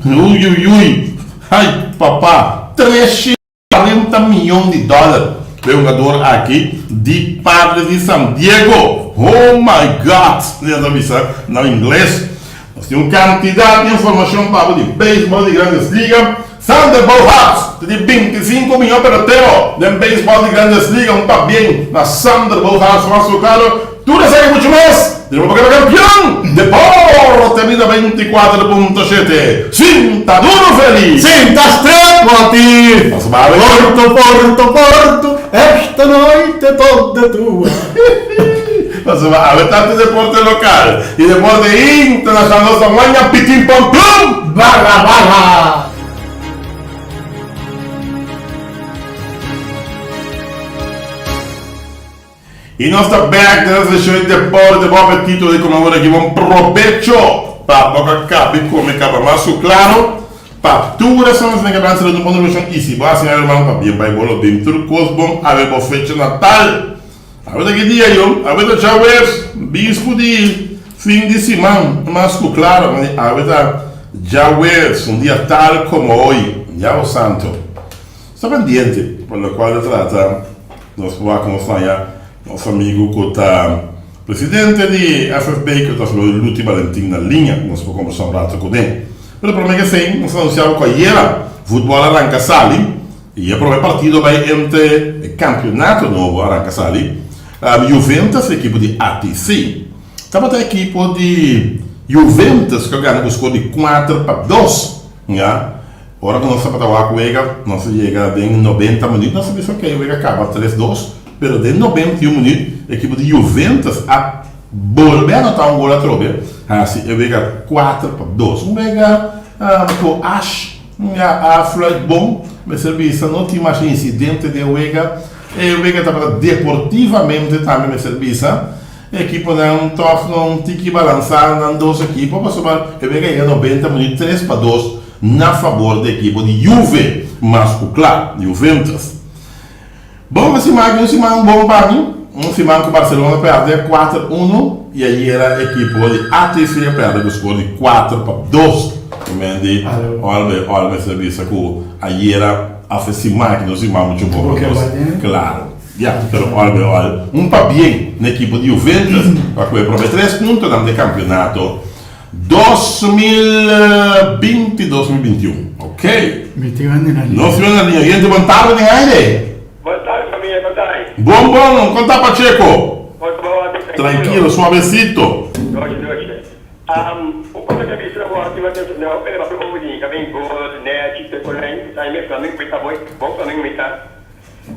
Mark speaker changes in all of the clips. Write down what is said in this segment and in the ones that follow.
Speaker 1: Ui ui ui! Ai papa! 340 miyon di dòler pa e hungador aki di Padres di San Diego! Oh my God! Nan ta bisa na ingles. Nos tin un kantidat di informashon pa bo di beisbòl di Grandes Liga. Xander Bogaerts ta di 25 mihó pelotero den beisbòl di Grandes Liga. Un pabien na Xander Bogaerts mas ku klaro. Tur esaki muchu mas den bo programa Kampion Deporte Bida 24 punto shete. Sinta duro Feli!
Speaker 2: Sinta stret Mati!
Speaker 1: Nos babe.
Speaker 2: Porto porto porto esta noite toda tua.
Speaker 1: Pasobra awe tantu deporte lokal i deporte internashonal nos ta waña pitin pom plum!
Speaker 2: Barra barra!
Speaker 1: I nos ta bek den nos seshon di deporte. Bon apetito di kome awor aki. Bon probecho pa bo ka kabi kome kaba. Mas ku klaro, pa tur esun esnan ke ban sali un bon revolushon i si bo hasi nan hermano pa bien bai bo lo bin tur kos bon awe bo fecha natal. Awe ta ki dia yo? Awe ta djaweps, bispu di fin di siman. Mas ku klaro, awe ta djaweps, un dia tal komo hoy. Ya bo santo. Sta pendiente pa locual ta trata nos por wak nos haña nos amigo cu ta presidente di FFB cu ta señor Luti Valentin na liña cu nos por combersa un rato cune. Pero prome que esey nos ta anuncia bo cu ayera futbol a ranca sali y e prome partido bay entre e campeonato nobo a ranca sali Juventus ekipo di ATC tabata ekipo di Juventus cu a gana cu score di 4-2 ya. Ora ku nos tabata wak wega, nos a yega den 90 minuut, nos a bisa ok, wega kaba tres dos, pero den 91 minuut ekipo di Juventus a bolbe anota un gol atrobe, hasi e wega 4-2. Un wega ku Ash a fluit bon, mester bisa no tin masha insidente den wega, e wega tabata deportivamente tambe mester bisa. E ekiponan tòg no un tiki balansá nan dos ekipo pasobra e wega yega 90 minuut 3-2 na fabor di ekipo di Juve, mas ku kla, Juventus. Bon e siman aki un siman bon pa mi, un siman ku Barcelona pèrdè 4-1 i ayera ekipo di ATC a pèrdè ku skor di 4-2. Men di òl bai òl mester bisa ku ayera òf e siman aki no siman muchu bon pa nos, klaro. Ya, pero ol be ol un pabien na ekipo di Juventus pa ku e prome tres puntonan di kampionato 2020, 2021. Ok.
Speaker 2: Mi tin hende na liña.
Speaker 1: Nos tin hende na liña. Gente, bon tarde den aire.
Speaker 3: Bon tarde familia, kon ta ai?
Speaker 1: Bon bon, kon ta Pacheco?
Speaker 3: Bon ta bon aki,
Speaker 1: tranquilo. Tranquilo, suavecito.
Speaker 3: Doce, doce. Un cosa ke bisa bo aki ma ta no e papia over di kamin gol, nechi, te konai, ta mi Flamengo mi ta bon Flamengo mi ta.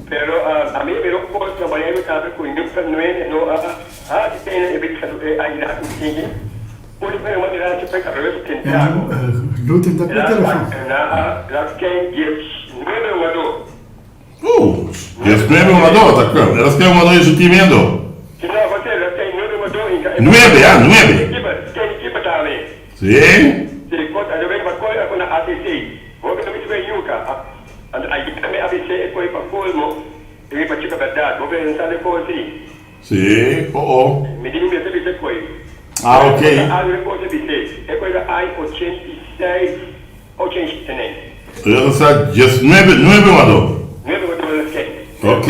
Speaker 3: Pero ami a bira un kos na Boneiru tambe ku nunka nuende no a hasi pena e bida e ayuda ku tin. Un di prome manera si fue Carlos Santiago. El a ken 19 hungadó.
Speaker 1: Uh, 19 hungadó ta ken. El a ken hungadó di su team endo.
Speaker 3: Si no, José, el a ken nuebe hungadó inka e.
Speaker 1: Nuebe, ah, nuebe.
Speaker 3: Ken ekipa tambe.
Speaker 1: Si.
Speaker 3: Si, kos a wega pa koi ku na ATC. Hopi ta bisa ku e yuka. Anto ayer mi a bis'é e koe pa kolmo i mi pachica berdad. Bo pensa de kos si?
Speaker 1: Si, oh oh.
Speaker 3: Mi di mi mester bisa e koe.
Speaker 1: Ah, ok.
Speaker 3: Ora ku algu de kos a bis'é, e koe ta ai 86, 87 nen.
Speaker 1: Eso sa 19, nuebe wadó.
Speaker 3: Nuebe wadó la skei.
Speaker 1: Ok,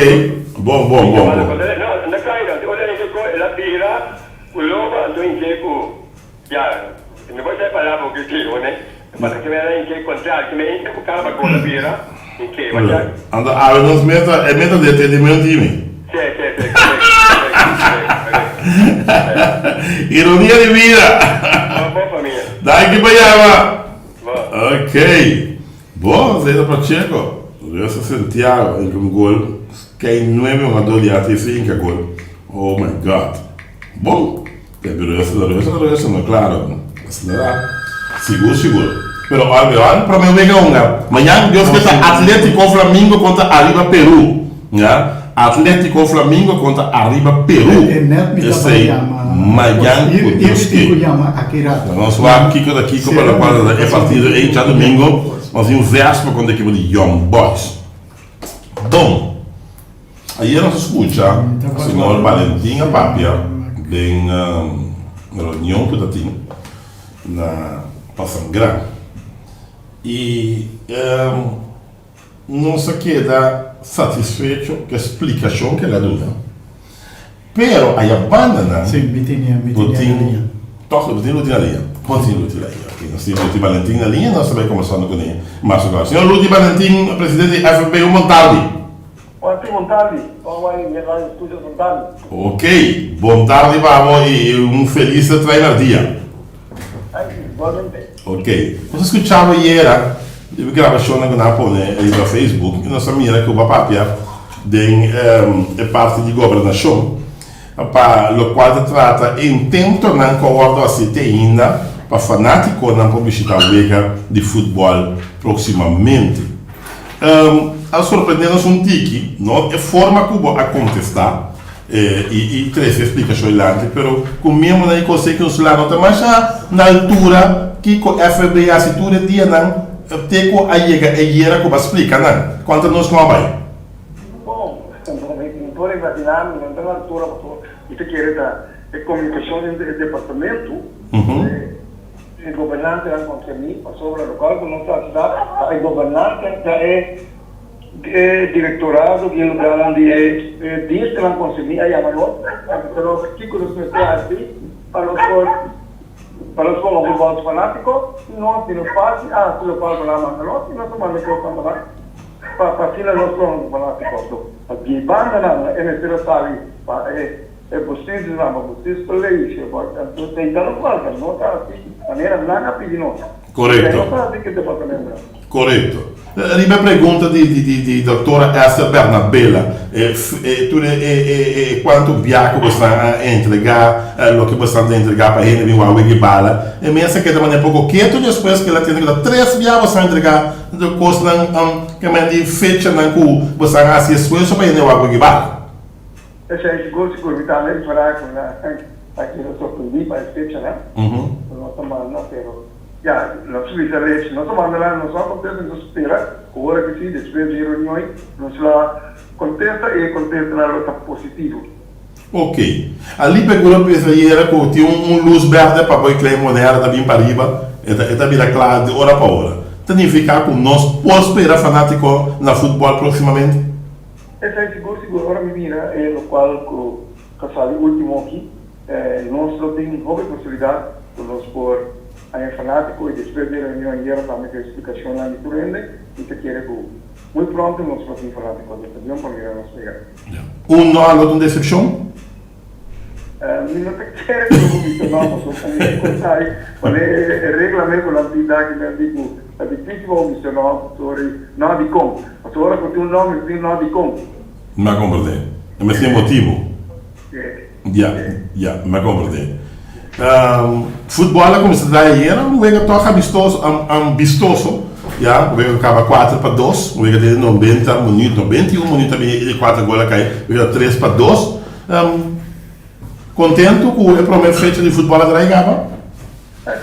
Speaker 1: bon, bon, bon, bon.
Speaker 3: No, anda kai anto ora e koe el a bira ku loba anto hinch'é ku. Ya, mi por sa e palabra ku ki one, pa ta kemera in ke kontra, keme in ke ku kaba gola bira in ke, ma ya.
Speaker 1: Anto awe nos meta, e meta di e tende mi un timi.
Speaker 3: Si, si, si, korekto, korekto, korekto, korekto.
Speaker 1: Ironia di bida.
Speaker 3: Bon, bon famia.
Speaker 1: Danki pa yama.
Speaker 3: Bon.
Speaker 1: Ok. Bon, Zeta Pacheco, Riosa Santiago inka un gol, kei nuebe hungador di ATC inka gol. Oh my God. Bon. Pero reusa ta reusa ta reusa no claro acelera sigur sigur pero ora pero ora prome wega hunga mañan Dios ke ta Atletico Flamingo contra Arriba Peru ya Atletico Flamingo contra Arriba Peru esey mañan ku Dios ke nos wak kiko ta kiko pa lokual ta e partido ey djadomingo nos tin un vespa contra ekipo di Young Boys bon. Ayer nos a scucha señor Valentin a papia den reunion cu ta tin na Pasangra. I nos a keda satisfecho ku e splikashon ku el a duna. Pero aya bandanan bo tin tòg bo tin Ruti na liña. Bo tin Ruti na liña. Ok, nos tin Ruti Balentin na liña, nos ta bai kombersando kuné mas un rato. Señor Ruti Balentin, presidente di FFB, un bon tardi.
Speaker 4: Bon tardi. Bon bai mi radio studio bon tardi.
Speaker 1: Ok, bon tardi pa bo y un feliz trainardia.
Speaker 4: Thank you, igualmente.
Speaker 1: Ok, nos a scucha bo ayera di e grabacionnan cu nan a pone riba Facebook y nos a mira cu bo a papia den e parti di gobernacion pa locual ta trata e intentonan cu a wordo haci te ainda pa fanaticonan por bishita wega di futbol proximamente. A sorprende nos un tiki, no e forma cu bo a contesta y trece explicacion dilanti, pero cu miembronan di Conseho Insular no ta masha na altura kico FB a haci tur e dianan te cu a yega e yera cu bo a splica nan. Conta nos con a bay.
Speaker 4: Bon, mi por imagina mi no ta na altura pasobra mi ta kere ta e comunicacion entre e departamento. E gobernantenan konserní pasobra lokual ku nos ta hasi ta pa e gobernanten ta e e direktorado di e lugánan di e e dienstenan konserní a yama nos pa bisa nos kiko nos mester hasi pa nos por pa nos por hopi bòs fanátiko i nos di nos parti a hasi lokual ku nan a manda nos i nos a manda kosnan pa nan pa pa asina nos por hopi fanátiko. So pa di e bandanan e mester a sali pa e. E bustis nan pa bustis colegio pa anto ta ita no falta no ta hasi manera nan a pidi nos.
Speaker 1: Correcto.
Speaker 4: No ta hasi ke departamento nan.
Speaker 1: Correcto. Riba e pregunta di di di di doctora Esther Bernabela e e tur e e e e cuanto bia cu boso a entrega loke boso ta entrega pa hende bin wak wiki bala e mes a keda manera poco keto despues cu el a tende cu ta tres bia boso a entrega cosnan ke men di fechanan cu boso a haci esfuerzo pa hende wak wiki bala.
Speaker 4: Esei sigur sigur mi tambe ripará ku nan a keda sorprendí pa e fechanan ku nos a manda, pero ya nos bisa lechi nos a manda nan, nos no a kontesta, nos a spera ku ora ku si despues di e reunion ei nos lo a kontesta i e kontestanan lo ta positivo.
Speaker 1: Ok. Ali pegura pensa yera ku tin un lus bèrdè pa bo e klei moneda ta bin pariba, e ta e ta bira kla di ora pa ora. Ta nifiká ku nos por spera fanátiko na futbòl próksimamente?
Speaker 4: Esei sigur sigur ora mi mira e lokual ku ta sali ultimo aki, nos lo tin hopi posibilidat ku nos por haña fanátiko i despues di e reunion ayera tambe ku e splikashonnan di tur hende, mi ta kere ku muy pronto nos lo tin fanátiko den stadion pa mira nos wega.
Speaker 1: Un no a lo ta un desepshon?
Speaker 4: Mi no ta kere ku lo bo bisa no, pasobra mi ta konta ei wanneer e regla mes ku nan tin ta aki nan di ku ta difísil pa bo bisa no, sorry, no dikon. Pasobra ora ku tin un no mester tin un no dikon.
Speaker 1: Mi a komprendé. E mester tin motibu. Ya, ya, mi a komprendé. Futbòl a kuminsá traha ayera, un wega tòg amistoso, ambistoso, ya, un wega ku kaba 4-2, un wega den 90 minüt, 91 minüt a bini e kuater gol a kai, wega 3-2. Contento cu e prome fecha di futbol a trae caba?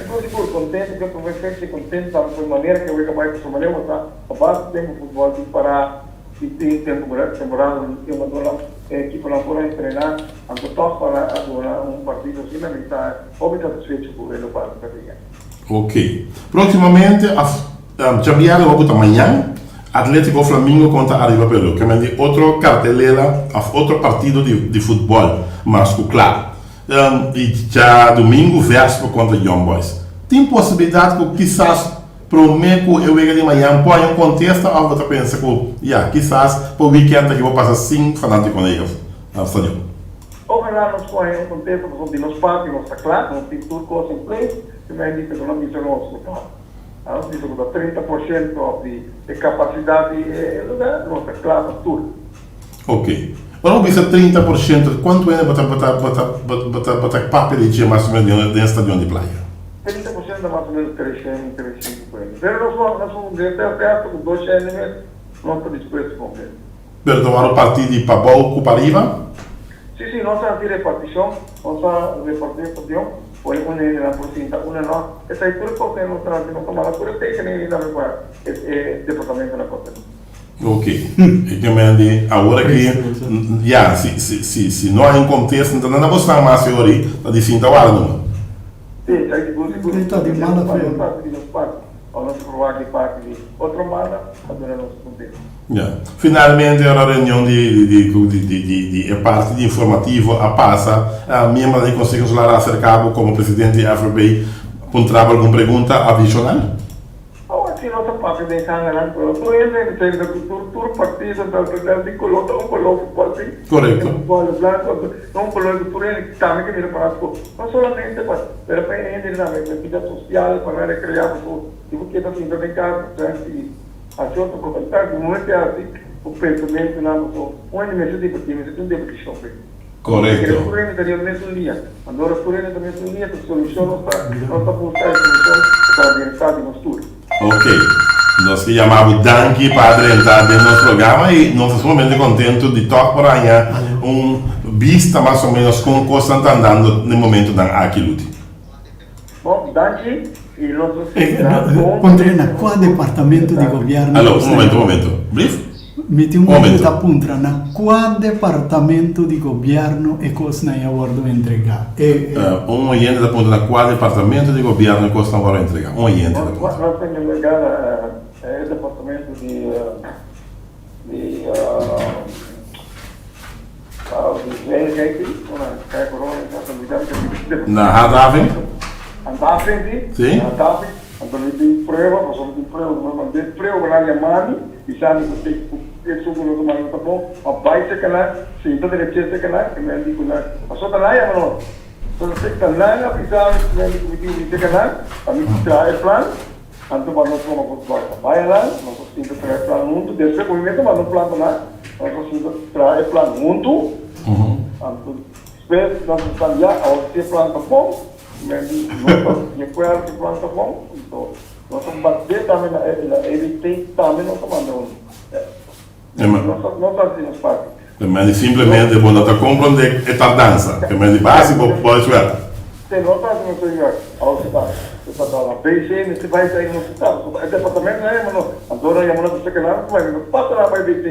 Speaker 4: Sigur sigur, contento cu e prome fecha y contento tambe cu e manera cu e wega bay pasobra manera bo sa pa basta tempo futbol tin para y tin tempo temporada un jugadornan e ekiponan por a entrena anto toch para a duna un partido asina mi ta hopi satisfecho cu e locual cu ta bria.
Speaker 1: Ok. Proximamente af Djabièrnè hopi ta mañan, Atletico Flamingo kontra Arriba Peru, ke men di otro kartelera òf otro partido di di futbòl mas ku kla. I djadumingu Vespa kontra Young Boys. Tin posibilidat ku kisas promé ku e wega di mañan por haña un kontesta òf bo ta pensa ku ya, kisas pa wikènt aki bo pasa sin fanátiko na e stadion?
Speaker 4: Ojalá nos por haña un kontesta pasobra di nos parti nos ta kla, nos tin tur kos in place, si men bisa ku nan bisa nos ku ta. Nos bisa ku ta 30% di e kapasidat di e lugá, nos ta kla pa tur.
Speaker 1: Ok. Ora bo bisa 30%, kuantu hende bo ta bo ta bo ta bo ta bo ta papia di dje mas o menos den e stadion di Playa?
Speaker 4: 30% ta mas o menos 300, 350. Pero nos por nos por den tèst ku 200 mes nos ta dispuesto pa un hende.
Speaker 1: Pero ta wòrdu partí di pabou ku pariba?
Speaker 4: Sí, sí, nos a hasi repartishon, nos a repartí e stadion, pone un hendenan por sinta, una no. Esei tur e kosnan nos ta hasi, nos ta manda tur e tekening ei tambe pa e e departamentonan konserní.
Speaker 1: Ok. E ke men di awor aki, ya, si si si si no hay un kontesto, no ta nada bosnan mas e ora ei, ta di sinta wara numa.
Speaker 4: Sí, esei sigur sigur.
Speaker 2: Ta di mala fe.
Speaker 4: Nos ta hasi di nos parti. Òf nos por wak di parti di otro banda pa duna nos konseho.
Speaker 1: Ya. Finalmente ora reunion di di di di e parti di informativo a pasa, miembronan di Konseho Insular a aserká bo komo presidente di FRB puntra bo algun pregunta adishonal?
Speaker 4: Awor si nos a papia den hanganan pero tur hende ta pensa ku tur tur partido ta ta di koló ta un koló futbòl si.
Speaker 1: Korekto.
Speaker 4: E futbòl e blanko ta un koló ku tur hende tambe ke mira fanátiko no solamente pa pero pa e hende tambe pa e bida sosial pa nan rekreá pasobra si bo keda sinta den kas bo ta hasi hasi otro kos ta ku muhé te hasi ku pensamentunan pasobra un hende mester dibertí mester tin un dibertishon pe.
Speaker 1: Korekto.
Speaker 4: Tur hende ta riba mesun lia. Andora tur hende ta mesun lia, ta solushon nos ta nos ta buska e solushon pa bienestar di nos tur.
Speaker 1: Ok. Nos ke yama bo danki pa a drenta den nos programa i nos ta sumamente kontentu di tòg por haña un bista mas o menos kon kosnan ta andando den momentunan aki, Luti.
Speaker 4: Bon, danki i nos ta spera bon.
Speaker 2: Puntra na kua departamento di gobièrnu
Speaker 1: Alo, un momento, un momento. Blief?
Speaker 2: Mi tin un momento ta puntra na kua departamento di gobièrnu e kosnan a wòrdu entregá? E.
Speaker 1: Un oyente ta puntra na kua departamento di gobièrnu e kosnan a wòrdu entregá. Un oyente ta puntra.
Speaker 4: Nos ta entregá na e departamento di di
Speaker 1: Na Handhaving? Si.
Speaker 4: Anto pa nos tuma futbòl ta bai anan, nos a sinta traha e plan huntu. Despues ku mi mes a manda un plan pa nan, nos a sinta traha e plan huntu. Anto despues nos a san ya, awor si e plan ta bon, men di nos ta di akuerdo ku e plan ta bon, anto nos a bat'é tambe na na EBT tambe nos a manda un. Nos a nos a hasi nos parti.
Speaker 1: Men di simplemente bo no ta komprondé e tardansa. Ke men di basi bo por suerte.
Speaker 4: Si no ta hasi nos ayuda, awor si ta si ta ta BC mester bai ta nos ta pasobra e departamento nan yama nos anto nan yama nos bisa ke nan bai no pasa nan bai BC.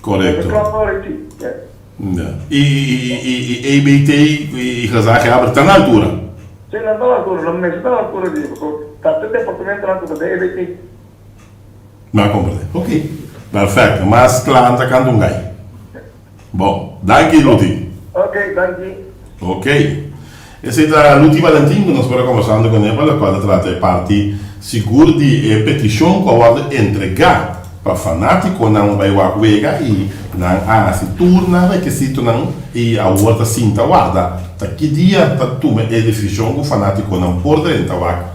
Speaker 1: Korekto.
Speaker 4: E klap no riti. Ya.
Speaker 1: I i i EBT i gezaghebber ta na altura?
Speaker 4: Si nan ta na altura, nan mester ta na altura di pasobra ta te departamento nan ku ta den EBT.
Speaker 1: Mi a comprende. Ok. Perfecto. Mas cla anta canta un gai. Bon. Danki, Luti.
Speaker 4: Ok, danki.
Speaker 1: Ok. Esei ta Luti Valentin cu nos por a conversando cu ne pa locual ta trata e parti sigur di e peticion cu a wordo entrega pa fanaticonan bay wak wega y nan a haci tur nan requisitonan y awor ta sinta warda ta ki dia ta tuma e decision cu fanaticonan por drenta wak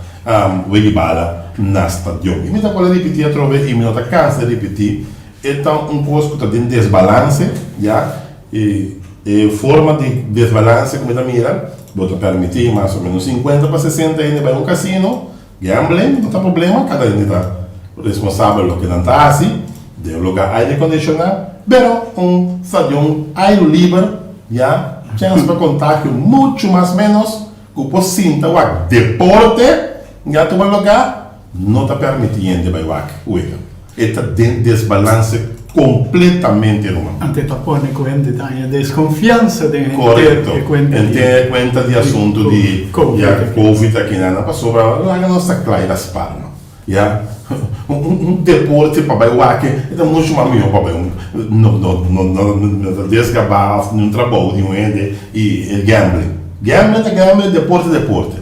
Speaker 1: Weg'i bala na stadion. I mi ta por a ripití atrobe i mi no ta kansa di ripití, e ta un kos ku ta den desbalanse, ya, i e forma di desbalanse ku mi ta mira, bo ta permití mas o menos sinkuenta pa sesenta hende bai un kasino, gambling no ta problema, kada hende ta responsabel loke nan ta hasi, den un lugá aire kondishoná, pero un stadion airu liber, ya, chèns pa kontagio muchu mas ménos. Ku por sinta wak deporte nga tuma lugá, no ta permití hende bai wak wega. E ta den desbalanse kompletamente ruman.
Speaker 2: Ante ta pone ku hende ta haña deskonfiansa den henter
Speaker 1: Korekto.
Speaker 2: e kuenta di
Speaker 1: Henter e kuenta di asuntu di
Speaker 2: Covid
Speaker 1: ya
Speaker 2: aki.
Speaker 1: Covid aki nan pasobra laga nos ta kla i raspa ruman. Ya un deporte pa bai wak e ta muchu mas mihó pa bai un no no no no ta desgabá òf un trabou di un hende i e gambling. Gambling ta gambling, deporte deporte.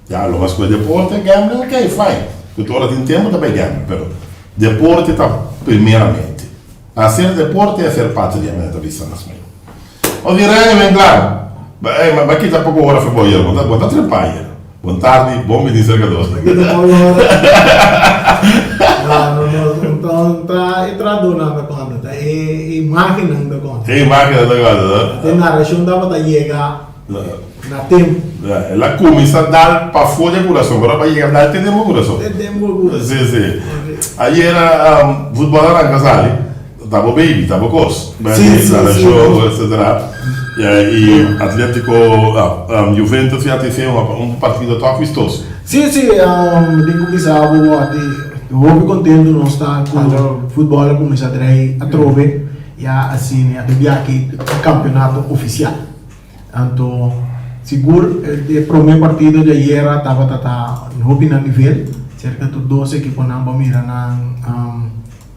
Speaker 1: Ya lo mas ku e deporte gambling ok fine ku tur ora tin tempu ta bai gambling pero deporte ta primeramente. Hacer deporte es hacer patria mi ta bisa mas mihó. Nos di Rene men kla. Ey ma kita poko ora for bo ayer bo ta bo ta trepa ayer. Bon tardi, bon bini serka nos.
Speaker 5: No, no, no, ta e tradunan ta konta, ta e imagennan ta konta.
Speaker 1: E imagennan ta konta, no?
Speaker 5: E narashon tabata yega na tempu.
Speaker 1: El a kuminsá dal pafó di e kurason, pero a yega dal te den bo kurason.
Speaker 5: Te den bo kurason.
Speaker 1: Sí, sí. Ayer futbòl a ranka sali. Ta bo baby, ta bo kos.
Speaker 5: Sí, sí, sí.
Speaker 1: Show, etcetera. I Atletico, Juventus i ATC un partido tòg vistoso.
Speaker 5: Sí, sí, mi tin ku bisa bo wòrdi hopi kontentu nos ta ku futbòl a kuminsá drei atrobe ya asina ya ta biaha kampeonato ofisial. Anto sigur e promé partido di ayera tabata ta hopi na nivel. Serka tur dos ekiponan bo mira nan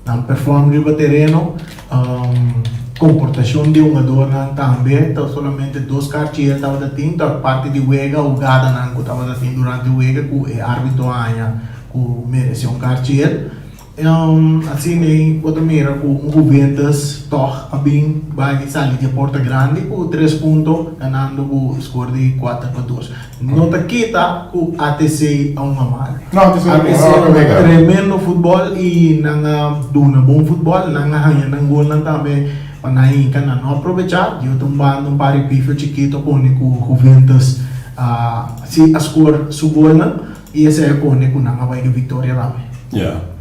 Speaker 5: nan perform riba tereno. Komportashon di hungadornan tambe ta solamente dos karchiel tabata tin ta parti di wega hugadanan ku tabata tin durante wega ku e arbitro a haña ku merese un karchiel. Asina ei bo ta mira ku un Juventus tòg a bin bai sali di e porta grandi ku tres punto ganando ku skor di 4-2. No ta kita ku ATC a hunga mal.
Speaker 1: No, ATC a
Speaker 5: hunga tremendo futbòl i nan a duna bon futbòl. Nan a haña nan golnan tambe pa nan hinka. Nan no a probechá. Di otro banda un par di pifia chikito a pone ku Juventus a si a skor su golnan. I esei a pone ku nan a bai ku viktoria tambe.
Speaker 1: Ya.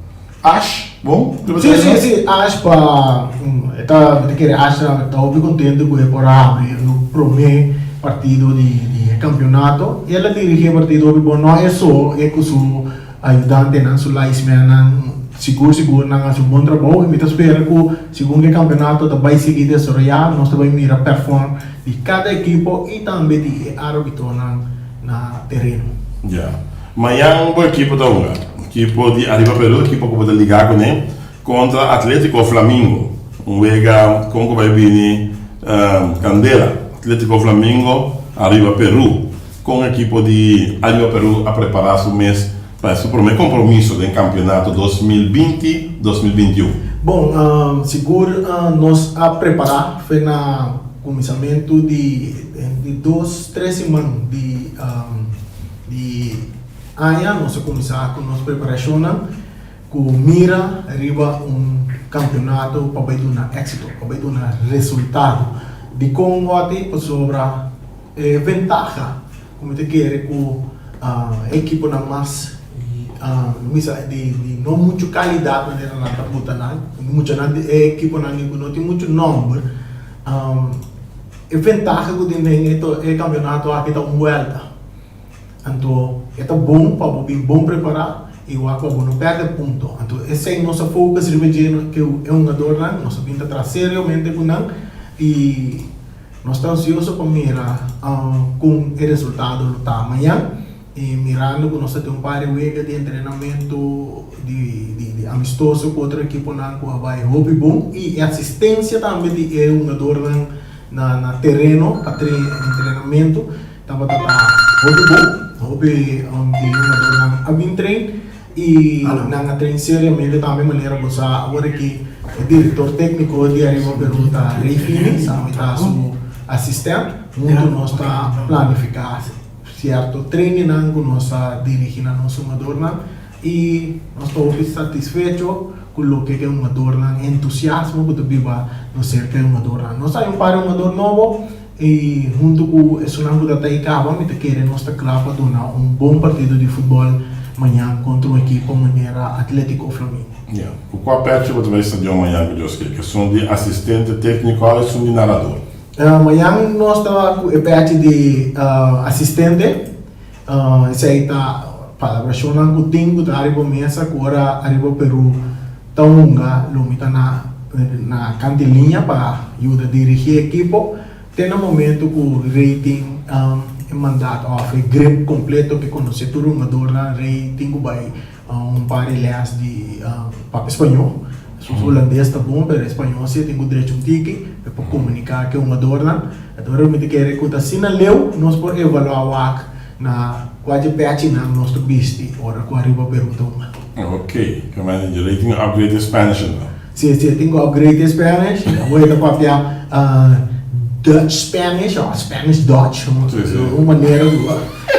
Speaker 1: Ash, bon?
Speaker 5: Sí, sí, sí. Ash pa, e ta, mi ta kere Ash ta ta hopi kontentu ku e por a habri e promé partido di di e kampionato. I el a dirigí e partido hopi bon. No e so, e ku su ayudantenan, su linesmennan, sigur sigur nan a hasi un bon trabou. I mi ta spera ku segun ku e kampionato ta bai sigui desaroyá, nos ta bai mira perform di kada ekipo i tambe di e arbitonan. Na tereno.
Speaker 1: Ya. Mañan bo ekipo ta hunga. Ekipo di Arriba Peru, ekipo ku bo ta ligá kuné, kontra Atletico Flamingo. Un wega kon ku bai bini kandela. Atletico Flamingo, Arriba Peru. Kon ekipo di Arriba Peru a prepará su mes pa su promé kompromiso den kampionato 2020, 2021?
Speaker 5: Bon, sigur nos a prepará fe na kuminsamentu di di dos. Tres siman di di aña nos a kuminsá ku nos preparashonnan ku mira riba un kampionato pa bai duna éksito, pa bai duna resultado. Dikon wòrdu? Pasobra e ventaha ku mi ta kere ku e ekiponan mas misa di no muchu kalidat manera nan ta buta nan, muchanan di e ekiponan ku no tin muchu nòmber. E ventaha ku tin den e kampionato aki ta un buelta. Anto e ta bon pa bo bin bon prepará i wak pa bo no pèrdè punto. Anto esei nos a focus riba dje ku e hungadornan, nos a bin ta traha seriamente ku nan i nos ta ansioso pa mira kon e resultado lo ta mañan. I mirando ku nos ta tin un par di wega di entrenamentu di di amistoso ku otro ekiponan ku a bai hopi bon i e asistensia tambe di e hungadornan na na tereno pa entrenamentu tabata ta hopi bon. Hopi di e hungadornan a bin train i nan a train seriamente tambe manera bo sa awor aki e direktor tekniko di Arriba Peru ta Ray Fini, ami ta su asistent. Huntu nos ta planifiká. Cierto trainingnan cu nos a dirigi na nos hungadornan y nos ta hopi satisfecho cu loke e hungadornan, entusiasmo cu ta biba nos cerca e hungadornan. Nos hay un par di hungador nobo y hunto cu esunnan cu ta ta caba mi ta kere nos ta cla pa duna un bon partido di futbol mañan contra un ekipo manera Atletico Flamingo.
Speaker 1: Ya. Cu cua pecho bo ta bay stadion mañan cu Dios ke? Esun di asistente tecnico of esun di narador?
Speaker 5: Mañan nos ta ku e pèchi di asistente. Esei ta palabrashonnan ku tin ku ta ariba mesa ku ora Ariba Peru ta hunga lo mi ta na na kanti liña pa yuda dirigí e ekipo te na momento ku Rey tin e mandato òf e grip kompleto ke konosé tur hungadornan. Rey tin ku bai Un par di les di papia spañó. Su hulandes ta bon, pero e spañó si e tin ku drecha un tiki pa e por komuniká ku e hungadornan. Entonces mi ta kere ku ta asina leu nos por evaluá wak na kua dje pèchinan nos ta bisti ora ku Ariba Peru ta hunga.
Speaker 1: Ok, ke manera jullie tin ku upgrade e Spanish anto?
Speaker 5: Si, si e tin ku upgrade e Spanish. Awor e ta papia Dutch Spanish òf Spanish Dutch, un manera ku.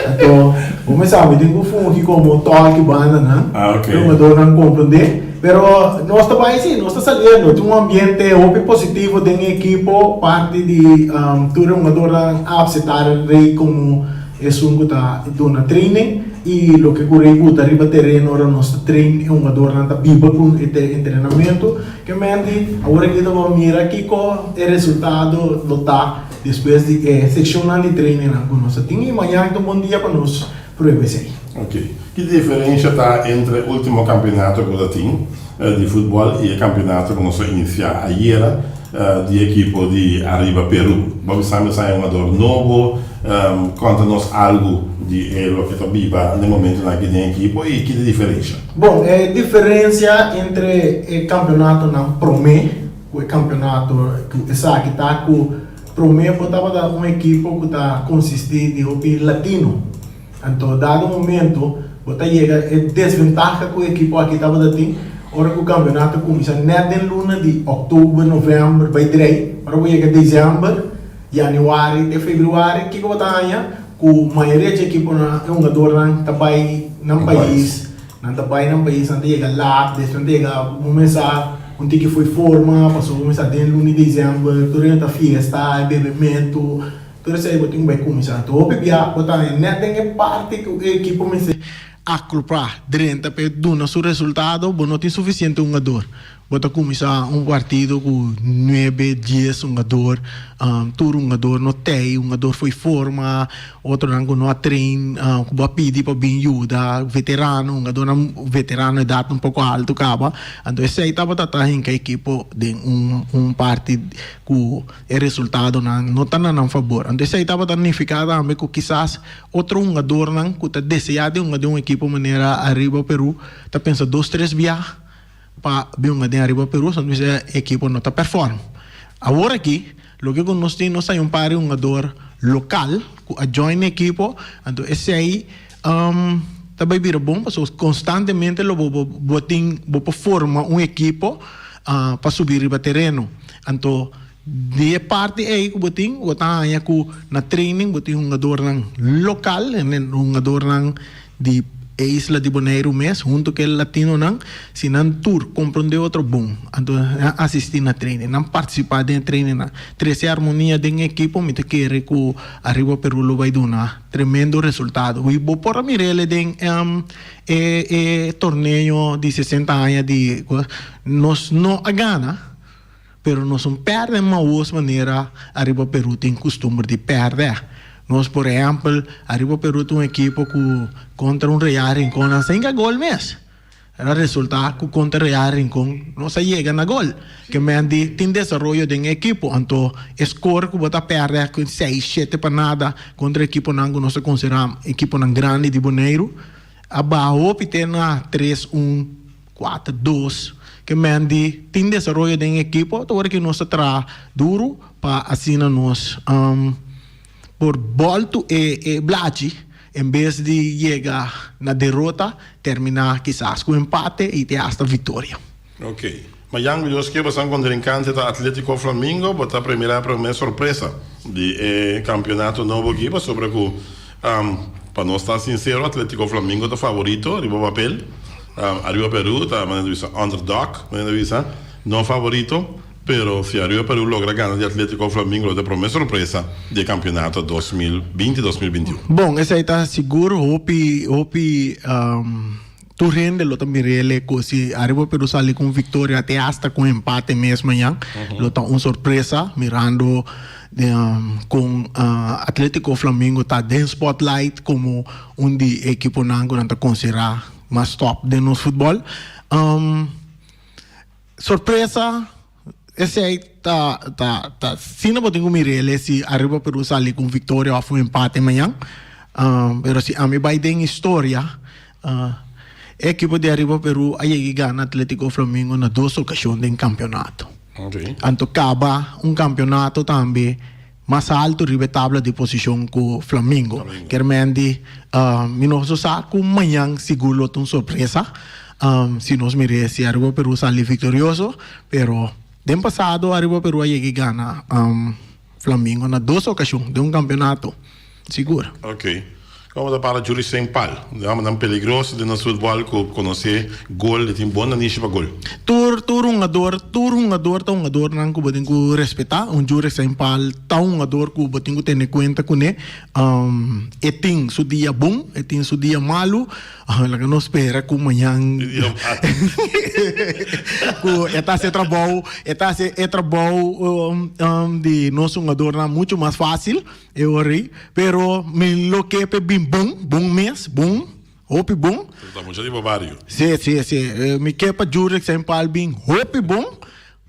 Speaker 5: Anto, bo mes sabi, tin ku fungi komo tòlki bandanan, e hungadornan komprondé. Pero nos ta bai si, nos ta saliendo. Tin un ambiente hopi positivo den e ekipo, parti di tur e hungadornan a apseptá Rey komo esun ku ta duna training i loke ku Rey buta riba tereno ora nos ta train e hungadornan ta biba ku e entrenamentu. Ke menti, awor aki ta bo mira kiko e resultado lo ta. Despues di e sekshonnan di trainingnan ku nos a tin i mañan ta un bon dia pa nos prueba esei.
Speaker 1: Ok. Ki diferensha ta entre ultimo kampionato ku ta tin di futbòl i e kampionato ku nos a inisiá ayera di ekipo di Arriba Peru? Bo bisa mi sa e hungador nobo? Konta nos algu di e loke ta biba na e momentunan aki den ekipo i ki ta e diferensha?
Speaker 5: Bon, e diferensia entre e kampeonatonan promé ku e kampeonato ku esaki ta ku promé bo tabata un ekipo ku ta konsistí di hopi latino. Anto dado momento bo ta yega e desventaha ku e ekipo aki tabata tin ora ku kampeonato kuminsá nèt den luna di òktober, novèmber bai drei, ora bo yega desèmber. Januari te februari kiko bo ta haña? Ku mayoria dje ekiponan e hungadornan ta bai nan pais, nan ta bai nan pais, nan ta yega laat, despues nan ta yega bo mesa un tiki fo'i forma pasobra bo mesa den luna di desèmber tur hende ta fiesta, e bebementu, tur esei bo tin ku bai kuminsá. Anto hopi bia bo ta haña nèt den e parti ku e ekipo mester akloprá drenta pa e duna su resultado bo no tin sufisiente hungador. Bo ta kuminsá un partido ku nuebe, dies hungador, tur hungador no tei, hungador fo'i forma, otronan ku no a train, ku bo a pidi pa bin yuda, veterano, hungadornan veterano edat un poko altu kaba. Anto esei tabata ta hinka ekipo den un un parti ku e resultadonan no ta na nan fabor. Anto esei tabata nifiká tambe ku kisas otro hungadornan ku ta deseá di hunga den un ekipo manera Ariba Peru ta pensa dos tres bia. Pa bin hunga den Ariba Peru nos bisa e ekipo no ta perform. Awor aki loke ku nos tin nos hay un par di hungador lokal ku a join e ekipo anto esei ta bai bira bon pasobra konstantemente lo bo bo tin bo por forma un ekipo pa subi riba tereno. Anto di e parti ei ku bo tin bo ta haña ku na training bo tin hungadornan lokal hungadornan di e isla di Boneiru mes, huntu ku e latinonan, si nan tur komprondé otro bon, anto nan asistí na training, nan partisipá den e trainingnan, trese armonia den e ekipo, mi ta kere ku Arriba Peru lo bai duna tremendo resultado. I bo por a mir'el den e e torneo di sesenta aña di nos no a gana, Pero nos un pèrdè maos manera Ariba Peru tin kustumber di pèrdè. Nos por ehèmpel, Ariba Peru ta un ekipo ku kontra un Real Rincon nan sa hinka gol mes. A resultá ku kontra Real Rincon nos a yega na gol. Ke men di tin desaroyo den e ekipo. Anto e skor ku bo ta pèrdè ku seis, shete pa nada kontra ekiponan ku nos ta konsiderá ekiponan grandi di Boneiru a baha hopi te na tres un. Kuater, dos, Ke men di tin desaroyo den e ekipo ta ora ki nos ta traha duru pa asina nos por bòltu e e blachi en bes di yega na derota terminá kisas ku empate i te asta viktoria.
Speaker 1: Ok. Mayan ku Dios ke bosan kontrinkante ta Atletico Flamingo, bo ta premirá promé sorpresa di e kampionato nobo aki pasobra ku pa nos ta sinsero Atletico Flamingo ta favorito riba papel, Arriba Peru ta manera di bisa underdog manera di bisa no favorito pero si Arriba Peru logra gana di Atletico Flamingo lo ta e promé sorpresa di e kampionato 2020 2021.
Speaker 5: Bon esei ta sigur hopi hopi. Tur hende lo ta mir'el ku si Ariba Peru sali ku un viktoria te asta ku un empate mes mañan lo ta un sorpresa mirando kon Atletico Flamingo ta den spotlight komo un di e ekiponan ku nan ta konsiderá mas top den nos futbòl. Sorpresa esei ta ta ta asina bo tin ku mir'el si Ariba Peru sali ku un viktoria òf un empate mañan. Pero si ami bai den historia e ekipo di Ariba Peru a yega i gana Atletico Flamingo na dos okashon den kampionato. Anto kaba un kampionato tambe mas alto riba e tabla di posishon ku Flamingo. Kermendi mi no sa ku mañan sigur lo ta un sorpresa si nos mira si Ariba Peru sali viktorioso, pero den pasado Ariba Peru a yega i gana Flamingo na dos okashon den un kampionato. Sigur.
Speaker 1: Ok. Como ta para Juri Seng Pal? Un hombernan peligroso den nos futbol cu conoce gol y tin bon nanishi pa gol.
Speaker 5: Tur tur hungador tur hungador ta hungadornan cu bo tin cu respeta. Un Juri Seng Pal ta un hungador cu bo tin cu tene cuenta cune. E tin su dia bon, e tin su dia malu. Laga nos spera cu mañan cu e ta haci e trabou e ta haci e trabou di nos hungadornan mucho mas facil. E ora ei, pero mi lo ke p'e bin bon, bon mes, bon, hopi bon.
Speaker 1: Pero ta mucha di bo bario.
Speaker 5: Sí, sí, sí. Mi ke pa Jurek Saint Paul bin hopi bon,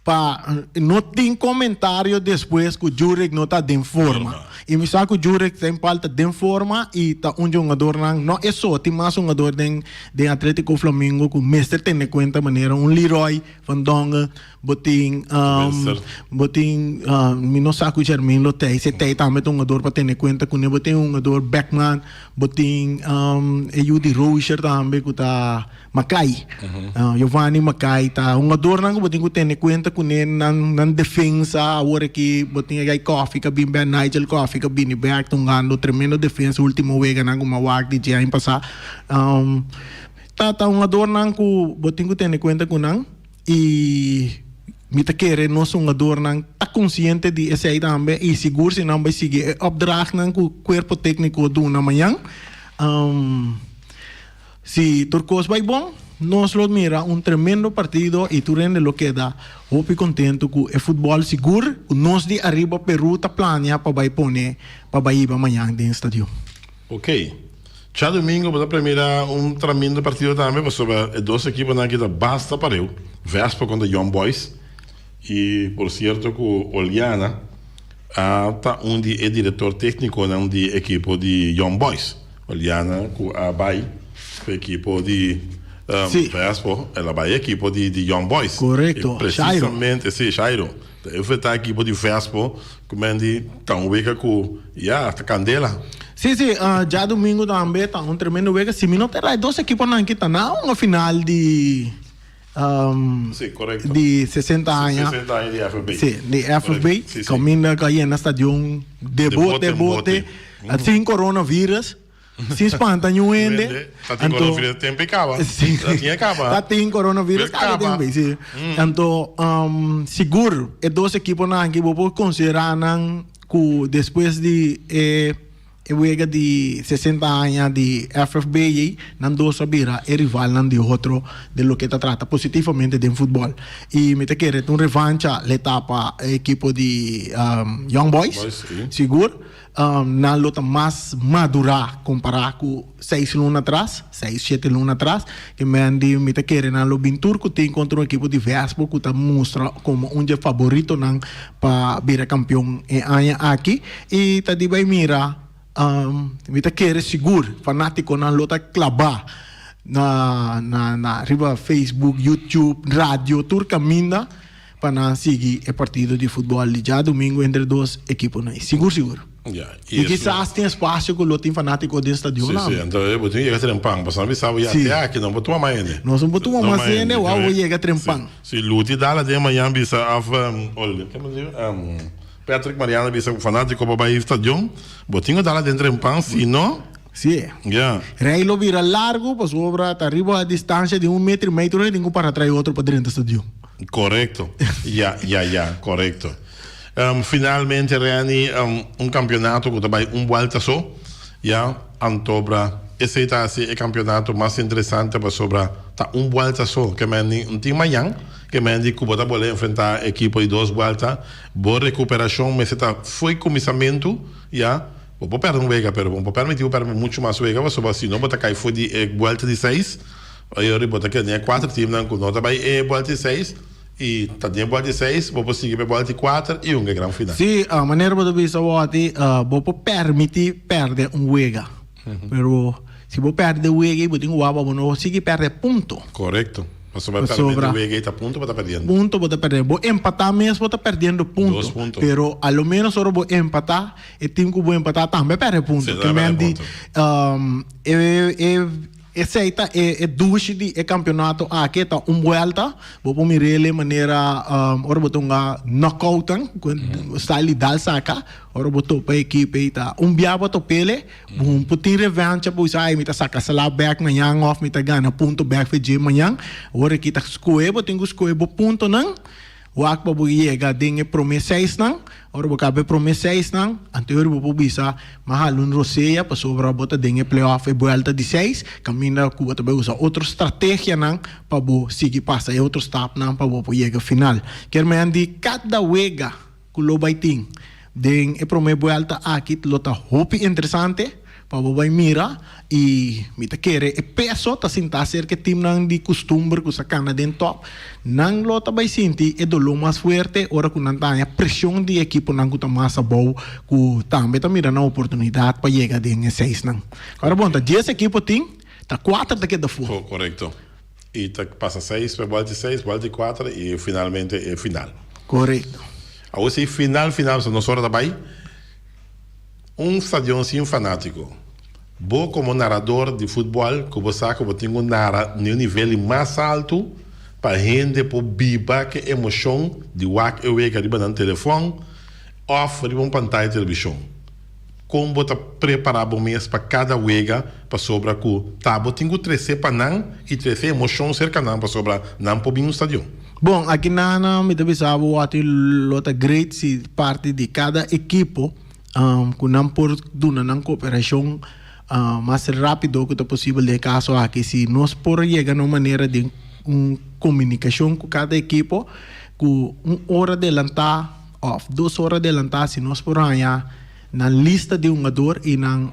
Speaker 5: pa no tin comentario despues cu Jurek no ta den forma. Y mi sa cu Jurek ta impal ta den forma y ta un dje hungadornan, no e so, tin mas hungador den den Atletico Flamingo cu mester tene cuenta manera un Leroy van Dongen, bo tin bo tin mi no sa cu Jermaine lo tey, si e tey tambe ta un hungador pa tene cuenta cune, bo tin un hungador Beckman, bo tin e yu di Rozier tambe cu ta. Makai, Giovanni Makai ta hungadornan ku bo tin ku tene kuenta kuné nan nan defensa awor aki bo tin e guy Koffie ku a bin bek Nigel Koffie ku a bini bek ta hungando tremendo defensa ultimo weganan ku mi a wak di dje aña pasá ta ta hungadornan ku bo tin ku tene kuenta ku nan i mi ta kere nos hungadornan ta konsiente di esei tambe i sigur si nan bai sigui e opdrachtnan ku kuerpo tékniko duna mañan. Si tur kos bai bon, nos lo mira un tremendo partido y tur hende lo keda hopi contento cu e futbol sigur cu nos di ariba Peru ta plania pa bai pone pa bai hiba mañan den stadion.
Speaker 1: Ok. Djadomingo bo ta premira un tremendo partido tambe pasobra e dos ekiponan aki ta basta pareu, Vespa contra Young Boys y por cierto cu Oliana a ta un di e director tecniconan di ekipo di Young Boys. Oliana ku a bai ku ekipo di Vespo, el a bai ekipo di Young Boys.
Speaker 5: Korekto,
Speaker 1: Shairo. Presisamente, si, Shairo. Ta enfrentá ekipo di Vespo ku men di ta un wega ku ya ta kandela.
Speaker 5: Si, si, djadumingu tambe ta un tremendo wega. Si mi no ta erá e dos ekiponan aki ta na un final di
Speaker 1: Si, korekto.
Speaker 5: di 60 aña.
Speaker 1: 60 aña di FFB.
Speaker 5: Si, di FFB.
Speaker 1: Si, si.
Speaker 5: Kaminda ku a yena stadion de
Speaker 1: De bote
Speaker 5: bote
Speaker 1: en
Speaker 5: bote.
Speaker 1: bote.
Speaker 5: Sin coronavirus, sin spanta niun hende.
Speaker 1: Hende. Ta tin coronavirus tempo e kaba.
Speaker 5: Si.
Speaker 1: Ta tin e kaba.
Speaker 5: Ta tin coronavirus
Speaker 1: kaba
Speaker 5: kaba tempo, si. Anto, sigur e dos ekiponan aki bo por konsiderá nan ku despues di e E wega di 60 aña di FFB ei, nan dos a bira e rivalnan di otro den loke ta trata positivamente den futbol. I mi ta kere ta un revancha le ta pa e ekipo di Young Boys, sigur. Nan lo ta mas madurá kompará ku seis luna atras, seis, shete luna atras. Ke men di mi ta kere nan lo bin tur ku tin kontra un ekipo di Vespo ku ta mustra komo un dje faboritonan pa bira kampion e aña aki i ta di bai mira mi ta kere sigur fanatikonan lo ta klabá na na na riba Facebook, YouTube, radio tur kaminda pa nan sigui e partido di futbòl di djadumingu entre dos ekiponan sigur sigur.
Speaker 1: I
Speaker 5: I kisas tin espasio ku lo tin fanátiko den stadion
Speaker 1: Sí,
Speaker 5: tambe.
Speaker 1: sí, anto bo tin yega trempan, pasobra nan bisa bo ya
Speaker 5: Sí.
Speaker 1: te aki, no por tuma mas hende.
Speaker 5: Nos no por tuma
Speaker 1: No
Speaker 5: mas hende, wou bo yega trempan.
Speaker 1: Sí, si Luti dal aden mañan bisa of ol, ke mi di, Patrick Mariano bisa ku fanátiko pa bai stadion, bo tin ku dal aden trempan, si no,
Speaker 5: Sí.
Speaker 1: ya.
Speaker 5: Rei lo bira largu pasobra ta riba distansha di un metro i mei tur hende tin ku para trai otro pa drenta stadion.
Speaker 1: Korekto. Ya, ya, ya, korekto. Finalmente Renny un campeonato cu ta bay un buelta so ya antobra esey ta haci e campeonato mas interesante pasobra ta un buelta so ke men di un tin mañan ke men di cu bo ta bole enfrenta ekipo di dos buelta bo recuperacion mester ta fo'i cuminsamento ya bo por perde un wega pero bo no por permiti bo perde mucho mas wega pasobra si no bo ta cay fo'i di e buelta di seis ayori bo ta keda den e cuatro teamnan cu no ta bay e buelta di seis. I ta den bòl di seis, bo por sigui pa e bòl di kuater i hunga e gran final.
Speaker 5: Sí, manera bo ta bisa awor, bo por permití pèrdè un wega. Pero si bo pèrdè wega ei bo tin ku wak pa bo no sigui pèrdè punto.
Speaker 1: Korekto. Pasobra pèrdè wega ei ta punto bo ta pèrdiendo.
Speaker 5: Punto bo ta pèrdiendo. Bo empatá mes bo ta pèrdiendo punto.
Speaker 1: Dos punto.
Speaker 5: Pero a lo ménos ora bo empatá, e tim ku bo empatá tambe a pèrdè punto.
Speaker 1: Sí, tambe a pèrdè punto.
Speaker 5: E Esei ta e e dushi di e kampionato aki, e ta un buelta, bo por mir'el manera ora bo ta hunga knockoutnan, ku style di dal saka, ora bo topa e ekipo ei ta un bia bo top'el, bo por tin revancha bo bisa ai mi ta saka sala bek mañan òf mi ta gana punto bek for dje mañan, ora aki ta skohe bo tin ku skohe bo puntonan. Wak pa bo yega den e promé seisnan. Ora bo kaba e promé seisnan, anteor bo por bisa, M'a hala un rosea pasobra bo ta den e playoff e buelta di seis, kaminda ku bo ta bai usa otro strategianan pa bo sigui pasa e otro stapnan pa bo por yega final. Kier men di kada wega ku lo bai tin den e promé buelta aki lo ta hopi interesante. pa bo bai mira i mi ta kere e peso ta sintá serka e timnan di kustumber ku sa kana den tòp. Nan lo ta bai sinti e doló mas fuerte ora ku nan ta haña preshon di ekiponan ku ta mas abou ku tambe ta mira nan oportunidat pa yega den e seisnan. Ora bon ta dies ekipo tin, ta kuater ta keda afó.
Speaker 1: Korekto. I ta pasa seis pa e buelta di seis, buelta di kuater i finalmente e final.
Speaker 5: Korekto.
Speaker 1: Awor si final final nos ora ta bai. Un stadion sin fanátiko. Bo komo narador di futbòl ku bo sa ku bo tin ku nara na un nivel mas altu pa hende por biba ku e emoshon di wak e wega riba nan telefòn òf riba un pantaya di televishon. Kon bo ta prepará bo mes pa kada wega pasobra ku ta bo tin ku trese pa nan i trese emoshon serka nan pasobra nan por bin un stadion?
Speaker 5: Bon, aki nan mi ta bisa bo wak lo ta great si parti di kada ekipo ku nan por duna nan kooperashon mas rápido ku ta posibel den e kaso aki. Si nos por yega na un manera den un komunikashon ku kada ekipo ku un ora delantá òf dos ora delantá si nos por haña nan lista di hungador i nan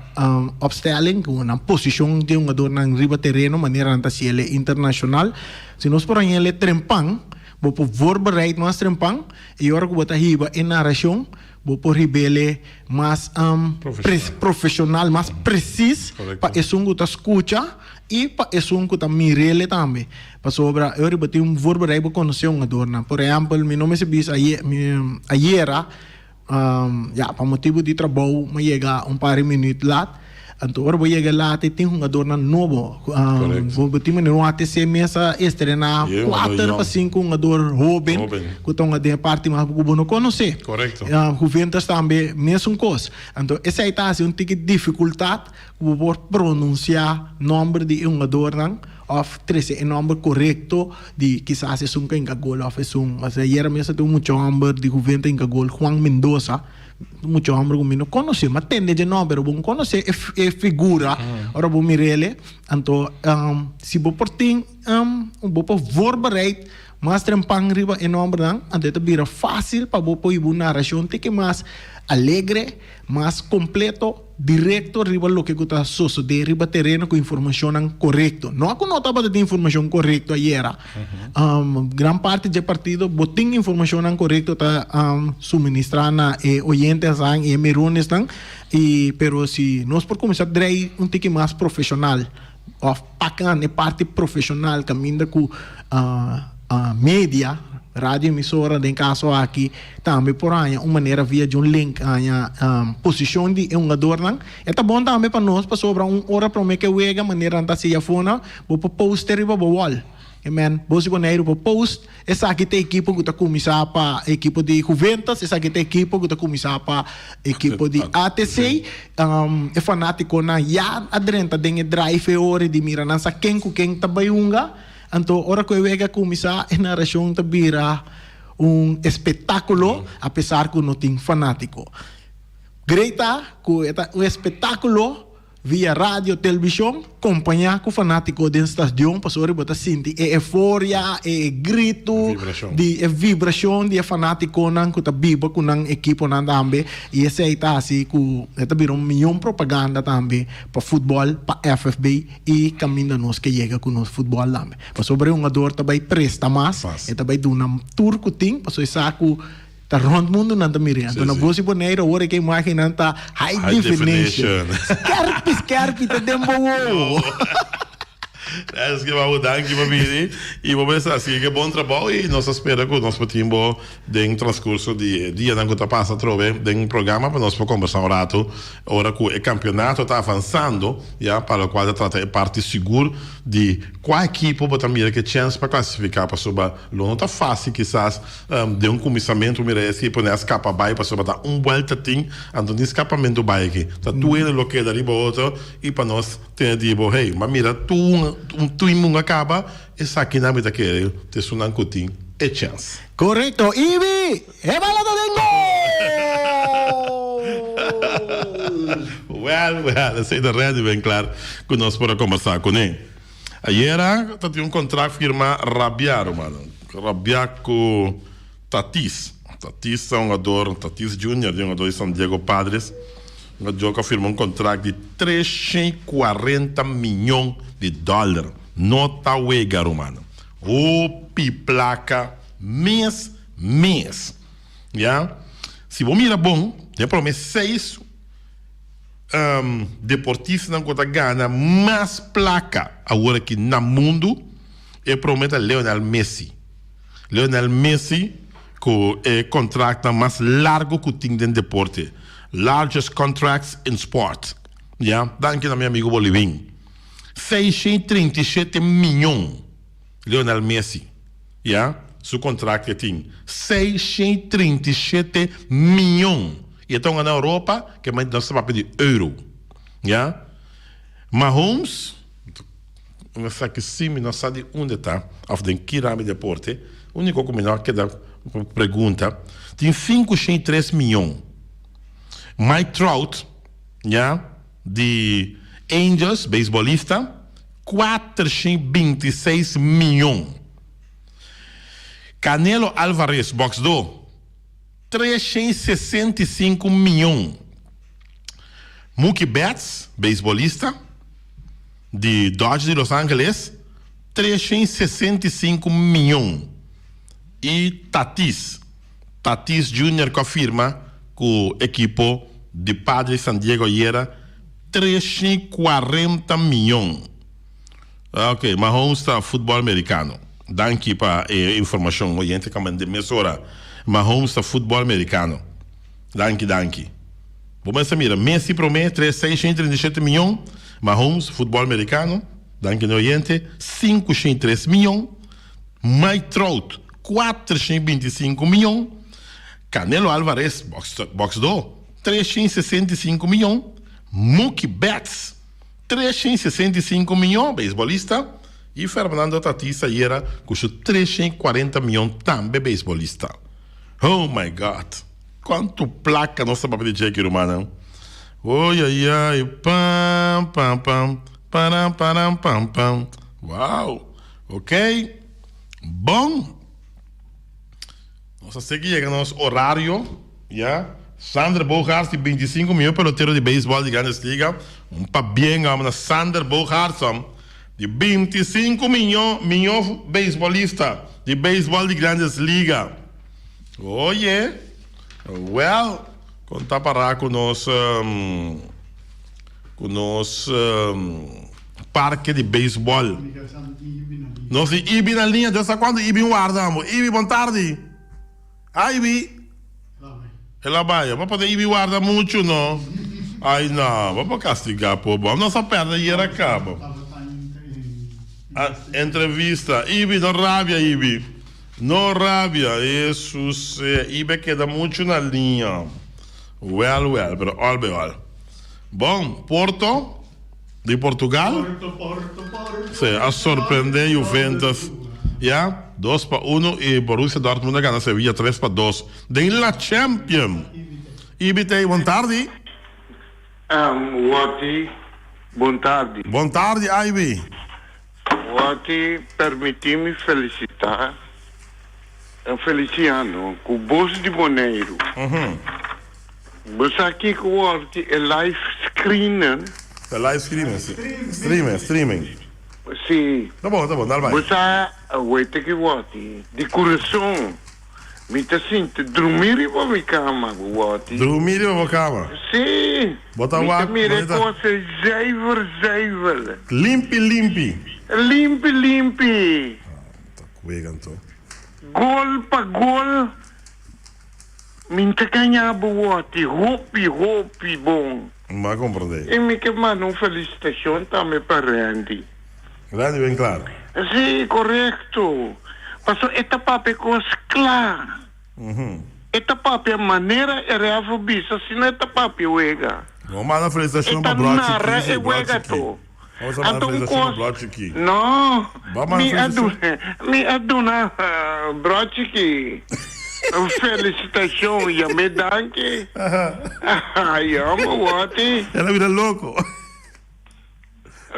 Speaker 5: opstelling, nan posishon di hungadornan riba tereno manera nan ta hasi el internashonal. Si nos por haña el trempan, bo por voorbereid mas trempan i ora ku bo ta hiba e narashon Bo por rib'ele mas profesional, mas precis pa esun ku ta skucha i pa esun ku ta mir'ele tambe. Pasobra e ora bo tin un voorbereid bo konosé un adornan. Por ehèmpel, mi no mester bisa ayera, ya, pa motibu di trabou mi a yega un par di minüt lat. Anto ora bo yega lati tin hungadornan nobo. Bo tin manera un ATC mes a estrená kuater pa sinku hungador hóben ku ta hunga den e parti mas ku bo no konosé. Juventus tambe mesun kos. Anto esei ta hasi un tiki difikultat ku bo por pronunsiá nòmber di e hungadornan òf trese e nòmber korekto di kisas esun ku a hinka gol òf esun. Ayera mes a tin un mucha hòmber di Juventus a hinka gol, Juan Mendoza. Mucho homber ku mi no konosé, m'a tende dje nomber, pero bo no konosé e figura ora bo mir'ele. Anto si bo por tin bo por voorbereid mas trempan riba e nombernan, anto e ta bira fásil pa bo por hiba un narashon tiki mas alegre, mas kompleto. Direkto riba loke ku ta sosodé riba tereno ku informashonnan korekto. No ku no tabata tin informashon korekto ayera. Gran parti dje partido bo tin informashonnan korekto ta suministrá na e oyentesnan i e mironesnan i pero si nos por kuminsá drei un tiki mas profeshonal òf pakan e parti profeshonal kaminda ku media, radio emisora den kaso aki, tambe por haña un manera via di un link haña posishon di e hungadornan. E ta bon tambe pa nos pasobra un ora prome ke wega manera nan ta hasi afona bo por post riba bo wall. Amen. Bo si Boneiru por post esaki ta e ekipo ku ta kuminsá pa ekipo di Juventus, esaki ta e ekipo ku ta kuminsá pa ekipo di ATC. E fanatikonan ya a drenta den e drive e ora di mira nan sa ken ku ken ta bai hunga. Anto ora ku e wega kuminsá e narashon ta bira un espectáculo apesar cu no tin fanatico. Great ta cu e ta un espectáculo via radio, televisión compaña cu fanatico den stadion pasobra bo ta sinti e euforia, e grito di e vibracion di e fanaticonan cu ta biba cu nan equiponan tambe y esey ta haci cu e ta bira un miyon propaganda tambe pa futbol, pa FFB. I kaminda nos ke yega ku nos futbòl tambe. Pasobra e hungador ta bai presta mas, e ta bai duna tur ku tin, pasobra e sa ku ta rònt mundu nan ta mir'é. Anto na Bos i Boneiru awor e ke imágennan ta high definition. Skèrpi skèrpi ta den bo wowo.
Speaker 1: Es ke babo danki pa bini i bo mester a sigui ke bon trabou i nos ta spera ku nos por tin bo den transkurso di e dianan ku ta pasa atrobe den programa pa nos por kombersá un ratu Ora cu e campeonato ta avansando, ya, pa locual ta trata e parti sigur di cua ekipo bo ta mira cu e chens pa clasifica, pasobra lo no ta facil kisas den un cuminsamento mira e ekipo ne a scapa bay pasobra ta un buelta tin, anto ni scapamento bay aki, ta tur hende lo keda riba otro y pa nos tene di bo, hey, m'a mira tur un team un a caba, esakinan mi ta kere ta esunnan cu tin e chens.
Speaker 5: Correcto, Ivy! E bala ta den gol!
Speaker 1: Well, well, esei ta ready ben klar ku nos por a kombersá kuné. Ayera ta tin un kontrakt firmá rabiá, rumannan. Rabiá ku Tatis. Tatis ta un hungador, Tatis Junior, di un hungador di San Diego Padres. Djoko a firma un kontrakt di 340 mion di dòler. No ta wega, rumannan. Hopi plaka mes mes. Ya. Si bo mira bon, den prome seis deportistanan ku ta gana mas plaka awor aki na mundu, e prome ta Lionel Messi. Lionel Messi ku e kontraktnan mas largu ku tin den deporte, largest contracts in sport. Ya, danki na mi amigu Bolivin. 637 mion Lionel Messi, ya, su kontrakt e tin 637 mion i e ta hunga na Europa ke nos ta papia di euro, ya. Mahomes. Mi sa ki si mi no sa di unda ta of den ki ramo di deporte, unico cu mi no a keda pregunta, tin 503 miyon. Mike Trout, ya, di Angels, beisbolista, 426 miyon. Canelo Alvarez, boxdor, 365 miyon. Mookie Betts, beisbolista di Dodgers di Los Angeles, 365 miyon. I Tatis, Tatis Junior ku a firma ku ekipo di Padres San Diego ayera, 340 miyon. Ok, Mahomes ta futbol merikano. Danki pa e informashon, oyente ka manda mesora. Mahomes ta futbol merikano. Danki, danki. Bo mester mira, Messi prome, tres 637 miyon. Mahomes, futbol merikano, danki na oyente, 503 miyon. Mike Trout, 425 miyon. Canelo Alvarez, boxdó, 365 miyon. Mookie Betts, 365 miyon, beisbolista, i Fernando Tatis ayera ku su 340 miyon tambe beisbolista. Oh my God! Kuantu plaka nos ta papia di dje aki rumannan? Oy ay ay pam pam pam param param pam pam wow! Ok bon! Nos a sigui yega na nos orario, ya. Sander Bogaerts di 25 mihó pelotero di beisbòl di Grandes Liga. Un pabien amo na Sander Bogaerts di 25 mihó mihó beisbolista di beisbòl di Grandes Liga. Oye, well, kon ta pará ku nos ku nos parke di beisbòl. Nos di Ibi na liña, Dios sa kuantu Ibi warda amo. Ibi, bon tardi. Ibi. El a bai. Bo pone Ibi warda muchu, no? Ai no, bo por kastigá pobo. Nos a pèrdè ayer a kaba. Entrevista. Ibi, no rabia, Ibi. No rabia. Hesus, Ibi a keda muchu na liña. Wèl, wèl, pero òl bei òl. Bon, Porto di Portugal si a sorprende Juventus ya 2-1 y Borussia Dortmund a gana Sevilla 3-2 den la Champion. IBT, bon tardi.
Speaker 6: Watty, bon tardi.
Speaker 1: Bon tardi, Ivy.
Speaker 6: Watty, permiti mi felicita Feliciano cu bos di Boneiru. Bo sa kiko wòrdi e live screener?
Speaker 1: E live screener, si. Streaming, streaming.
Speaker 6: Si.
Speaker 1: Ta bon, ta bon, dal bai.
Speaker 6: Bo sa wete ki wòrdi? Di kurason mi ta sinti drumi riba mi kama, bo wòrdi.
Speaker 1: Drumi riba bo kama?
Speaker 6: Si.
Speaker 1: Bo ta
Speaker 6: Mi ta
Speaker 1: wak,
Speaker 6: mira e
Speaker 1: bo ta.
Speaker 6: kos ei zuiver, zuiver.
Speaker 1: Limpi, limpi.
Speaker 6: Limpi, limpi.
Speaker 1: Ta kuega anto.
Speaker 6: Gol pa gol. Mi n'ta gaña bo wòti hopi hopi bon.
Speaker 1: Mi a komprendé.
Speaker 6: I mi ke manda un felisitashon tambe pa Randy.
Speaker 1: Randy ben klar.
Speaker 6: Sí, korekto. Paso e ta papia kos kla. E ta papia manera e rèf bisa, asina e ta papia wega.
Speaker 1: Bo manda felisitashon
Speaker 6: E
Speaker 1: pa
Speaker 6: ta
Speaker 1: Brochi
Speaker 6: narra
Speaker 1: Ki, sí,
Speaker 6: e
Speaker 1: Brochi
Speaker 6: wega
Speaker 1: Ki.
Speaker 6: to.
Speaker 1: Vamos a manda
Speaker 6: Anto un
Speaker 1: felisitashon pa
Speaker 6: kos,
Speaker 1: Brochi Ki.
Speaker 6: no,
Speaker 1: Bo manda
Speaker 6: mi a
Speaker 1: felisitashon?
Speaker 6: duna, mi a duna Brochi Ki un felisitashon, yam'é danki. Ay, homber, wòti.
Speaker 1: El a bira loko.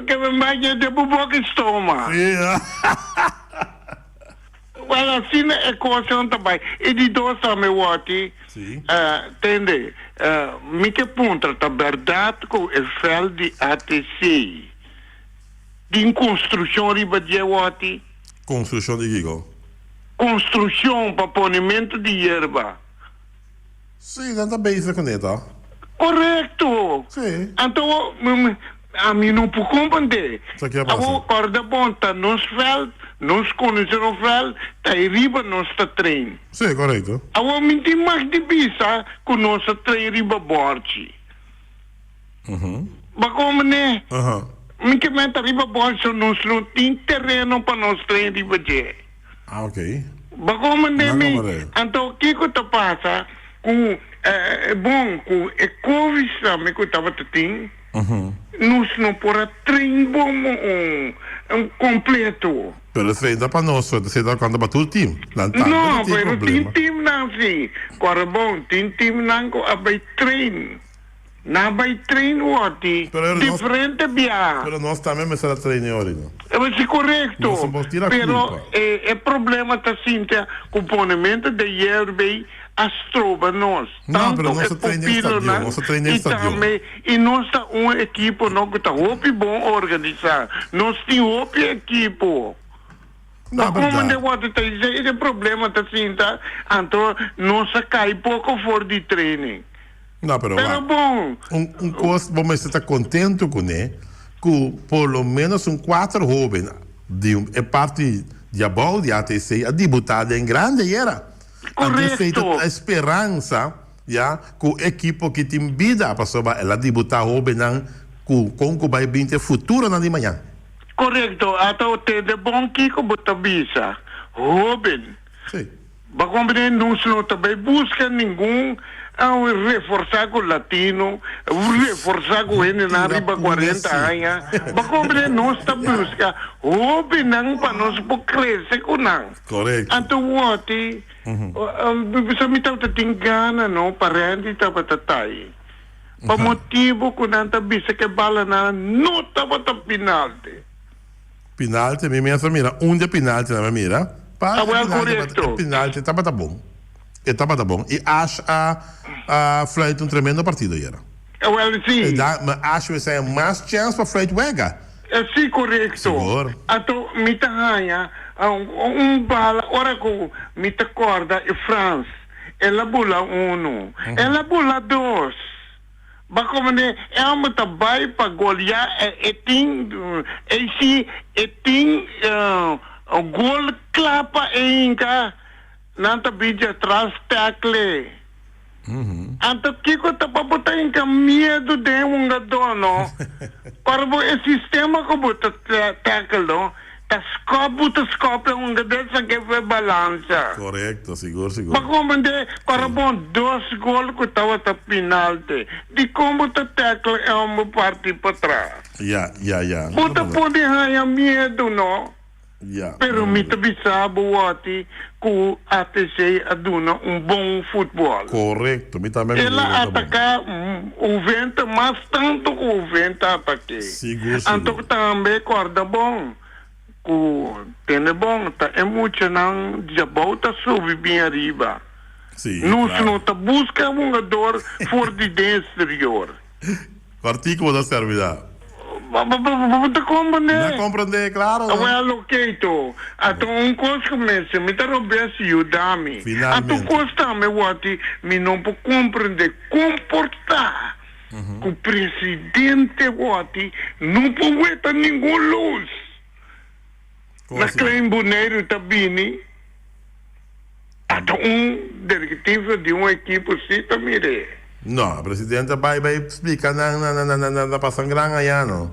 Speaker 6: Ke mi manja den bo boka i stoma.
Speaker 1: Sí,
Speaker 6: Bo Wel asina e kosnan ta bai. E di dos tambe wòrdi tende mi ke puntra ta bèrdat ku e vèlt di ATC tin konstrukshon riba dje wòrdi?
Speaker 1: Konstrukshon di kiko?
Speaker 6: Konstrukshon pa ponementu di yerba.
Speaker 1: Sí, nan ta bezig kuné ta.
Speaker 6: Korekto!
Speaker 1: Sí.
Speaker 6: Anto ami no por komprendé.
Speaker 1: Sa ke a pasa?
Speaker 6: Awor kòrda bon, ta nos vèlt, nos konosé nos vèlt, ta ei riba nos ta train.
Speaker 1: Sí, korekto.
Speaker 6: Awor mi tin mag di bisa ku nos ta train riba bòrchi. Bo komprendé? Mi ke meta riba bòrchi, so nos no tin tereno pa nos train riba dje.
Speaker 1: Ah, ok.
Speaker 6: Bo komprendé
Speaker 1: No
Speaker 6: mi?
Speaker 1: komprendé.
Speaker 6: Anto kiko ta pasa ku e bon ku e covid tambe ku tabata tin, nos no por a train bon un kompleto.
Speaker 1: Pero esei ta pa nos, esei ta konta pa tur team. Nan tambe
Speaker 6: No,
Speaker 1: ta tin
Speaker 6: pero tin
Speaker 1: problema.
Speaker 6: teamnan si. Kòrda bon, tin teamnan ku a bai train. Nan bai train wòrdi
Speaker 1: Pero nos,
Speaker 6: diferente biaha.
Speaker 1: pero nos tambe mester a train e ora no.
Speaker 6: E si korekto,
Speaker 1: Nos no por tira
Speaker 6: pero
Speaker 1: kulpa.
Speaker 6: e e problema ta sintia ku ponementu de yerbei a stroba nos,
Speaker 1: No, pero
Speaker 6: tantu
Speaker 1: nos
Speaker 6: e
Speaker 1: a train den stadion,
Speaker 6: pupilonan
Speaker 1: nos a train den
Speaker 6: i
Speaker 1: stadion.
Speaker 6: tambe i nos ta un ekipo no ku ta hopi bon organisá. Nos tin hopi ekipo.
Speaker 1: No,
Speaker 6: Ma komo
Speaker 1: berdad.
Speaker 6: de wòrdu ta isei e problema ta sinta anto nos a kai poko for di training.
Speaker 1: No, pero
Speaker 6: Pero
Speaker 1: wak,
Speaker 6: bon.
Speaker 1: un, un kos bo mester ta kontentu kuné, ku por lo ménos un kuater hóben di e parti di abou di ATC a debutá den grande ayera. Anto esei ta
Speaker 6: Korekto.
Speaker 1: e speransa, ya, ku ekipo ki tin bida, pasobra el a debutá hóbennan ku kon ku bai binti e futuronan di mañan.
Speaker 6: Korekto. Ata o tende bon kiko bo ta bisa, hóben.
Speaker 1: Sí.
Speaker 6: Bo comprende? Nos no ta bay busca ningun reforsa cu latino, reforsa cu hendenan riba cuarenta aña. Bo comprende? Nos ta busca hobennan pa nos por crece cu nan.
Speaker 1: Correcto.
Speaker 6: Anto woti, bisa mi tabata tin gana no, pa Randy tabata tay. Pa motibo cu nan ta bisa cu e balanan no tabata penalti.
Speaker 1: Penalti mi mes a mira un di e penaltinan mi a mira pa
Speaker 6: Ah,
Speaker 1: e
Speaker 6: well,
Speaker 1: penalti
Speaker 6: correcto.
Speaker 1: e penalti tabata bon e tabata bon y Ash a a fluit un tremendo partido ayera
Speaker 6: Ah, well, si.
Speaker 1: e da ma Ash mester haña mas chance pa fluit wega.
Speaker 6: Eh, si, correcto.
Speaker 1: Sigur.
Speaker 6: Anto mi ta haña un bala ora cu mi ta corda e Frans el a bula uno el a bula dos. Ba komende e homber ta bai pa golia e tin e si e tin gol kla pa e hinka nan ta bin dje atras tackle anto kiko ta pa bo ta hinka miedu den e hungadó no ora bo e sistema ku bo ta tackle no Ta skòp bo ta skòp e hungadó esaki fue balansa.
Speaker 1: Korekto, sigur sigur.
Speaker 6: Pa komprendé ora bon dos gol ku tabata pinalte, dikon bo ta tackle e hòmber parti patras?
Speaker 1: Ya, ya, ya.
Speaker 6: Bo ta pone haña miedu no?
Speaker 1: Ya.
Speaker 6: Pero mi ta bisa bo wòti ku ATC a duna un bon futbòl.
Speaker 1: Korekto, mi tambe
Speaker 6: El
Speaker 1: mira
Speaker 6: a
Speaker 1: ku ta bon.
Speaker 6: ataká Uvente mas tantu ku Uvente a atak'é.
Speaker 1: Sigur, sigur.
Speaker 6: Anto tambe kòrda bon ku tene bon ta e muchanan djabou ta subi bin ariba.
Speaker 1: Sí,
Speaker 6: Nos
Speaker 1: klaru.
Speaker 6: no ta buska hungador for di den exterior.
Speaker 1: Kòrtiku bo ta sèrbi da.
Speaker 6: Bo ta komprendé?
Speaker 1: Mi a komprendé, klaro.
Speaker 6: Awel, oké to. Ato un kos ku mester, mi ta robes yuda mi.
Speaker 1: Finalmente.
Speaker 6: Ato kos tambe wòrdi mi no por komprendé kon por ta ku presidente wòrdi no por weta ningun lus. Na Klein Boneiru ta bini ata un direktivo di un ekipo si ta mir'é.
Speaker 1: No, presidente a bai bai splika nan na na na na Pasangran aya no.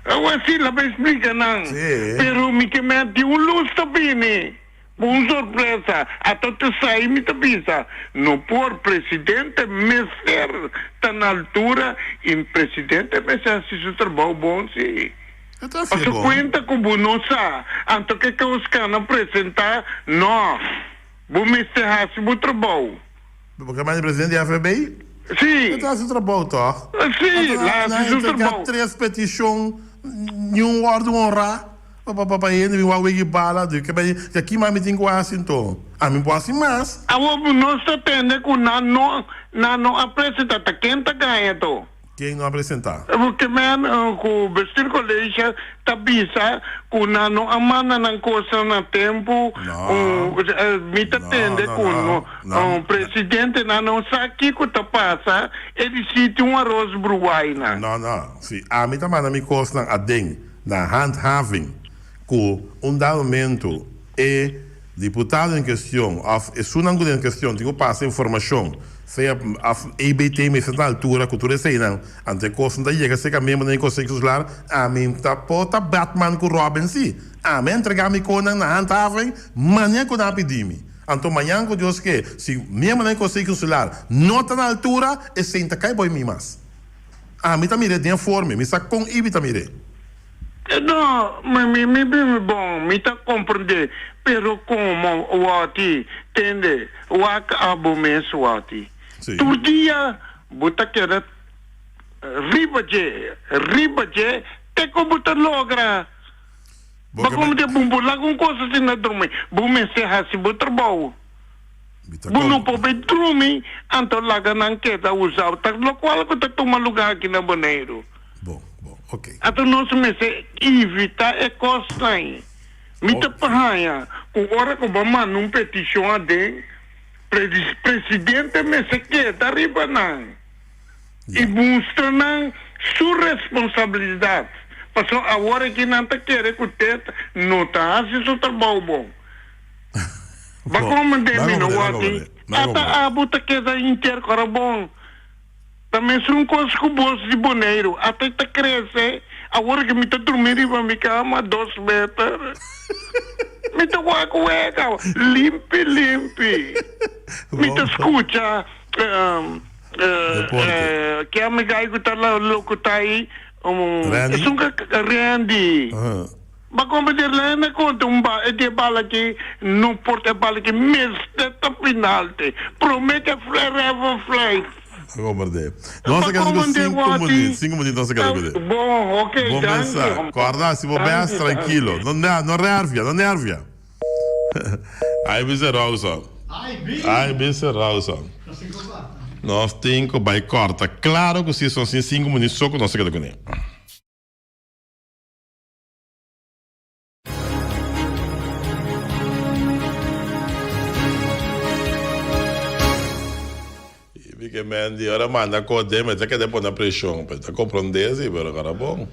Speaker 6: Awa si la bai splika nan.
Speaker 1: Si.
Speaker 6: Pero mi ke meti un lus ta bini. Ku un sorpresa ata te sai mi ta bisa no por presidente mester ta na altura y presidente mester haci su trabao bon si.
Speaker 1: E ta hacié
Speaker 6: Paso
Speaker 1: bon.
Speaker 6: cuenta cu bo no sa anto ke cos cana presenta no bo mester haci bo trabao.
Speaker 1: Bo ke manda presidente di FB?
Speaker 6: Si.
Speaker 1: E ta haci su trabao toch?
Speaker 6: Si,
Speaker 1: Anto
Speaker 6: la
Speaker 1: nan
Speaker 6: haci su
Speaker 1: entrega
Speaker 6: trabao.
Speaker 1: tres peticion niun wordo honra. Pa pa pa hende bin wak wegi bala di ke bay di aki mas mi tin ku hasi nto ami por hasi mas.
Speaker 6: Awor nos ta tende ku nan no nan no a presenta ta ken ta gaña to?
Speaker 1: Ken no a presenta?
Speaker 6: Ke men ku bestuur college ta bisa ku nan no a manda nan kosnan na tempu
Speaker 1: No.
Speaker 6: mi ta
Speaker 1: No,
Speaker 6: tende
Speaker 1: no,
Speaker 6: ku
Speaker 1: no, no.
Speaker 6: presidente nan no sa kiko ta pasa e di siti un aros bruwai nan.
Speaker 1: No no si ami ta manda mi kosnan aden na handhaving ku un dado momento e diputado en kestion òf esunnan ku ta en kestion tin ku pasa informashon sea òf EBT mester ta na altura ku tur eseinan anto e kosnan ta yega serka miembronan di Konseho Insular ami ta por ta Batman ku Robin si ami a entrega mi konan na handhaving manera ku nan a pidi mi anto mañan ku Dios ke si miembronan di Konseho Insular no ta na altura esei ta kai boi mi mas. Ami ta mir'é den forme, mi sa kon Ibi ta mir'é.
Speaker 6: No, mi mi mi bon, mi ta comprende, pero como wati, tende, wak abo mes wati.
Speaker 1: Sí.
Speaker 6: Tur dia bo ta keda riba dje, riba dje, te ku bo ta logra.
Speaker 1: Bo
Speaker 6: Ba
Speaker 1: ke
Speaker 6: como
Speaker 1: me.
Speaker 6: te bumbu laga un cosa asina drumi, bo mester haci bo trabou.
Speaker 1: Mi ta
Speaker 6: Bo no
Speaker 1: com.
Speaker 6: por bay drumi, anto laga nan keda usa ta locual cu ta tuma lugar aki na Boneiru.
Speaker 1: Bon, bon, ok.
Speaker 6: Anto nos mester evita e cosnan. Mi ta
Speaker 1: Ok.
Speaker 6: pahaña cu ora cu bo manda un peticion aden, presidente mester keda riba nan y
Speaker 1: Ya.
Speaker 6: mustra nan su responsabilidad. Pasobra awor aki nan ta kere cu tet no ta haci su trabou bon. Ba komende mi no wòrdi. Ata abo ta keda inter korabon. Ta mesun kos ku bos di Boneiru. Ata e ta krese. Awor ke mi ta drumi riba mi kama dos meter. Mi ta wak wega limpi limpi. Mi ta skucha ke amigai ku ta lokuta ei. Esun ka Randy. Ba kompa di Elena konta un ba e di e bala ki no por ta e bala ki mester ta pinalte prome ke refa fluit.
Speaker 1: Ba komprende. Nos a
Speaker 6: Ba
Speaker 1: keda ku
Speaker 6: komprende
Speaker 1: sinku
Speaker 6: wati.
Speaker 1: minuut, sinku minuut nos a keda ku de.
Speaker 6: Bon, ok,
Speaker 1: Bon
Speaker 6: danki.
Speaker 1: mesa. Korda si bo bes
Speaker 6: Danki,
Speaker 1: trankilo.
Speaker 6: danki.
Speaker 1: No ne no nervia, no nervia. Ai bisa Rawson. Ai bisa Rawson. Nos tin ku bai korta. Klaro ku si son sin sinku minuut so ku nos a keda kuné. I ke men di ora manda kos den mi ta keda pone preshon pero ta komprondé si pero kara bon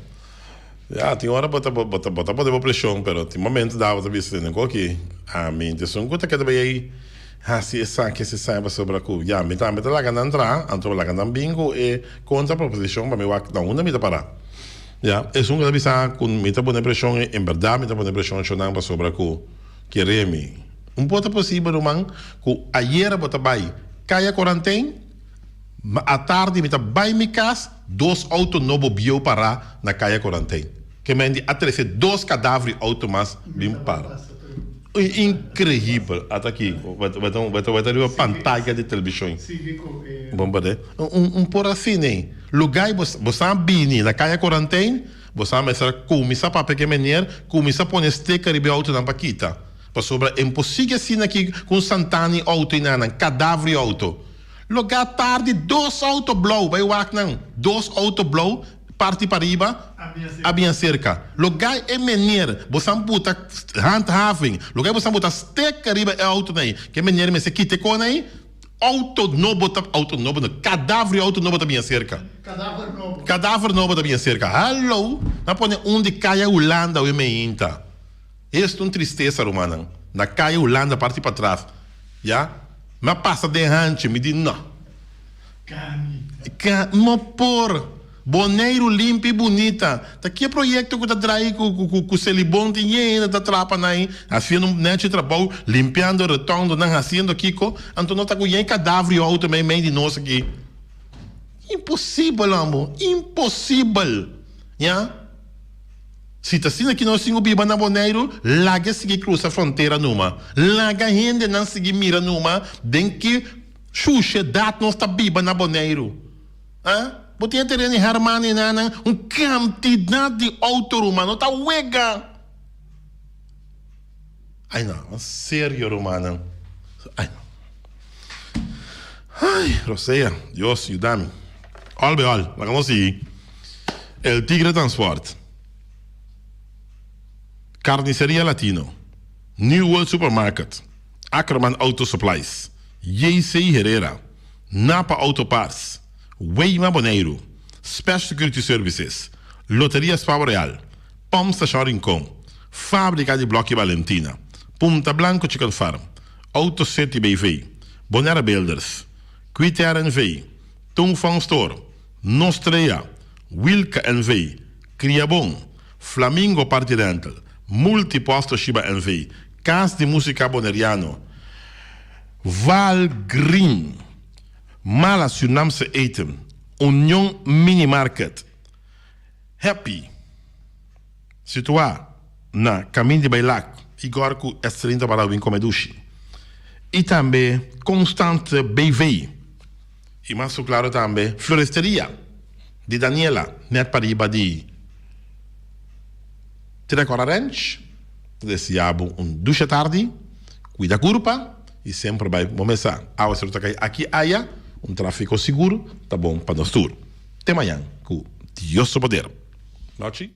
Speaker 1: ya tin ora bo ta bo ta bo ta pone bo preshon pero tin momento da bo ta bisa tene koki ami ta esun ku ta keda bai ei hasi esaki hasi esaki pasobra ku ya mi tambe ta laga nan traha anto laga nan bin ku e kontra proposishon pa mi wak na unda mi ta para. Ya, esun ku ta bisa ku mi ta pone preshon e, en bèrdat mi ta pone preshon shonnan pasobra ku kere mi. Un por ta posibel, ruman, ku ayera bo ta bai Kaya Korantein, ma atardi mi ta bai mi kas, dos outo nobo bieu pará na Kaya Korantein. Ke men di a trese dos kadaver di outo mas bin para. Inkreibel! Ata aki, bo ta bo ta riba pantaya di televishon. Bon pa de. Un por asina ei. Lugá ei bo bo sa bini na Kaya Korantein, bo sa mester a kuminsá papia ku e meneer, kuminsá pone sticker riba e outonan pa kita. Pasobra e imposibel asina aki ku un santana i outo enanan, kadaver i outo. Lugá tardi dos outo blou, bai wak nan, dos outo blou parti pariba a bin aserka. Lugá e meneer bo sa buta handhaving, lugá bo sa buta sticker riba e outonan ei, ku e meneer mester kita e kona ei. Auto nobo ta, auto nobo no, kadaver di auto nobo ta bin aserka.
Speaker 2: Kadaver nobo.
Speaker 1: Kadaver nobo ta bin aserka. Hallo! Nan pone un di Kaya Hulanda awe meinta. Esta un tristesa rumannan. Na Kaya Hulanda parti patras. Ya. Mi a pasa den hanchi, mi di no.
Speaker 2: Kanita.
Speaker 1: Ka, no por. Boneiru limpi i bunita. Ta ki e proyekto ku ta drai ku ku ku Selibon tin yena ta trapa nan ei, hasiendo un nechi trabou, limpiando retondonan, hasiendo kiko, anto no ta ku yen kadaver i outo mei mei di nos aki. Imposibel amo, imposibel! Ya. Si ta asina ki nos tin ku biba na Boneiru, laga sigui krusa frontera numa. Laga hendenan sigui mira numa den ki shushedat nos ta biba na Boneiru. Ah, bo tin e tereno di Herman i nanan, un kantidat di outo ruman, no ta wega. Ai no, serio rumannan. Ai no. Ai, Rosea, Dios yuda mi. All by all, laga nos sigui. El Tigre Transport, Carniceria Latino, New World Supermarket, Ackerman Auto Supplies, JC Herrera, Napa Auto Parts, Weima Boneiru, Special Security Services, Loteria Spavo Real, Pump Station Rincon, Fábrika di Blòki Balentina, Punta Blanco Chicken Farm, Auto City BV, Bonaire Builders, Quitair NV, Tung Fong Store, Nostrea, Wilka NV, Kriabon, Flamingo Party Rental, Multipost Toshiba NV, Kas di Músika Boneriano, Val Green, Mala Surinaamse Eten, Union Mini Market, Happy, situá na Kamin di Bailak, Igor ku Estelin ta para bin kome dushi. I tambe Constant BV. I mas ku klaro tambe Floresteria di Daniela, nèt pariba di Trecora Ranch. Ta deseá bo un dushi atardi, kuida kurpa i semper bai bo mesa. Awaseru ta kai aki aya, un tráfiko sigur ta bon pa nos tur. Te mañan ku Dios su poder. Nochi.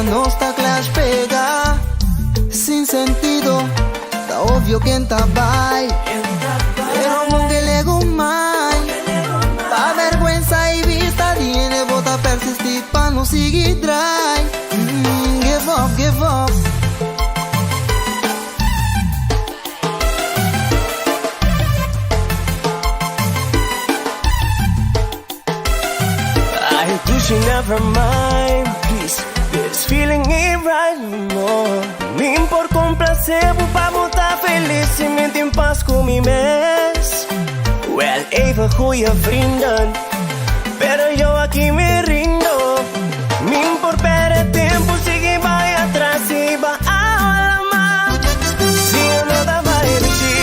Speaker 7: Manera nos ta clash pega Sin sentido Ta obvio ken ta bai Pero mon ke legumai Pa vergüenza y vista di hende bo ta persisti pa no sigui drai mm, Give up, give up.
Speaker 8: I do she never mind Please, this feeling ain't right no more Mi por complacer bo pa bo ta feliz Y mi tin pas cu mi mes Wel even goeie vrienden Pero yo aki mi rindo Mi por perde tempo sigui bay atras Y ba alama Si yo no ta bay richi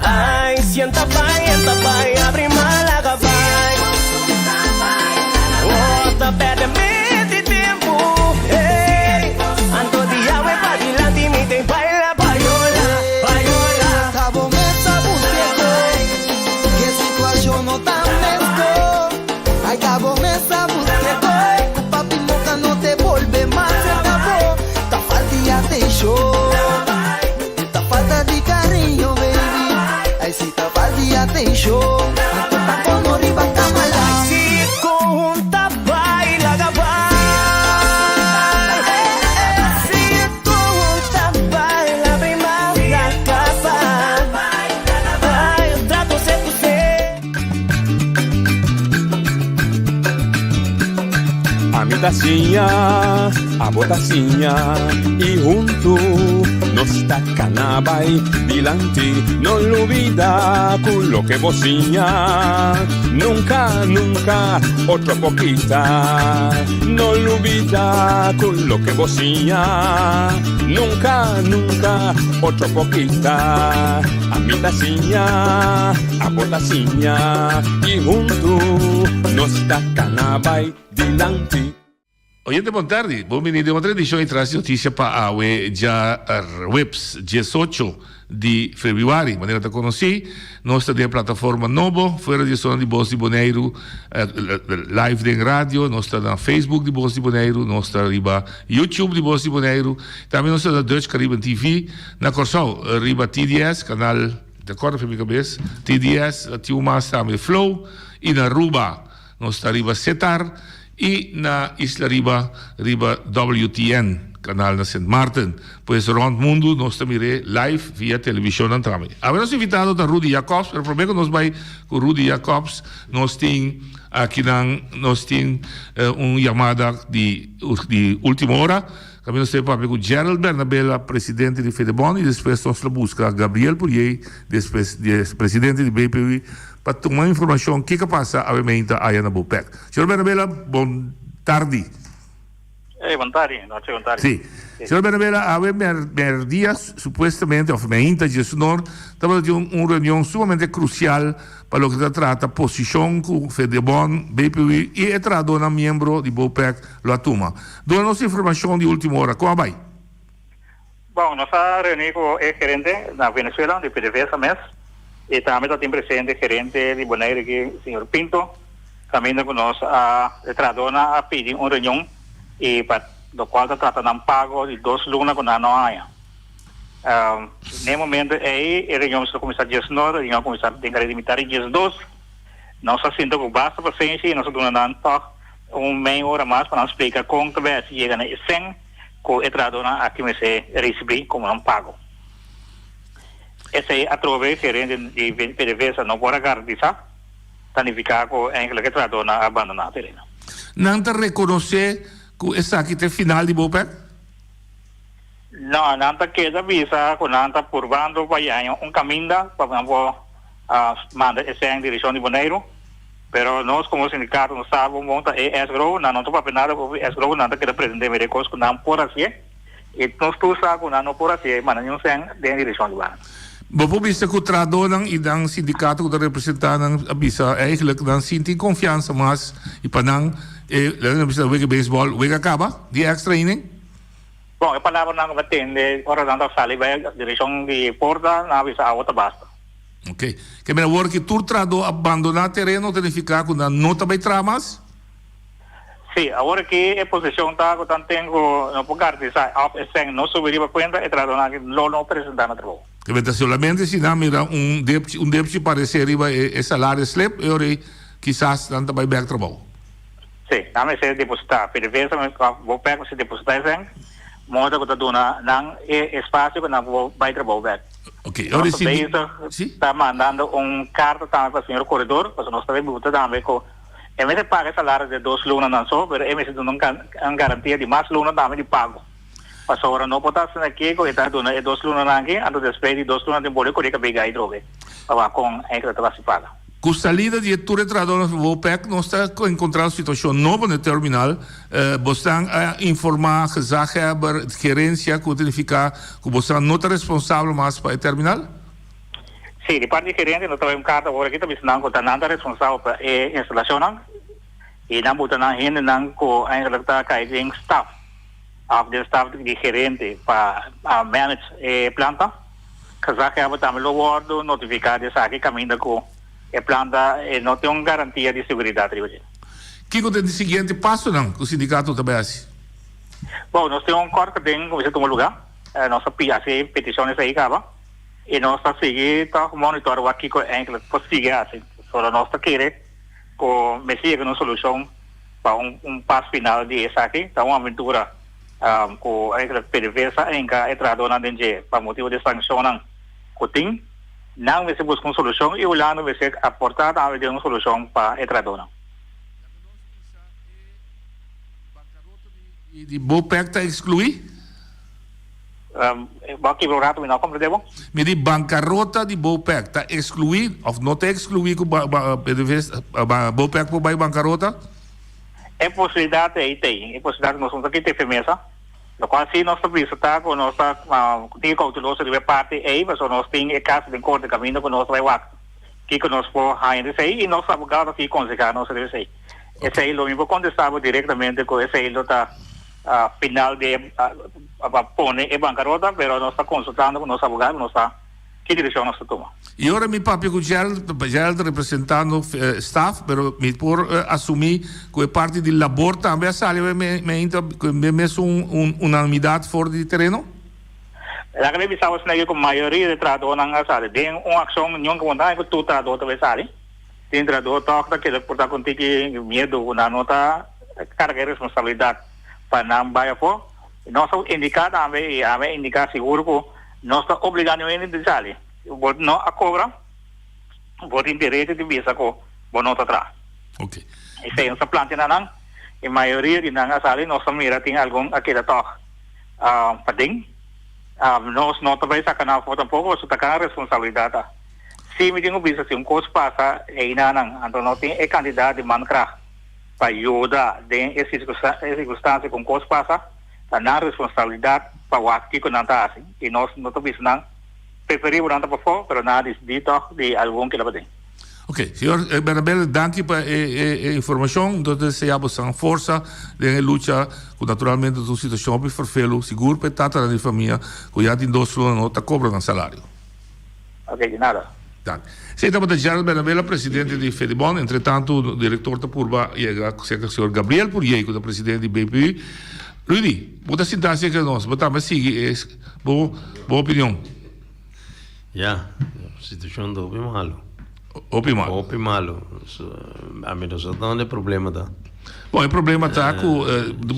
Speaker 8: Ay, sienta bai, enta bai, abri malaga bai. Oh, ta perde mente y tempo. Hey, anto di awe pa dilanti mi te baila payola, payola.
Speaker 7: Ta bo mesa busqueco, que situacion no ta mesco. Ay, ta bo mesa busqueco, cu papi moca no te bolbe mas cerca bo. Ta falta di atencion. Ta falta di cariño, baby. Ay, si ta falta di atencion. Anto ta como riba camala.
Speaker 8: Si conjunta baila gabay. Si conjunta baila prima la casa. Ay, trato se puse.
Speaker 9: Ami ta siña, abo ta siña y hunto nos ta cana bay dilanti. No lubida cu loke bo siña nunca, nunca otro por kita. No lubida cu loke bo siña nunca, nunca otro por kita. Ami ta siña, abo ta siña y hunto nos ta cana bay dilanti.
Speaker 10: Oyente bon tardi, bon bini den otro edicion di Tras di Noticia pa awe djaweps diesocho di februari. Manera ta conoci, nos ta den plataforma nobo, fuera di e zona di Bos di Boneiru, live den radio, nos ta na Facebook di Bos di Boneiru, nos ta riba YouTube di Bos di Boneiru, tambe nos ta na Dutch Caribbean TV na Corsou, riba TDS, canal, ta corda for mi cabes, TDS, tin un mas tambe, Flow, y na Aruba. Nos ta riba Setar y na Isla Riba riba WTN, canal na Sint Maarten. Pues rond mundo nos ta mir'é live via televisionnan tambe. Awe nos invitado ta Rudy Jacobs, pero prome cu nos bay cu Rudy Jacobs nos tin akinan nos tin un yamada di di ultimo ora. Tambe nos ta papia cu Gerald Bernabela, presidente di Fedebon y despues nos lo busca Gabriel Puriey, despues presidente di BPU. Pa tuma informacion kiko a pasa awe meinta aya na Bopec. Señor Bernabela, bon tardi.
Speaker 11: Hey, bon tardi. Noche, bon tardi.
Speaker 10: Sí. Señor Bernabela, awe merdia supuestamente, of meinta djesunor, tabata tin un reunion sumamente crucial pa loke ta trata posicion cu Fedebon, BPU y e trahadornan miembro di Bopec lo a tuma. Duna nos informacion di ultimo ora. Con a bay?
Speaker 11: Bon, nos a reuní ku e gerente na Venezuela di PDVSA mes i tambe ta tin presente gerente di Bonaire aki, señor Pinto, kaminda ku nos a, e trahadónan a pidi un reunion i pa lokual ta trata nan pago di dos luna ku nan no a haña. Na e momento ei e reunion mester kuminsá diesnor, e reunion a kuminsá den kare di mitar di diesdos. Nos a sinta ku basta pasenshi i nos a duna nan tòg un mei ora mas pa nan splika kon ta bai hasi yega na e sèn. ku e trahadónan aki mester risibí komo nan pago. Esei atrobe gerente di PDVSA no por a garantisá, ta nifiká ku enkele e trahadónan a bandoná tereno.
Speaker 10: Nan ta rekonosé ku esaki ta e final di Bopec?
Speaker 11: No, nan ta keda bisa ku nan ta purbando pa yaña un kaminda pa nan por manda esei en direkshon di Boneiru. Pero nos como sindicato no sa bon bon ta e escrow, nan no ta papia nada over escrow, nan ta keda presente mira e cos cu nan por hacié y nos tur sa cu nan no por hacié, manda ni un cen den direccion di banda.
Speaker 10: Bo por bisa cu trahadornan y nan sindicato cu ta representa nan a bisa eigenlijk nan sin tin confiansa mas y pa nan e nan a bisa wega baseball wega caba di extra inning?
Speaker 11: Bon, e palabranan cu mi a tende ora nan ta sali bay direccion di porta, nan a bisa awo ta basta.
Speaker 10: Ok. Ke mira awor ki tur trahadó a bandoná tereno ta nifiká ku nan no ta bai traha mas?
Speaker 11: Sí, awor aki e posicion ta cu tanten cu no por garantisa of e cen no subi riba cuenta, e trahadornan aki lo no presenta na trabou.
Speaker 10: Kebé ta solamente si nan mira un depchi, un depchi parece riba e e salario slip, e ora ei kisas nan ta bai bek trabou.
Speaker 11: Sí, nan mester deposita. PDVSA of Bopec mester deposita e cen, modo cu ta duna nan e espacio cu nan por bai trabou bek.
Speaker 10: Ok, e ora
Speaker 11: Nos ta
Speaker 10: si di,
Speaker 11: bezig
Speaker 10: si?
Speaker 11: ta mandando un carta tambe pa señor Corredor, pasobra nos ta bay buta tambe cu E mester paga e salario de dos lunanan so, pero e mester duna un garantia di mas luna tambe di pago. Pasobra no por ta asina aki cu e ta duna e dos lunanan aki, anto despues di dos luna tin bole cu rica biga y drobe pa wak con eigenlijk ta basi paga.
Speaker 10: Cu salida di e tur e trahadornan di Bopec nos ta encontra un situacion nobo na e terminal. Bosnan a informa gezaghebber, gerencia cu ta nifica cu bosnan no ta responsabel mas pa e terminal?
Speaker 11: Sí, di parti di gerente nos ta bai un karta awor aki ta bisa nan ku ta nan ta responsabel pa e instalashonnan i nan buta nan hendenan ku eigenlijk ta kai den staf òf den staf di gerente pa manage e planta. Gezaghebber tambe lo wòrdu notifiká di esaki kaminda ku e planta e no tin un garantia di seguridat riba dje.
Speaker 10: Kiko ta e siguiente pasonan ku sindikato ta bai hasi?
Speaker 11: Bon, nos tin un kòrt den kuminsá tuma lugá. Nos a pidi hasi petishon esei kaba. I nos ta sigui tòg monitor wak kiko enkele por sigui hasi. Pasobra nos ta kere ku mester yega na un solushon pa un un pas final di esaki. Ta un aventura ku enkele PDVSA a hinka e trahadónan den dje pa motibu di sankshonnan ku tin. Nan mester buska un solushon i Hulanda mester aportá tambe den un solushon pa e trahadónan.
Speaker 10: Di Bopec ta ekskluí?
Speaker 11: Bo a kibra un rato mi no a comprende bo.
Speaker 10: Mi di bancarota di Bopec ta exclui of no ta exclui cu Bopec por bay bancarota?
Speaker 11: E posibilidad ey t'ey. E posibilidad nos no ta kita efe mesa. Locual si nos ta bisa ta cu nos ta tin cauteloso riba e parti ey pasobra nos tin e caso den corte caminda cu nos ta bay wak kico nos por haya di esey y nos abogado ta sigui conseha nos riba esey. Esey lo mi por contesta bo directamente cu esey lo ta final di e pa pone e bancarota, pero nos ta consultando cu nos abogado, nos sa ki direccion nos ta tuma.
Speaker 10: Y ora mi papia cu Gerald, Gerald ta representando staff, pero mi por asumi cu e parti di labor tambe a sali meinta cu e mesun unanimidad for di tereno?
Speaker 11: Laga mi bisa bo esaki cu mayoria di trahadornan a sali den un accion, niun cu bo ta cu tur trahador ta bay sali. Tin trahador tòg ta keda por ta ku un tiki miedu ku nan no ta karga e responsabilidat pa nan bai afó. Nos a indiká tambe i ami a indiká sigur ku nos ta obligá niun hende di sali. Bo no a kobra, bo tin derecho di bisa ku bo no ta traha. Esei nos a plantia na nan i mayoria di nan a sali. Nos a mira tin algun a keda tòg paden. Nos no ta bai saka nan afó tampoko pasobra ta kana responsabilidat ta. Sí, mi tin ku bisa si un kos pasa einanan, anto no tin e kantidat di mankracht pa yuda den e sirkunstansia ku un kos pasa, ta nan responsabilidat pa wak kiko nan ta hasi. I nos no ta bisa nan, preferibel nan ta pafó, pero nan a disidí tòg di algun kila paden.
Speaker 10: Ok, señor Bernabel, danki pa e e informacion. Nos ta desea bo san forsa den e lucha cu naturalmente ta un situacion hopi ferfelu, sigur pa e tatanan di famia cu ya tin dos luna no ta cobra nan salario.
Speaker 11: Ok, di nada.
Speaker 10: Dank. Esei tabata Gerald Bernabela, presidente di Fedibon. Entretanto, director ta purba yega cerca señor Gabriel Purjey, cu ta presidente di BPU. Rudy, bo ta sinta cerca nos, bo tambe sigui e bo bo opinion.
Speaker 12: Ya, situacion ta hopi malo.
Speaker 10: Hopi malo.
Speaker 12: Hopi malo. Ami no sa donde e problema ta.
Speaker 10: Bon, e problema ta cu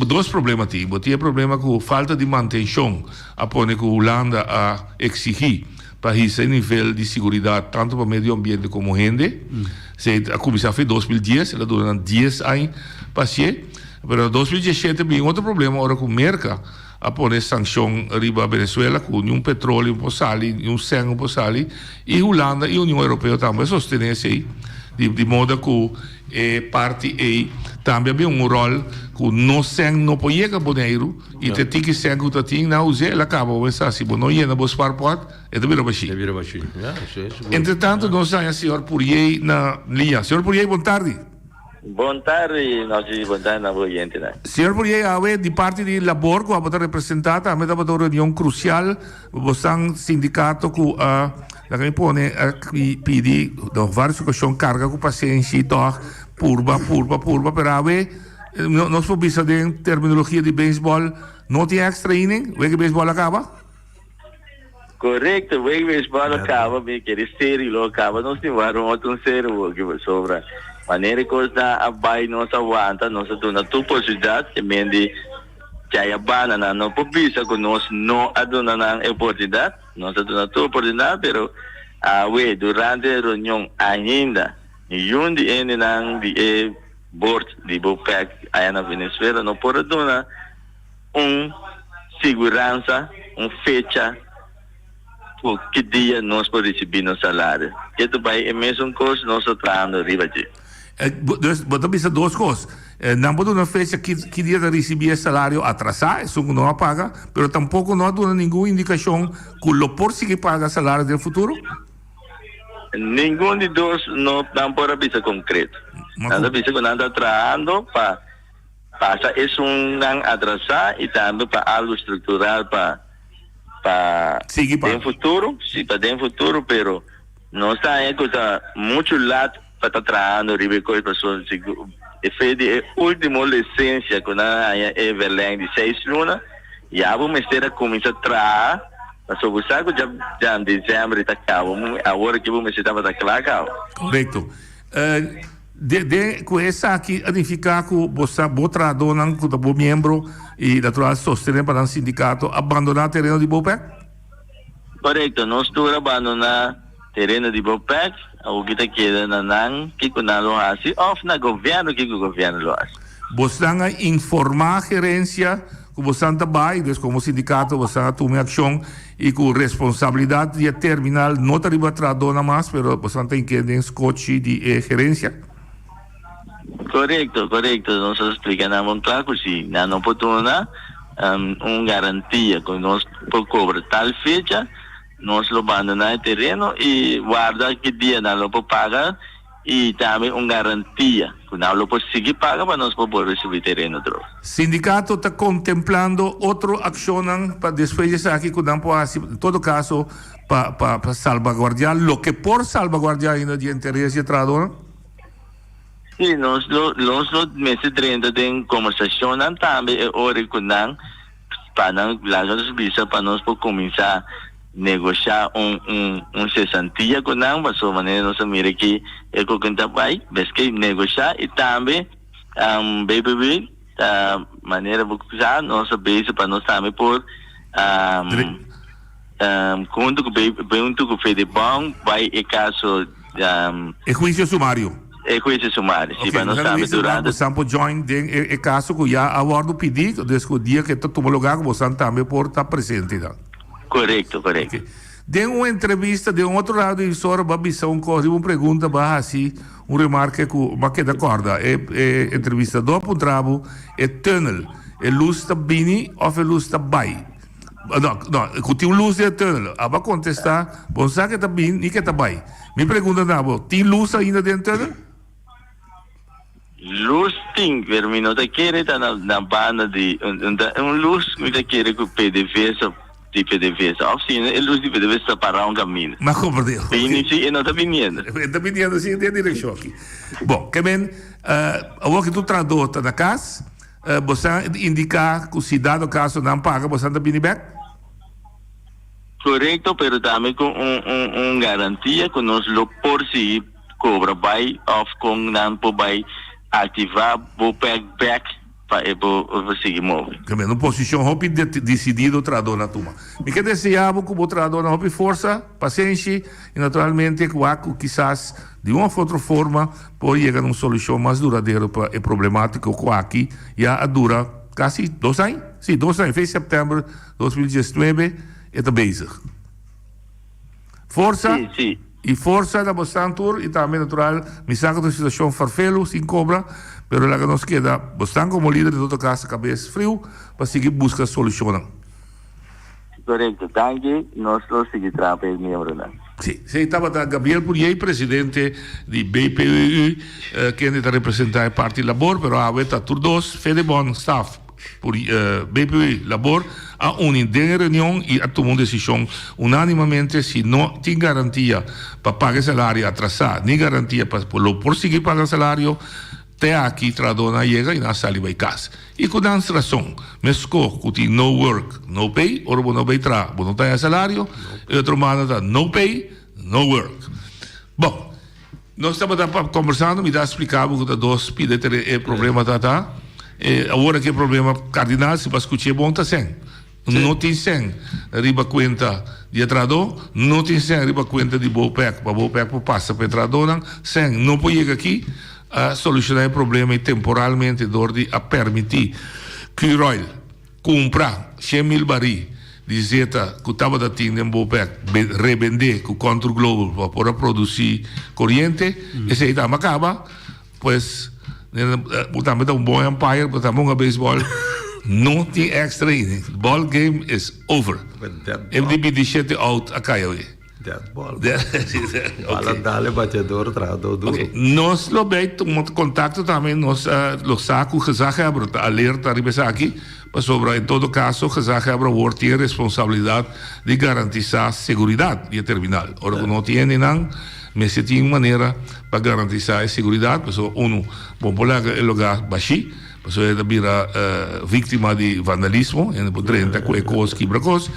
Speaker 10: dos problema tin. Bo tin e problema cu falta di mantencion a pone cu Hulanda a exigi pa hisa e nivel di siguridad tanto pa medio ambiente como hende. Esey a cuminsa fe 2010, el a dura nan dies aña pa hacié. Pero na 2017 bin otro problema ora cu Merca a pone sancion riba Venezuela cu niun petroleo por sali, niun cen por sali y Hulanda y Union Europeo tambe a sostene esey di moda cu e parti ey tambe a bin un rol cu no cen no por yega Boneiru y te tiki cen cu ta tin nan uze el a caba bo mester si bo no yena bo spaarpot e ta bira bashi.
Speaker 12: E bira bashi, ya, esey sigur.
Speaker 10: Entre tanto nos haña señor Puriey na liña. Señor Puriey bon tardi.
Speaker 13: Bon tardi Nochi, bon tardi na bo oyentenan.
Speaker 10: Señor Puriey awe di parti di labor cu abo ta representa tambe tabata un reunion crucial. Bosan sindicato cu a laga mi pone a pidi den varios ocasion carga cu pasenshi tog purba purba purba pero awe. Nos por bisa den terminologia di beisbòl, no tin extra inning, wega beisbòl a kaba?
Speaker 13: Korekto, wega beisbòl a kaba, mi kere seri lo a kaba, nos tin wak un otro un seri wak pasobra manera e kosnan a bai nos a wanta, nos a duna tur posibilidat, e men di djaya banda nan no por bisa ku nos no a duna nan e oportunidat, nos a duna tur oportunidat, pero awe durante e reunion ainda niun di hendenan di e Bord di Bopec aya na Venezuela no por a duna un siguransa, un fecha ku ki dia nos por ricibi nos salario. Ketu bay e mesun cos nos ta trahando riba dje.
Speaker 10: Dus bo ta bisa dos cos, nan por duna fecha ki ki dia ta ricibi e salario atrasa, esun ku no a paga, pero tampoco no a duna ningun indicacion ku lo por sigui paga salario den futuro?
Speaker 13: Ningun di dos no nan por a bisa concreto. Nan ta bisa cu nan ta trahando pa pasa esunnan atrasa y tambe pa algo structural pa pa den futuro, si pa den futuro, pero nos ta haña cu ta mucho lat pa ta trahando riba e cos pasobra e fe di e ultimo licencia cu nan a haña e verleng di seis luna ya bo mester a cuminsa traha. Pasobra bo sa ku dja dja december ta kaba, awor aki bo mester tabata kla kaba.
Speaker 10: Korekto. De de ku esaki a nifiká ku bo sa bo trahadónan ku ta bo miembro i natural sostené pa nan sindikato a bandoná tereno di Bopec?
Speaker 13: Korekto, nos tur a bandoná tereno di Bopec, awor ki ta keda na nan kiko nan lo hasi òf na gobièrnu kiko gobièrnu lo hasi.
Speaker 10: Bosnan a informá gerensia ku bosan ta bai, dus komo sindikato bosan a tuma e akshon i ku responsabilidat di e terminal no ta riba trahadónan mas, pero bosan ta ink'é den skochi di e gerensia?
Speaker 13: Korekto, korekto. Nos a splika nan bon kla ku si nan no por duna un garantia ku nos por kobra tal fecha, nos lo bandoná e tereno i warda ki dia nan lo por paga. I tambe un garantia ku nan lo por sigui paga pa nos por bolbe subi tereno otro.
Speaker 10: Sindikato ta kontemplando otro akshonnan pa despues di esaki ku nan por hasi, en todo kaso pa pa pa salbaguardiá loke por salbaguardiá ainda di interes di e trahadónan?
Speaker 13: Sí, nos lo nos lo mester drenta den kombersashonnan tambe e ora ku nan pa nan laga nos bisa pa nos por kuminsá negoshá un un un sesantia ku nan pasobra manera nos a mira ki e koken ta bai mester negoshá i tambe BBB ta manera bo sa nos a bezig pa nos tambe por huntu ku huntu ku Fedebon bai e kaso.
Speaker 10: E huisio sumario.
Speaker 13: E huisio sumario, si, pa nos tambe durante.
Speaker 10: Bosan por join den e kaso ku ya a wòrdu pidí, dus ku dia ku e ta tuma lugá ku bosan tambe por ta presente nan.
Speaker 13: Korekto, korekto.
Speaker 10: Den un entrevista den un otro radio emisora bo a bisa un kos, riba un pregunta bo a hasi un remarke ku bo a keda kòrda. E e entrevistador a puntra bo e tunnel, e lus ta bini òf e lus ta bai? No, no, ku tin un lus den e tunnel. Abo a kontestá, bo no sa ke ta bini ni ke ta bai. Mi pregunta na bo, tin lus ainda den e tunnel?
Speaker 13: Lus tin, pero mi no ta kere ta na na banda di un ta un lus mi ta kere ku PDVSA di PDVSA of si no e lus di PDVSA ta para un kaminda.
Speaker 10: M'a komprende.
Speaker 13: Bini si e no ta biniendo.
Speaker 10: E ta biniendo si den direkshon aki. Bon, ke men awor ki tur trahadó ta na kas, bosan indiká ku si dado kaso nan paga bosan ta bini bèk?
Speaker 13: Korekto, pero tambe ku un un un garantia ku nos lo por sigui. Cobra bai of con nan por bai activa bo pek bek pa e por sigui move.
Speaker 10: Kambia un posicion hopi decidido trahadornan a tuma. Mi ke desea bo cu bo trahadornan hopi forsa, pasenshi y naturalmente cu wak cu kisas di un of otro forma por yega na un solucion mas duradero pa e problematico cu aki ya a dura casi dos aña, si dos aña, fe september 2019 e ta bezig. Forsa.
Speaker 13: Si, si.
Speaker 10: I forsa na bosnan tur i tambe natural mi sa ku ta un situashon farfelu sin kobra pero laga nos keda bosnan komo lider di todo kas kabes friu pa sigui buska solushonnan.
Speaker 13: Korekto, danki, nos lo sigui traha pa e miembronan.
Speaker 10: Si, esei tabata Gabriel Puriey, presidente di BPUU, kende ta representa e parti labor, pero awe ta tur dos, Fedebon, staf. Por BPU Labor a uni den e reunion y a tuma un decision unanimamente si no tin garantia pa paga e salario atrasa ni garantia pa lo por sigui paga salario. Te aki trahadónan a yega i nan a sali bai kas. I ku nan rason. Meskos ku tin no work, no pay, ora bo no bai traha, bo no ta haña salario, e otro banda ta no pay, no work. Bon, nos tabata kombersando, mi ta a splika bo ku ta dos pida e problema ta ta. Awor aki e problema kardinal, si bo a skuch'é bon, ta sèn. No tin sèn riba kuenta di e trahadó, no tin sèn riba kuenta di Bopec pa Bopec por pasa pa e trahadónan. Sèn no por yega aki. A solushoná e problema ei temporalmente dor di a permití Curoil kumpra 100,000 barí di zeta ku tabata tin den Bopec rebendé ku Contour Global pa por a produsí koriente. Esei tambe a kaba. Pues, bo tambe ta un bon umpire, bo tambe hunga baseball. No tin extra inning. Ball game is over. MDB di shete out a cay awe.
Speaker 12: Dead ball. Bala dale bateador trahador duro.
Speaker 10: Okay. Nos lo bay tuma contacto tambe, nos lo sa cu gezaghebber ta alerta riba esaki, pasobra en todo caso gezaghebber awor tin e responsabilidad di garantisa seguridad di e terminal. Ora cu no tin hendenan, Mester tin un manera pa garantisá e seguridat, pasobra unu, bo por laga e lugá bashí, pasobra e ta bira víktima di vandalismo, hende por drenta ku e kos, kibra kos,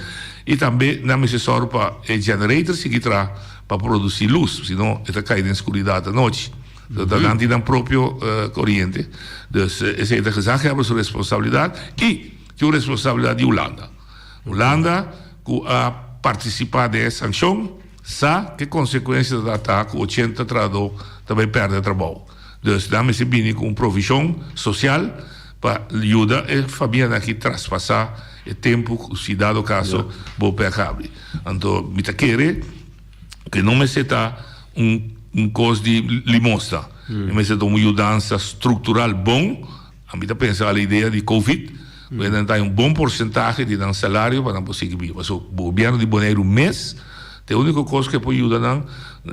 Speaker 10: i tambe nan mester sòru pa e generator sigui traha pa produsí lus, sino e ta kai den skuridat anochi. So nan tin nan propio koriente. Dus esei ta gezaghebber su responsabilidat i tin un responsabilidat di Hulanda. Hulanda ku a partisipá den e sankshon. Sa ke konsekuensia ta ta ku ochenta trahadó ta bai pèrdè trabou. Dus nan mester bini ku un provishon sosial pa yuda e famianan aki traspasá e tempu ku si dado kaso bo pèk habri. Anto mi ta kere ku e no mester ta un un kos di limosna. E mester ta un yudansa struktural bon. Ami ta pensa al idea di covid ku nan ta haña un bon porsentahe di nan salario pa nan por sigui biba. So gobièrnu di Boneiru mes ta e úniko kos ku e por yuda nan.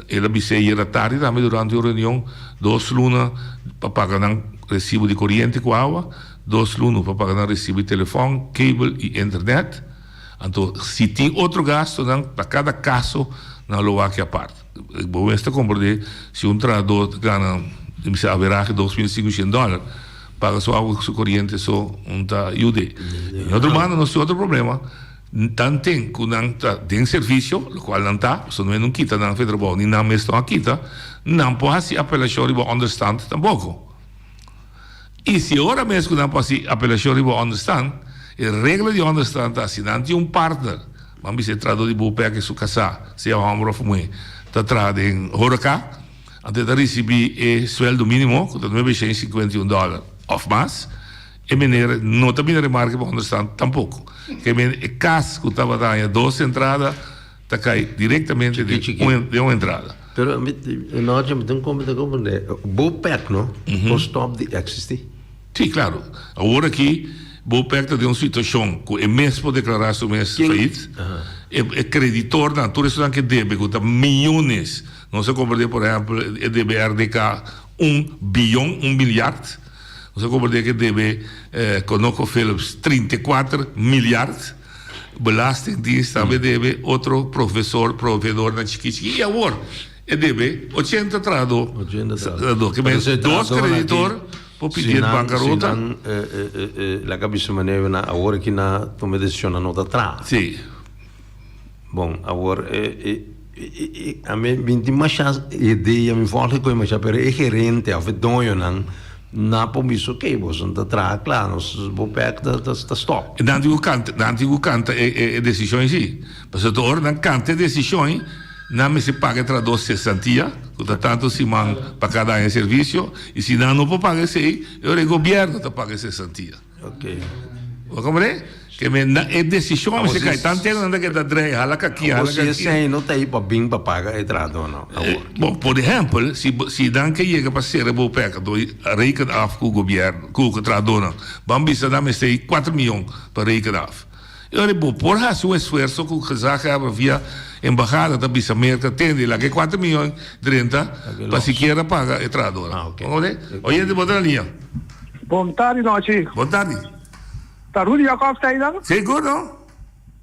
Speaker 10: El a bis'é ayera tardi tambe durante un reunion, dos luna pa paga nan resibo di koriente ku awa, dos luna pa paga nan resibo di telefòn, kabel i internet. Anto si tin otro gastonan pa kada kaso nan lo wak apart. Bo mes ta komprendé si un trahadó ta gana mi bisa averahe 2500 dòler paga su awa ku su koriente so un ta yud'é. En otro banda nos tin otro problema tanten ku nan ta den servisio lokual nan ta pasobra no kita nan for trabou ni nan mes no a kita nan por hasi apelashon riba onderstand tampoko. I si ora mes ku nan por hasi apelashon riba onderstand, e regla di onderstand ta si nan tin un partner, ban bisa e trahadó di Bopec i su kasá, sea hòmber òf muhé, ta traha den horeka, anto e ta risibí e sueldo mínimo, ku ta nuebe shen i sinkuenta i un dòler òf mas, e mener no ta bini remarke pa onderstand tampoko. Ke men e kas ku tabata haña dos entrada, ta kai direktamente den un den un entrada.
Speaker 12: Pero mi nochi mi tin mi ta comprende Bopec no por stop di existi.
Speaker 10: Si claro awor aki Bopec ta den un situacion cu e mes por declara su mes failliet e e creditornan tur esunnan ke debe cu ta miyones nos a comprende por ehempel e debe RDK un biyon un milyard nos a comprende ke debe Conoco Philips 34 milyard. Belastingdienst tambe debe otro profesor, proveedornan chiki chiki i awor e debe ochenta trahadó.
Speaker 12: Ochenta trahadó.
Speaker 10: Ke men dos kreditor por pidi e bankarota.
Speaker 12: Si nan laga bisa manera nan awor aki nan tuma e desishon nan no ta traha.
Speaker 10: Si.
Speaker 12: Bon awor ami mi tin masha idea mi volg e koe masha pero e gerente of e doñonan Na por bisa ok boso no ta traha kla nos bo pek ta ta stop.
Speaker 10: Nan tin ku kanta nan tin ku kanta e e desishon ei si. Pasobra ta ora nan kanta e desishon ei nan mester paga e trahadó sesantia ku ta tantu siman pa kada aña servisio i si nan no por paga esei e ora e gobièrnu ta paga e sesantia.
Speaker 12: Ok.
Speaker 10: Bo comprende? Ke men na e desishon a mester kai tan tera nan ta keda drei hala kaki hala
Speaker 12: kaki. Abo si esei no ta ei pa bin pa paga e trahadó no awor.
Speaker 10: Bon, por ehempel, si si nan ke yega pa sera bo pek anto reken af ku gobièrnu ku trahadónan. Ban bisa nan mester ei kuater miyon pa reken af. E ora bo por hasi un esfuerso ku gezaghebber via embahada ta bisa Merka tende laga e kuater miyon drenta pa sikiera paga e trahadónan. Bo comprende? Oyente bo ta na liña.
Speaker 4: Bon tardi nochi.
Speaker 10: Bon tardi.
Speaker 4: Ta Rudy Jacobs ta einan?
Speaker 10: Sigur no.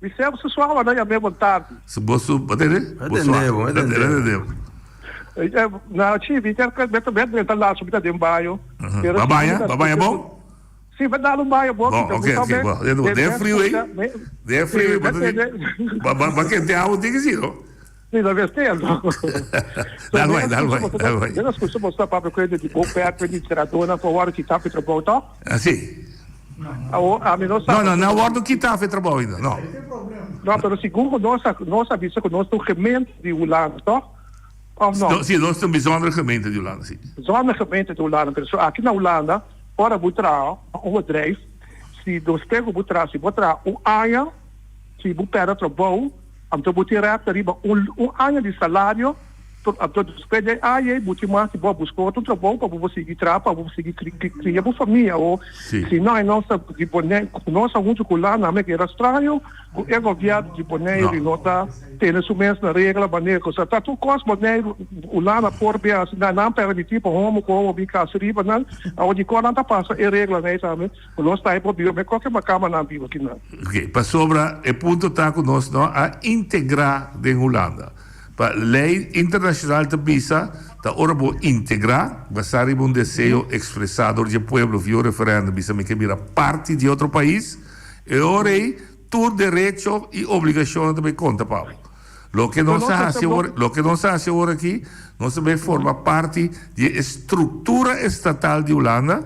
Speaker 4: Mi sep su suawa no yam'é bon tardi.
Speaker 10: Su bo su bo tende?
Speaker 12: Bo tende bo, e tende bo.
Speaker 4: Nochi mi ta mi ta drenta laso mi ta den baño. Pero
Speaker 10: Ba
Speaker 4: si
Speaker 10: baña?
Speaker 4: mi ta
Speaker 10: Ba baña
Speaker 4: skucha
Speaker 10: bon?
Speaker 4: Si, ba dal un baño bon,
Speaker 10: Bon,
Speaker 4: kita
Speaker 10: oké,
Speaker 4: bo
Speaker 10: oké,
Speaker 4: sabe,
Speaker 10: bon. Den
Speaker 4: den
Speaker 10: frio ei,
Speaker 4: skucha, me,
Speaker 10: den
Speaker 4: si,
Speaker 10: frio ei,
Speaker 4: me
Speaker 10: bo ta di,
Speaker 4: tende.
Speaker 10: ba, ba, ba kente awa tin ki si, no?
Speaker 4: Si, ta mester anto. So,
Speaker 10: Dal
Speaker 4: mi
Speaker 10: bai,
Speaker 4: a
Speaker 10: dal
Speaker 4: skucha
Speaker 10: bai,
Speaker 4: boso
Speaker 10: dal
Speaker 4: ta,
Speaker 10: bai.
Speaker 4: mi a skucha boso ta papia ku hende di Bopec, ku di trahadónan ku a wòrdu kitá for trabou, tòg?
Speaker 10: Ah, si.
Speaker 4: Awor, ami no sa.
Speaker 10: No, no, no a wòrdu kitá for trabou ainda, no.
Speaker 4: No, pero segun ku nos a, nos a bisa ku nos ta un gemeente di Hulanda, tòg? Òf no?
Speaker 10: No, si, nos ta un bijzondere gemeente di Hulanda, si.
Speaker 4: Bijzondere gemeente di Hulanda, pero so aki na Hulanda, ora bo traha na un bedrijf, si despues ku bo traha, si bo traha un aña, si bo pèrdè trabou, Anto bo tin rèpta riba un un aña di salario, anto despues di e aña ei bo tin mas di bo a buska otro trabou pa bo por sigui traha, pa bo por sigui kria bo famia. O si no e nos ta di Boneiru, nos a huntu ku Hulanda a meke era straño ku e gobièrnu di Boneiru no ta tene su mes na regla manera ku sa ta tur kos Boneiru, Hulanda por bin hasi, nan nan permití pa homo ku homo bin kasa riba nan, awor dikon nan ta pasa e reglanan ei tambe? Ku nos ta e por biba, me koke makama nan biba kinan.
Speaker 10: Oké, pasobra e punto ta ku nos no a integrá den Hulanda. Pa lei internashonal ta bisa ta ora bo integrá, basá riba un deseo ekspresá dor dje pueblo via un referèndum bisa mi ke bira parti di otro pais, e ora ei tur derecho i obligashonnan ta bai konta pa bo. Loke nos a hasi awor, loke nos a hasi awor aki, nos ta bai forma parti di e struktura estatal di Hulanda.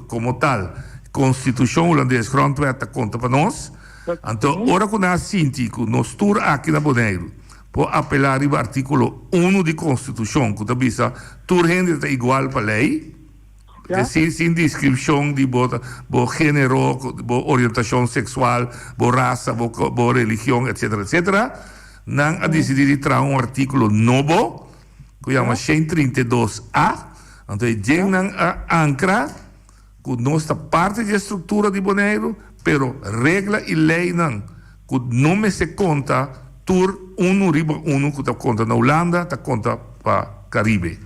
Speaker 10: Como tal, Constitucion Hulandes, Grondwet, ta conta pa nos. Anto, ora cu nan a sinti cu nos tur aki na Boneiru por apela riba articulo uno di Constitucion cu ta bisa tur hende ta igual pa ley, sin sin discripcion di bo bo genero, bo orientacion sexual, bo rasa, bo bo religion, etcetera, etcetera, nan a dicidi di traha un articulo nobo ku yama 132 A, anto e djennan a ankra ku nos ta parti di e struktura di Boneiru, pero regla i leinan ku no mester konta tur unu riba unu ku ta konta na Hulanda ta konta pa Karibe.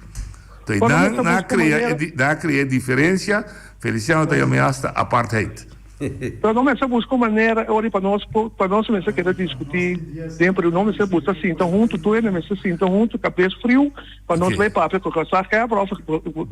Speaker 10: Anto e nan a krea e nan a krea e diferensia, Feliciano ta yama e hasta apartheid.
Speaker 4: Pero no mester busca un manera e ora pa nos por, pa nos mester keda discuti den pero no mester busca sinta hunto, tur hende mester sinta hunto cabes friu pa nos bay papia cu gezaghebber of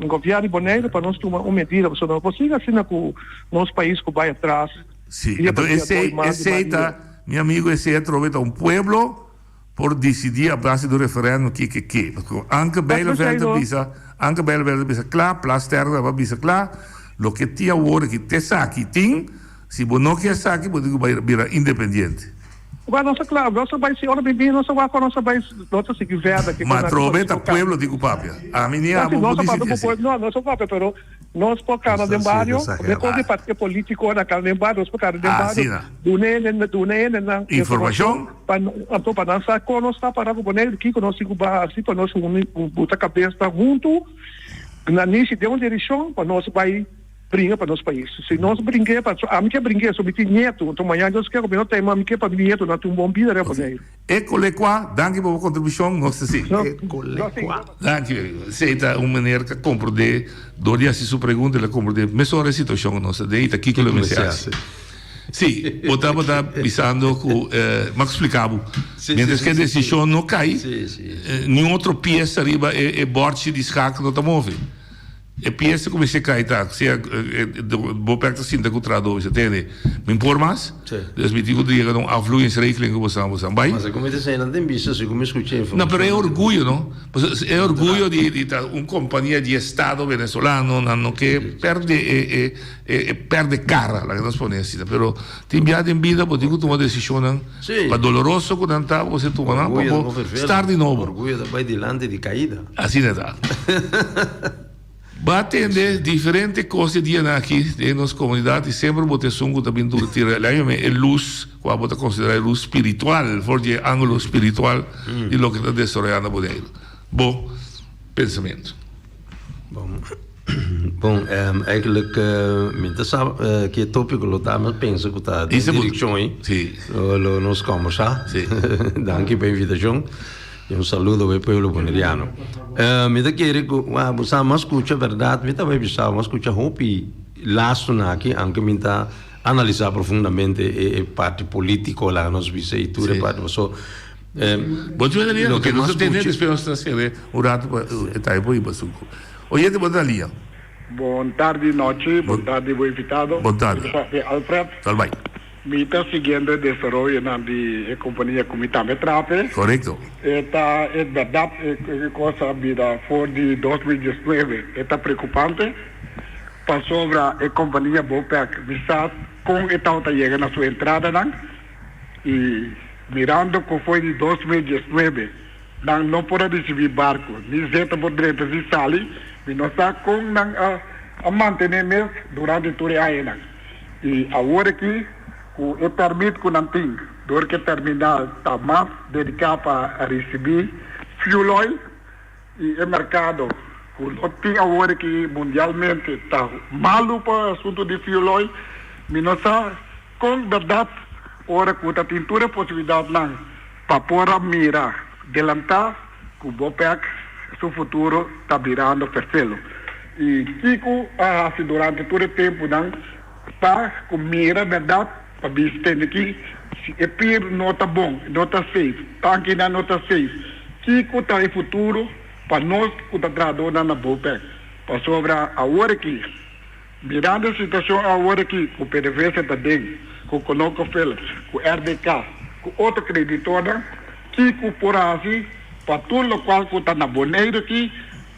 Speaker 4: gobierno di Bonaire pa nos tuma un medida pasobra no por sigui asina cu nos pais cu bay atras
Speaker 10: Sí,
Speaker 4: dia pa
Speaker 10: enton
Speaker 4: dia
Speaker 10: esey,
Speaker 4: doy mas di
Speaker 10: esey ta,
Speaker 4: Maria.
Speaker 10: mi amigo, esey atrobe ta un pueblo por disidí a base di un referèndum ke ke ke. Pasobra Anke Bijleveld ta bisa, Anke Bijleveld ta bisa kla, Plasterk ta bisa kla, loke tin awor aki te esaki tin, si bo no ke esaki bo tin ku bai bira independiente.
Speaker 4: Wèl nos ta kla, nos ta bai si ora bin bin nos ta wak nos ta bai nos ta sigui verder ke
Speaker 10: Ma atrobe ta pueblo tin ku papia. Ami ni abo por disidí esei.
Speaker 4: No, nos ta papia pero Nos por cana den bario, mejor di partido politico na cana den bario, nos por cana den bario, duna hende, duna hendenan
Speaker 10: informacion,
Speaker 4: pa anto pa nan sa con nos ta para cu Boneiru, kico nos tin cu baha haci pa nos uni, buta cabesnan hunto, na nishi den un direccion pa nos bay bringa pa nos pais. Si nos bring'e, pasobra ami ke bring'e, so mi tin nieto, anto mañana Dios kier cu mi no ta, mi ke pa mi nietonan tin un bon bida riba Boneiru.
Speaker 10: Ekole kwa, danki pa bo kontribushon, nos ta sigui.
Speaker 12: Ekole kwa.
Speaker 10: Danki, esei ta un meneer ku a komprondé, dor di hasi su pregunta el a komprondé mesora e situashon ku nos ta den i ta kiko lo mester hasi. Sí, bo tabata bisando ku, mi a splika bo, mientras ku e desishon no kai, niun otro piesa riba e bòrchi di skak no ta move. E piesa ku mester kai ta, sea bo pek ta sinta ku trahadó bisa tende, mi por mas, dus mi tin ku yega na un afvloeiingsregeling ku boso boso bai.
Speaker 12: Mas ku mi ta esei nan tin bisa si ku mi skucha informashon.
Speaker 10: No, pero e orguyo no, pasobra e orguyo di ta un kompania di estado venezolano, nan no ke perde e e perde kara, laga nos pone asina, pero tin bia den bida bo tin ku tuma desishonnan pa doloroso ku nan ta, bo mester tuma nan pa bo start di nobo.
Speaker 12: Orguyo ta bai dilanti di kaida.
Speaker 10: Asina ta. Bo a tende diferente kos e dianan aki den nos komunidat i semper bo ta esun ku ta bin duna tira lei e lus ku abo ta konsiderá e lus spiritual for di e ángulo spiritual di loke ta desaroyá na Boneiru. Bo pensamentu.
Speaker 12: Bon, bon, eigenlijk mi ta sa ki e tópiko lo ta, mi a pensa ku ta den direkshon ei. Lo nos kòmbersá. Danki pa e invitashon. I un saludo pa e pueblo boneriano. Mi ta kere ku bo sa mi a skucha bèrdat, mi ta bai bisa bo, mi a skucha hopi lasonan aki, aunke mi ta analisá profundamente e parti polítiko laga nos bisa i tur e parti paso
Speaker 10: Bo tin mester loke nos ta tene despues nos ta sere un rato pa e ta e por riba su. Oyente bo ta na liña.
Speaker 14: Bon tardi Nochi, bon tardi bo invitado.
Speaker 10: Bon tardi.
Speaker 14: Mi ta Alfred.
Speaker 10: Tal bai.
Speaker 14: Mi ta siguiendo e desaroyonan di e compania cu mi tambe trape.
Speaker 10: Correcto.
Speaker 14: E ta e berdad e cos a bira for di 2019 e ta preocupante pasobra e compania Bopec mi sa con e tawata yega na su entradanan y mirando cu for di 2019 Nan no por a ricibi barco, ni zeta por drenta ni sali. Mi no sa con nan a a mantene mes durante tur e añanan. Y awor aki cu e permit cu nan tin, dor cu e terminal ta mas dedica pa ricibi fuel oil y e mercado cu no tin awor aki mundialmente ta malo pa asunto di fuel oil, mi no sa Kon bèrdat ora ku ta tin tur e posibilidatnan pa por a mira delantá ku Bopec su futuro ta birando ferfelo? I kiko a hasi durante tur e tempunan pa ku mira bèrdat pa bisa tende ki si e pir no ta bon, no ta safe, tankinan no ta safe, kiko ta e futuro pa nos ku ta trahadónan na Bopec? Pasobra awor aki. Mirando e situacion awor aki cu PDVSA ta den, cu ConocoPhillips, cu RBK, cu otro creditornan, kico por haci pa tur locual cu ta na Boneiru aki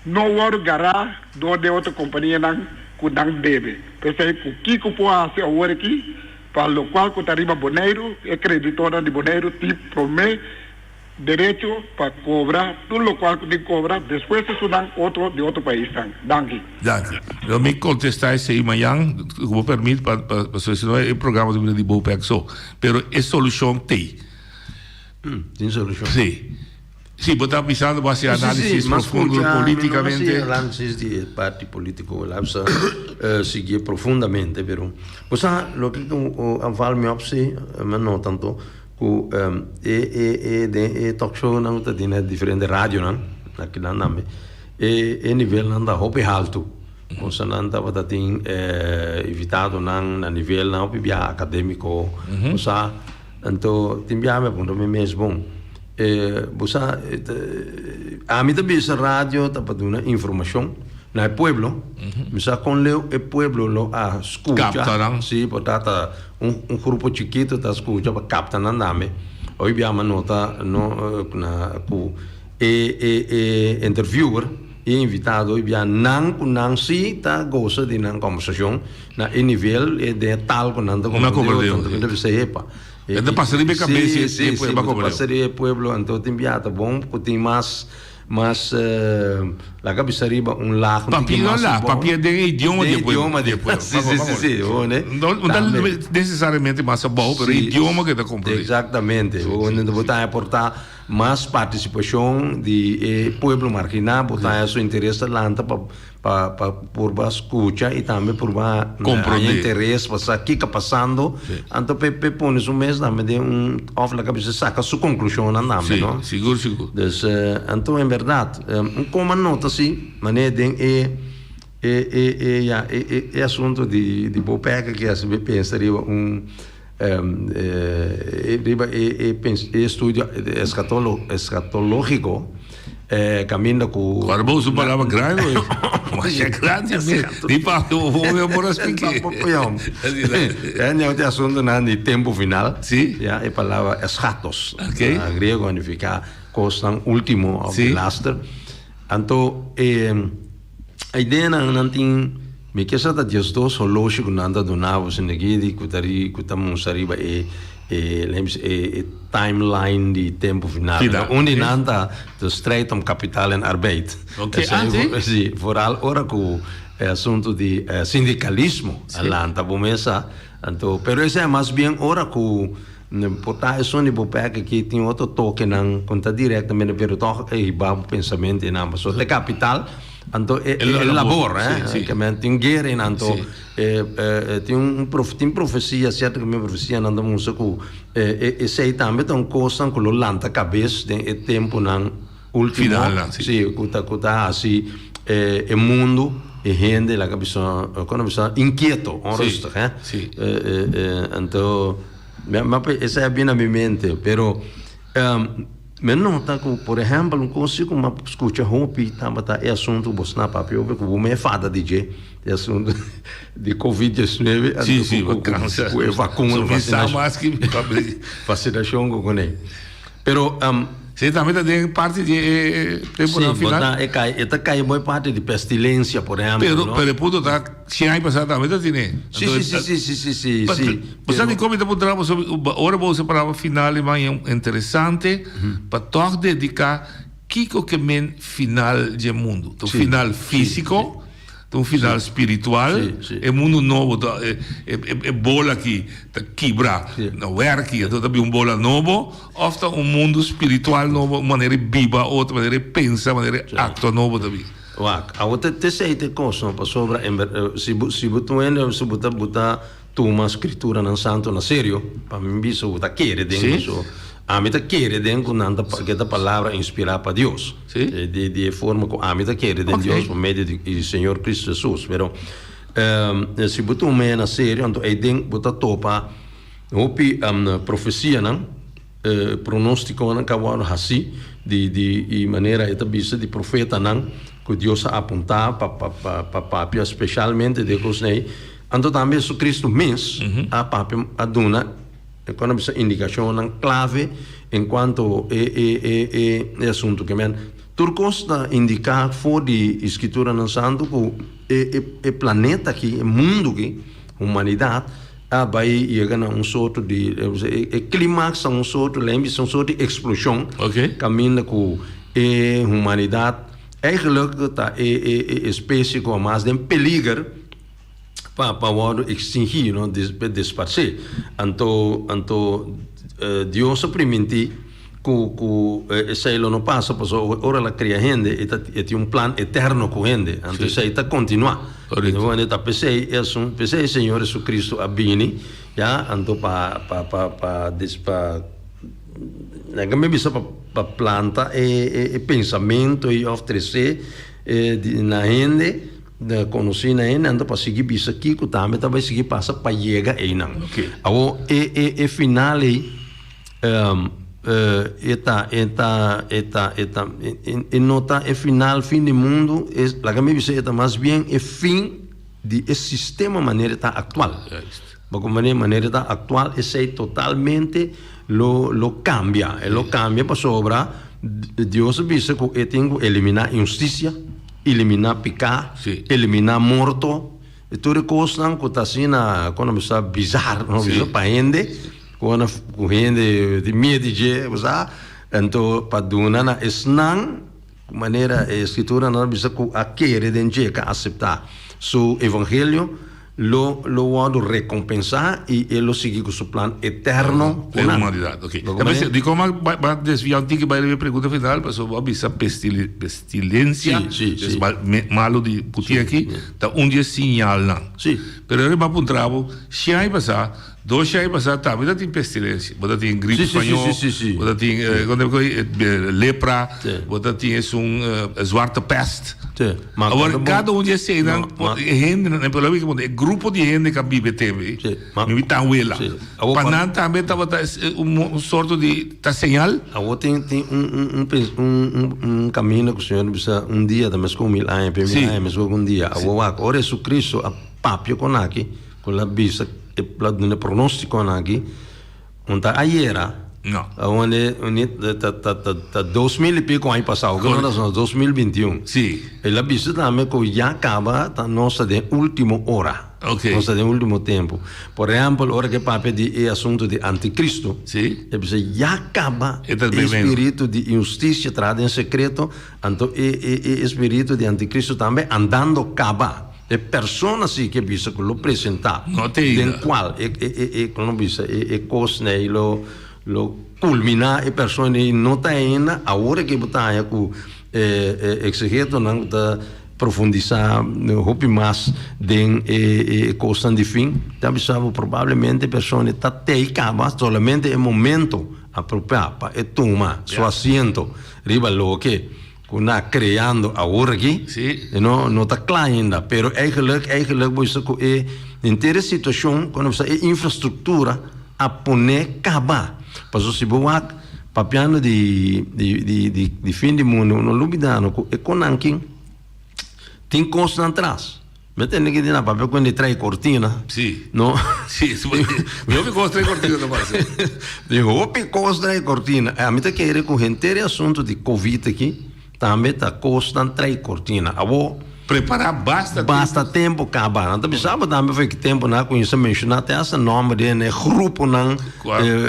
Speaker 14: no wordo gara door di e otro companianan cu nan debe. P'esey cu kico por haci awor aki pa locual cu ta riba Boneiru, e creditornan di Boneiru tin prome Derecho pa cobra tur locual cu tin cobra despues esunnan otro di otro paisnan. Danki.
Speaker 10: Danki. Lo mi contesta esey mañan, cu bo permit, pa pasobra si no e programa ta bira di Bopec so. Pero e solucion t'ey.
Speaker 12: Tin solucion.
Speaker 10: Si. Si, bo ta bisando bo haci analisis profundo politicamente.
Speaker 12: Mi no haci analisis di e parti politico, laat bisa siguié profundamente, pero bo sa loke cu a val mi op si, mi a nota anto. Ku e e e den e talk shownan ku ta tin na diferente radionan na kinan tambe e e nivelnan ta hopi haltu. Konsa nan tabata tin invitadonan na nivelnan hopi biaha akademiko bo sa. Anto tin biaha mi a puntra mi mes bon bo sa ami ta bisa radio ta pa duna informashon na e pueblo mi sa kon leu e pueblo lo a skucha si por ta ta Un un grupo chikito ta skucha pa kapta nan tambe. Hoy bia mi a nota no na ku e e e interviewer e invitado hoy bia nan ku nan si ta gosa di nan kombersashon na e nivel e den e tal ku nan ta komprende otro. Anto mi ta bisa epa.
Speaker 10: E ta pasa riba e kabes e pueblo a komprende.
Speaker 12: Si si ta pasa riba e pueblo anto tin bia ta bon ku tin mas. Mas laga bisa riba un laag un tiki
Speaker 10: Papia no
Speaker 12: mas
Speaker 10: laag,
Speaker 12: abou.
Speaker 10: papia den e idioma di e
Speaker 12: Den
Speaker 10: pueblo.
Speaker 12: idioma di e pueblo. Si, si, si, si. Bo ne?
Speaker 10: No, no ta
Speaker 12: Tambe.
Speaker 10: necesariamente mas abou, pero e
Speaker 12: Si,
Speaker 10: idioma ke ta komprendé.
Speaker 12: Exactamente.
Speaker 10: Si,
Speaker 12: Bo
Speaker 10: si,
Speaker 12: bo
Speaker 10: si.
Speaker 12: ta aportá mas partisipashon di e pueblo marginá, bo ta su interes ta lanta pa pa pa purba skucha i tambe purba haña
Speaker 10: Komprondé.
Speaker 12: interes pa sa kiko pasando.
Speaker 10: Si.
Speaker 12: Anto p'e p'e pone su mes tambe den un òf laga bisa saka su konklushonnan tambe,
Speaker 10: Si,
Speaker 12: no?
Speaker 10: sigur, sigur.
Speaker 12: Dus anto en bèrdat un koma nota si manera den e e e e ya e e e asunto di di bo pèka ke hasi mi pensa riba un riba e e pens e estudio eskatolo eskatológiko kaminda ku
Speaker 10: Ora bo usa un palabra grandi hoy. Masha grandi mes. Di pa bo bo por a splike.
Speaker 12: Tampoco yom. E ñau te asuntonan di tempo final.
Speaker 10: Si.
Speaker 12: Ya e palabra eschatos.
Speaker 10: Ok.
Speaker 12: Na griego a nifica cosnan ultimo of
Speaker 10: Si.
Speaker 12: de laster. Anto e ideanan nan tin mi ke sa ta diesdos holoshi cu nan ta duna bo sindeki di cu ta ri cu ta mustra riba e e lem bisa e e timeline di tempo final.
Speaker 10: Final.
Speaker 12: Un di nan ta de strijd om kapitaal en arbeid.
Speaker 10: Ok,
Speaker 12: Esei
Speaker 10: ah, si?
Speaker 12: Si, vooral ora cu e asunto di sindicalismo a lanta bo mes sa. Anto, pero esei mas bien ora cu por ta esun di bo pek aki tin otro tokenan cu no ta directamente pero toch e hiba bo pensamento einan. Pasobra ta e capital, anto e e labor, eh, ke men tin guera einan. Anto e tin un tin profecia, cierto cu profecianan ta mustra cu esei tambe ta un cosnan cu lo lanta cabes den e temponan Ultimo,
Speaker 10: Finalnan, si.
Speaker 12: si, ku ta ku ta hasi e e mundu, e hende laga bisa, kon a bisa, inkieto, onrustig,
Speaker 10: Si,
Speaker 12: hè.
Speaker 10: si.
Speaker 12: Anto, mi a mi a esei a bini na mi mente, pero. Mi a nota ku, por ehèmpel, un kos si ku mi a skucha hopi tabata e asuntu ku bo sna papia hopi ku bo me fada di dje, e asuntu di covid diesnuebe
Speaker 10: Sí, sí,
Speaker 12: ku ku e vakuna, vasinashon ku kuné. Pero
Speaker 10: Sí, tambe ta den parti di e temponan
Speaker 12: sí,
Speaker 10: final.
Speaker 12: bo ta e kai, e ta kai mooi parti di pestilensia, por ehèmpel,
Speaker 10: Pero,
Speaker 12: no?
Speaker 10: pero e punto ta, sien aña pasá tambe ta tene.
Speaker 12: Sí, sí, sí, sí, sí, sí, sí,
Speaker 10: But,
Speaker 12: sí.
Speaker 10: bo sa dikon mi ta puntra bo sobre, ora bo usa e palabra final e man interesante pa tòg dediká kiko ke men final dje mundu. Ta un
Speaker 12: Sí,
Speaker 10: final
Speaker 12: sí,
Speaker 10: físiko, ta un final spiritual,
Speaker 12: Sí, sí.
Speaker 10: e mundu nobo ta e e e bola aki ta kibra na wèrki, anto ta bin un bola nobo, òf ta un mundu spiritual nobo, un manera di biba otro, manera di pensa, manera di aktua nobo ta bin.
Speaker 12: Wak, awor te te esei ta e kos no, pasobra en ber si bo si bo ta hende si bo ta bo ta tuma Skrituranan Santu na serio, pa mi bisa bo ta kere den
Speaker 10: Sí.
Speaker 12: eso, ami ta kere den ku nan ta ke ta palabra inspirá pa Dios.
Speaker 10: Sí.
Speaker 12: Di di e forma ku ami ta kere den
Speaker 10: Ok.
Speaker 12: Dios pa medio di di Señor Cristo Jesus. Pero si bo tuma e na serio anto ei den bo ta topa hopi profesianan, pronóstikonan ku a wòrdu hasí di di i manera e ta bisa di profetanan ku Dios a apuntá pa pa pa papia speshalmente di e kosnan ei. Anto tambe Jesucristo mes a papia a duna e ku nan bisa indikashonnan klave en kuanto e e e e e asuntu ke men. Tur kos ta indiká for di e Skrituranan Santu ku e e e planeta aki, e mundu aki, humanidat a bai yega na un sorto di e e klimaks ta un sorto lei bisa un sorto di eksploshon kaminda ku e humanidat eigenlijk ta e e e espesie ku a mas den peliger. Pa pa wòrdu ekstingí, no, desparsé. Anto, anto Dios a primintí ku ku esei lo no pasa, pasobra ora el a kria hende, e ta e tin un plan eterno ku hende. Anto esei ta kontinuá. Anto ta p'esei e asun, p'esei Señor Jesucristo a bini, ya, anto pa pa pa pa pa nan ke bisa pa pa planta e e e pensamentu ei òf tresé na hende. Konosí na hende anto pa sigui bisa kiko tambe ta bai sigui pasa pa yega einan. Awor e e e final ei e ta e ta e ta e ta e no ta e final fin di mundu e laga mi bisa e ta mas bien e fin di e sistema manera e ta aktual. Bo comprende manera e ta aktual esei totalmente lo lo kambia e lo kambia pasobra Dios a bisa ku e tin ku eliminá inhustisia. Eliminá piká, eliminá morto, i tur e kosnan ku ta asina, kon nan bisa, bizar, no bisa, pa hende, ku nan, ku hende tin miedu di dje, bo sa. Anto pa duna na esnan, manera e Skrituranan ta bisa, ku a kere den dje, ku a aseptá su evangelio, Lo lo wòrdu rekompensá i e lo sigui ku su plan eterno ku
Speaker 10: E
Speaker 12: nan.
Speaker 10: humanidat, oké.
Speaker 12: Lo
Speaker 10: Ta
Speaker 12: ku
Speaker 10: mester,
Speaker 12: manera?
Speaker 10: dikon a bai bai desviá un tiki bai riba e pregunta final, pasobra bo a bisa pestili pestilensia,
Speaker 12: Sí, sí,
Speaker 10: es
Speaker 12: sí.
Speaker 10: mal me malu di ku tin aki, ta un di e siñalnan.
Speaker 12: Sí.
Speaker 10: Pero e riba a puntra bo, shi aña pasá, dos shi aña pasá tambe ta tin pestilensia. Bo ta tin gripe
Speaker 12: Sí, sí, sí,
Speaker 10: spañó,
Speaker 12: sí, sí, sí.
Speaker 10: bo ta tin kon ta e lepra,
Speaker 12: Sí.
Speaker 10: bo ta tin esun zwarte pest.
Speaker 12: Sí. Ma
Speaker 10: Awor,
Speaker 12: kada
Speaker 10: kada
Speaker 12: bon
Speaker 10: un di eseinan,
Speaker 12: No, ma
Speaker 10: e hendenan, e problema ku e grupo di hende ku a biba e tempu ei,
Speaker 12: Sí, ma
Speaker 10: mi ta wela.
Speaker 12: Sí. Awor
Speaker 10: Pa
Speaker 12: pa
Speaker 10: nan tambe tabata un un sorto di ta señal.
Speaker 12: Awor tin tin un un un pens un un un camino ku Señor a bisa un dia ta meskos mil aña, pe mil
Speaker 10: Sí.
Speaker 12: aña meskos ku un dia. Awor wak, ora Jesucristo a papia kon aki, ku el a bisa, e a duna e pronóstikonan aki, Un ta ayera.
Speaker 10: No.
Speaker 12: Awor ta ta ta ta 2000 y pico aña pasado. Ku nos ta 2021.
Speaker 10: Sí.
Speaker 12: El a bisa tambe ku ya kaba ta nos ta den ultimo ora.
Speaker 10: Ok.
Speaker 12: Nos ta den ultimo tempo. Por ehempel ora ke papia di e asunto di anticristo.
Speaker 10: Sí.
Speaker 12: E bisa ya kaba
Speaker 10: E ta
Speaker 12: e
Speaker 10: bem
Speaker 12: spiritu di inhustisia traha den sekreto, anto e e e spiritu di anticristo tambe andando kaba. E persona si ke bisa ku lo presentá
Speaker 10: No te
Speaker 12: den
Speaker 10: ida.
Speaker 12: kual e e e e kono bisa e e kos nei lo lo kulminá e persona ei no ta ainda awor ke bo ta haña ku e e eksegetonan ku ta profundisá hopi mas den e e kosnan di fin ta bisa bo probablemente e persona ta tei kaba solamente e momento apropiá pa e tuma su asiento riba loke Ku na kreando awor aki, e no no ta kla ainda, pero eigenlijk eigenlijk bo bisa ku e henter e situashon ku no bisa e infrastruktura a pone kaba. Pasobra si bo wak. Papiando di di di di di fin di mundo no lubida no ku e konan ki tin kosnan tras. Mi tende ki di na papia ku di trai kortina.
Speaker 10: Si.
Speaker 12: No.
Speaker 10: Si, hopi kos trai kortina ta pasa.
Speaker 12: Di hopi kos trai kortina. Ami ta kere ku henter e asuntu di covid aki tambe ta kosnan trai kortina. Awo.
Speaker 10: Prepará basta
Speaker 12: tempu. Basta tempu kaba. Nan ta bisa bo tambe for ki tempu nan a kuminsá menshoná te hasta nòmber di e gruponan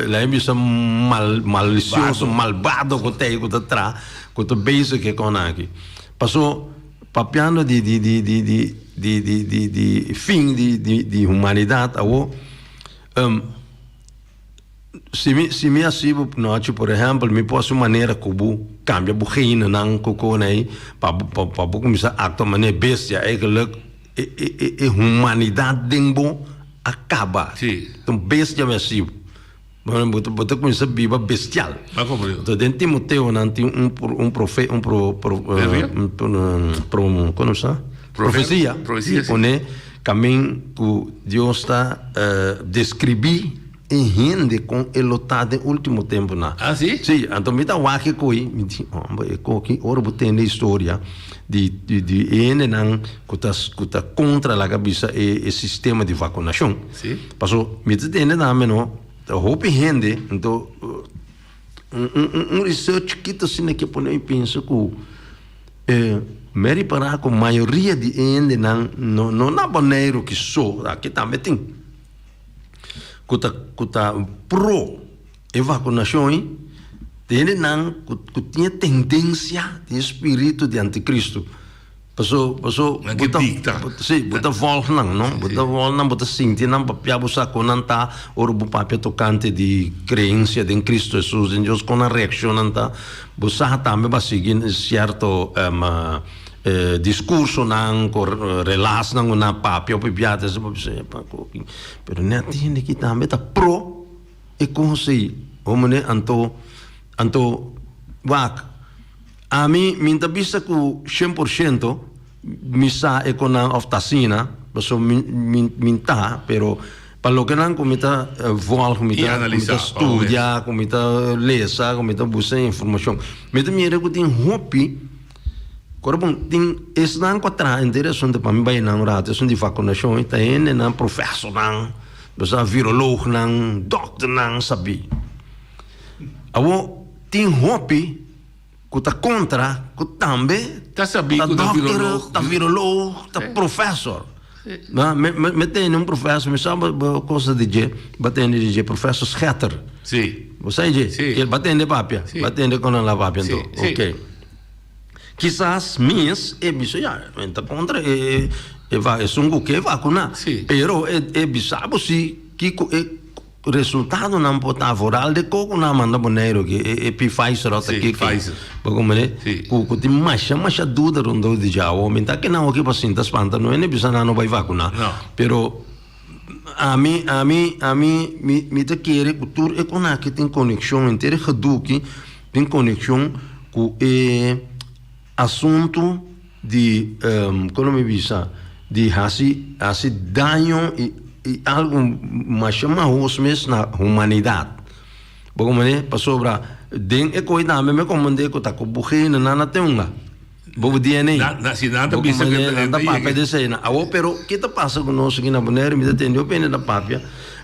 Speaker 12: lae bisa mal malisioso, malbado ku ta ei ku ta traha, ku ta bezig ku e kosnan aki. Paso papiando di di di di di di di di di fin di di di humanidat awo Si mi si mi hasi bo nochi por ehempel mi por hasi un manera ku bo kambia bo genenan ku kon ei pa bo pa pa bo kuminsá aktua manera bestia eigenlijk e e e e humanidat den bo a kaba ta un bestia mi hasi bo bo ta bo ta kuminsá biba bestial enton den Timoteo nan tin un un profe un pro pro kono sa profesia pone kamin ku Dios ta deskribí E hende kon e lo ta den ultimo tempunan.
Speaker 10: Ah, si?
Speaker 12: Si, anto mi ta wak e koi, mi di, homber, e koki, ora bo tende historia di di di e hendenan ku ta ku ta kontra laga bisa e e sistema di vakunashon.
Speaker 10: Si.
Speaker 12: Paso mi ta tende tambe no, ta hopi hende, anto un un un research chikito asina ke pone mi pensa ku e mi a ripará ku mayoria di e hendenan no no na Boneiru ki so, aki tambe tin. ku ta ku ta pro e vakunashon ei, ta hendenan ku ku tin e tendensia, tin e spiritu di antikristu. Paso paso
Speaker 10: Nan
Speaker 12: bo
Speaker 10: ke
Speaker 12: ta
Speaker 10: dikta.
Speaker 12: si, bo ta vòlg nan, no? Bo ta vòlg nan, bo ta sinti nan papia, bo sa kon nan ta ora bo papia tokante di kreensia den Kristu Hesus, den Dios, kon nan reakshon nan ta. Bo sa tambe bo a sigui sierto Discursonan cu relasnan cu nan papia hopi bia ta esei papia epa koki pero net hende aki tambe ta pro e cos ei homene anto anto wak ami mi ta bisa cu shen por shento mi sa e conan of ta asina pasobra mi mi mi ta pero pa loke nan cu mi ta volg mi ta mi ta studia cu mi ta lesa cu mi ta busca informacion mi ta mira cu tin hopi. Ora bon tin esnan ku a traha henter e asuntu pa mi bai nan un ratu esun di vakunashon i ta hendenan profesornan bo sa viroloognan dòkternan sabí. Awor tin hopi ku ta kontra ku tambe
Speaker 10: Ta sabí ku ta
Speaker 12: dòkter
Speaker 10: viroloog.
Speaker 12: ta viroloog ta profesor. No mi mi tene un profesor mi sa bo cosa di dje bo tende di dje profesor Schetter.
Speaker 10: Si.
Speaker 12: Bo sa dje?
Speaker 10: Si.
Speaker 12: El ba tende papia?
Speaker 10: Si.
Speaker 12: Ba tende kon nan la papia
Speaker 10: Si,
Speaker 12: anto?
Speaker 10: si.
Speaker 12: Ok. Kisas mes e bisa ya men ta kontra e e va esun ku ke vakuna.
Speaker 10: Si.
Speaker 12: Pero e e bisa bo si kiko e resultadonan por ta vooral de koko nan a manda Boneiru aki e e Pfizer ota
Speaker 10: Si,
Speaker 12: kiko.
Speaker 10: Pfizer.
Speaker 12: Bo komprende?
Speaker 10: Si.
Speaker 12: Ku ku tin masha masha duda rondó di dje awo. Mi ta kinan oki pa sinta spanta no hende bisa nan no bai vakuna.
Speaker 10: No.
Speaker 12: Pero Ami, ami, ami, mi, mi ta kere ku tur e kon aki tin konekshon, henter e gedoe tin konekshon ku e asuntu di, kon lo mi bisa, di hasi, hasi daño i, i algu masha mahos mes na humanidat. Bo komprende? Pasobra den e koi tambe mi komprende ku ta ku bo genenan na tin unga. Bo bo DNA.
Speaker 10: Na, na, si nan ta
Speaker 12: Bo
Speaker 10: bisa
Speaker 12: komprende?
Speaker 10: ku
Speaker 12: Nan ta papia di esei. Awor, pero ke ta pasa ku nos aki na Bonaire? Mi ta tende hopi hende ta papia,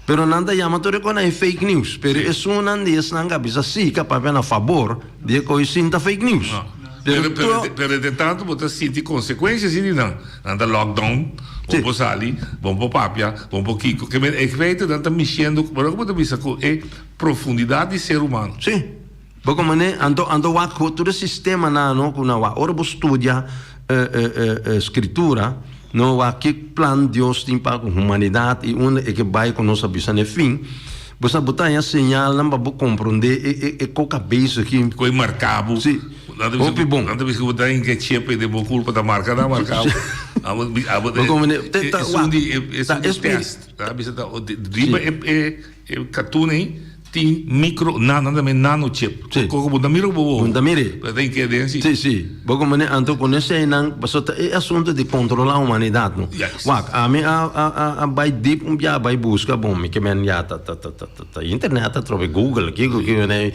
Speaker 12: pero nan ta yama tur e kos nan e fake news. Pero esunnan di esnan ku a bisa si, ku a papia na fabor di e kos, sin ta fake news.
Speaker 10: No. Pero, pero, pero entre tanto bo ta sinti konsekuensia si di nan. Nan ta lockdown, bo por sali, bo por papia, bo por kiko. Ke men, e feito nan ta mishiendo, pero ku bo ta bisa ku e profundidat di ser humano.
Speaker 12: Si. Bo komo ne, anto anto wak ho tur e sistemanan no ku nan wak. Ora bo studia Skritura no wak ki plan Dios tin pa ku humanidat i unda e ke bai ku nos a bisa na e fin, bo sa bo ta haña señalnan pa bo komprondé e e e koka bezig aki.
Speaker 10: Ku e marka bo.
Speaker 12: Si. Hopi bon.
Speaker 10: Nan ta bisa ku bo ta hinka e chip ei den bo kurpa ta marka nan marka bo. Abo abo
Speaker 12: Bo komo ne, te ta
Speaker 10: esun
Speaker 12: wak
Speaker 10: di esun
Speaker 12: ta
Speaker 10: di
Speaker 12: espiri
Speaker 10: test. Nan a bisa ta riba e e e katun ei. Tin micro, nano, nan ta nano chip.
Speaker 12: Sí.
Speaker 10: Koko bo ta mira ku bo wowo.
Speaker 12: Bo ta mira.
Speaker 10: Pero ta inkede den si.
Speaker 12: Sí, sí. Bo ku mane anto ku eseinan, pasobra ta e asunto di kontrolá humanidat no.
Speaker 10: Juist.
Speaker 12: Wak, ami a a a a bai dip un bia bai buska, bon mi ke men ya ta ta ta ta ta internet atrobe Google kiko kiko ne.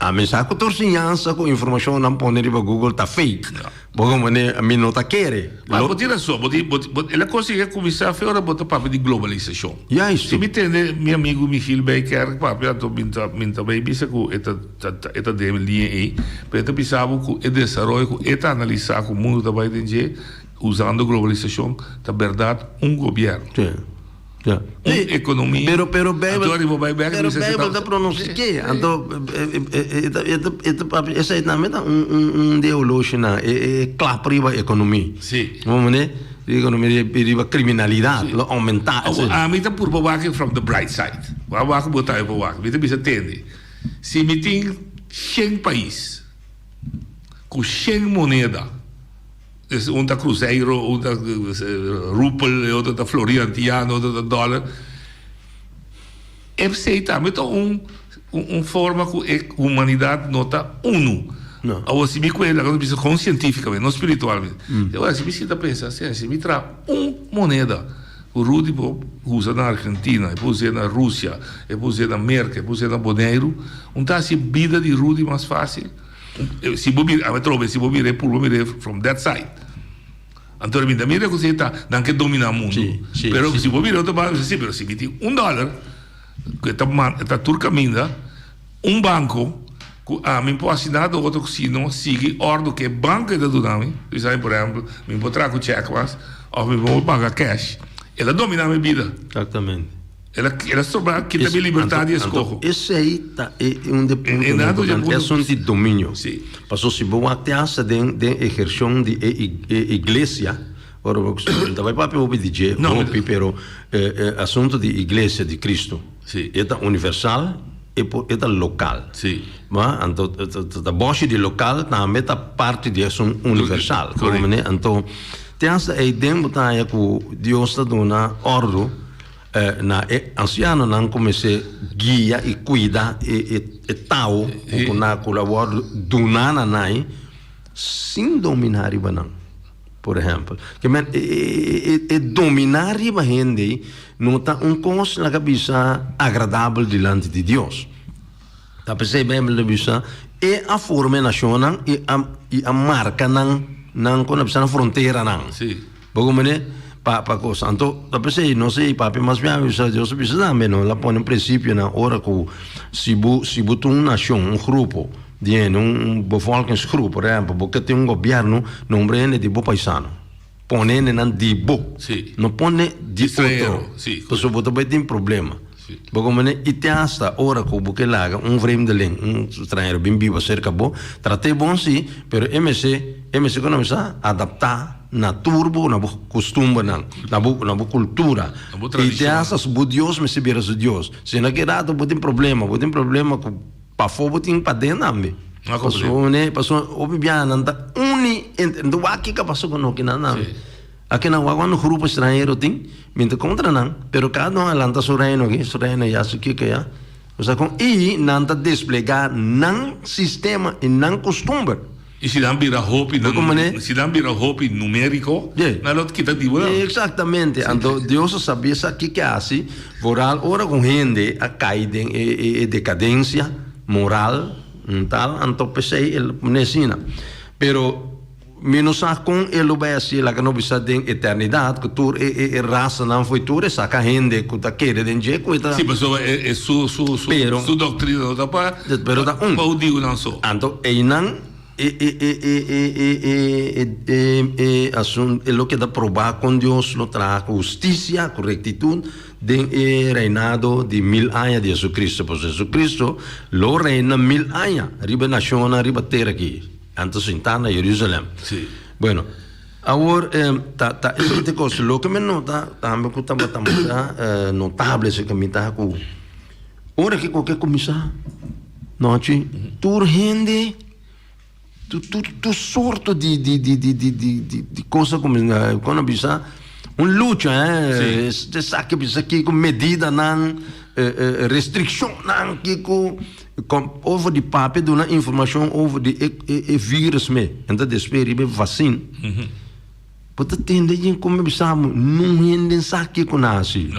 Speaker 12: Ami sa ku tur siñansa ku informashonnan pone riba Google ta fake. Bo ku mane mi no ta kere.
Speaker 10: Ma bo tin rason, bo tin, bo tin, bo, el a konsegui a kuminsá fe ora bo ta papia di globalisashon.
Speaker 12: Juist.
Speaker 10: Si mi tende mi amigu Michiel Bijkerk papia, anto mi ta, mi ta bai bisa ku e ta, ta, ta, e ta den e liña ei, pero e ta bisa bo ku e desaroyo ku e ta analisá ku mundu ta bai den dje, usando globalisashon, ta bèrdat un gobièrnu.
Speaker 12: Sí. Ja.
Speaker 10: Un ekonomia.
Speaker 12: Pero, pero Bijbel,
Speaker 10: Anto riba bai bek,
Speaker 12: pero
Speaker 10: bisa si
Speaker 12: Bijbel
Speaker 10: ta-
Speaker 12: ta pronostiké. Anto, e, e, ta, e ta, e ta papia, esei tambe ta un, un, un deoloshi na, e, e klap riba ekonomi.
Speaker 10: Sí.
Speaker 12: Bo mane? Riba ekonomi, riba kriminalidat, lo oumentá.
Speaker 10: Awor, ami ta purba wak from the bright side. Wak wak bo tambe por wak. Mi ta bisa tende, si mi tin shen pais ku shen moneda, Es un ta cruzeiro, un ta rupel, e otro ta florin antiano, otro ta dollar. Esey tambe ta un un forma cu e humanidad no ta uno.
Speaker 12: No.
Speaker 10: Awor si mi cu laga nos bisa con cientificamente, no spiritualmente. Awor si mi sinta pensa, si mi traha un moneda cu Rudy por usa na Argentina, e por us'e na Rusia, e por us'e na Merca, e por us'e na Boneiru, un ta haci bida di Rudy mas facil. Si bo mira, atrobe, si bo mira e purba mira from that side. Anto mi ta mira ku si ta nan ke domina mundu. Pero si bo mira otro banda, si, pero si mi tin un dollar ku e ta man, e ta tur kaminda, un banko ku ami por hasi nada otro sino sigui ordu ku e banko e ta duna mi. Bisa mi por ehempel, mi por traha ku check mas of mi por paga cash. E ta domina mi bida.
Speaker 12: Exactamente.
Speaker 10: El a el a sobra kita mi libertad di eskoho.
Speaker 12: Anto esei ta e un de puntonan importante, e asuntu di dominio. Pasobra si bo wak te hasta den den ehershon di e e iglesia, ora bo ta bai papia hopi di dje, hopi, pero e asuntu di iglesia di Cristo, e ta universal, e por e ta lokal. Ba, anto ta boshi di lokal tambe ta parti di esun universal. Anto te hasta eiden bo ta haña ku Dios ta duna ordu. Na e ansianonan ku mester guia i kuida e tao ku na ku a wòrdu duná na nan sin dominá riba nan. Por ehèmpel, ke men e dominá riba hende no ta un kos laga bisa agradabel dilanti di Dios. Ta p'esei Beibel ta bisa, E a forma e nashonnan i a i a marka nan nan kon a bisa nan fronteranan. Bo comprende? Pa pa cosa. Anto ta p'esei nos ei papia mas bia bisa Dios a bisa tambe no el a pone un principionan ora ku si bo si bo ta un nashon un grupo di hende un bevolkingsgroep por ehempel bo ke tin un gobièrnu nombra hende di bo paisano. Pone hendenan di bo. No pone di otro. Pasobra bo ta bai tin problema. Bo comprende? I te hasta ora ku bo ke laga un vreemdeling, un stranhero bin biba serka bo, trat'é bon si, pero e mester, e mester ku nan bisa adaptá na tur bo, na bo kustumbernan, na bo, na bo kultura. I te hasta bo Dios mester bira su Dios. Si no ke rato bo tin problema, bo tin problema ku. Pafó bo tin paden tambe. Pasobra ne, pasobra hopi biaha nan ta uni entre, nan ta wak kiko a pasa ku no kinan tambe. Aki nan wak cuando grupo stranhero tin, mi ta kontra nan, pero kada un a lanta su reino aki, su reino aya, su kiko aya. Bo sa kon? I nan ta desplegá nan sistema i nan kustumber.
Speaker 10: I si nan bira hopi,
Speaker 12: Bo komo ne?
Speaker 10: si nan bira hopi numériko, nan lo kita di bo nan.
Speaker 12: Exactamente. Anto Dios a sabí esaki ke hasi, vooral ora ku hende a kai den e e e dekadensia moral, un tal, anto p'esei el a pone asina. Pero mi no sa kon e lo bai hasi, laga no bisa den eternidat, ku tur e e e rasanan fo'i tur e saka hende ku ta kere den dje ku e ta.
Speaker 10: Sí, pasobra e e su su su
Speaker 12: Pero
Speaker 10: su doktrina no ta pa
Speaker 12: Pero ta un.
Speaker 10: Pa hudiunan so.
Speaker 12: Anto einan e e e e e e e e e asun e lo keda probá kon Dios lo traha ku hustisia, ku rektitut den e reinado di mil aña di Jesucristo. Pasobra Jesucristo lo reina mil aña riba e nashonnan riba tera aki. Nan ta sintá na Jerusalèm.
Speaker 10: Sí.
Speaker 12: Bueno, awor ta ta esei ta e kos. Loke mi nota tambe ku tabata masha notable esei mi ta ku. Ora ki koke kuminsá nochi, tur hende, tur tur tur sorto di di di di di di di di kos a kuminsá, kon a bisa, un lucha, eh,
Speaker 10: Sí.
Speaker 12: esaki bisa kiko, medidanan. Restriccionnan kico over di papia duna informacion over di e virus me en ta despues riba e vaccine bo ta tende yen como mi bisa bo nun hende sa kico nan haci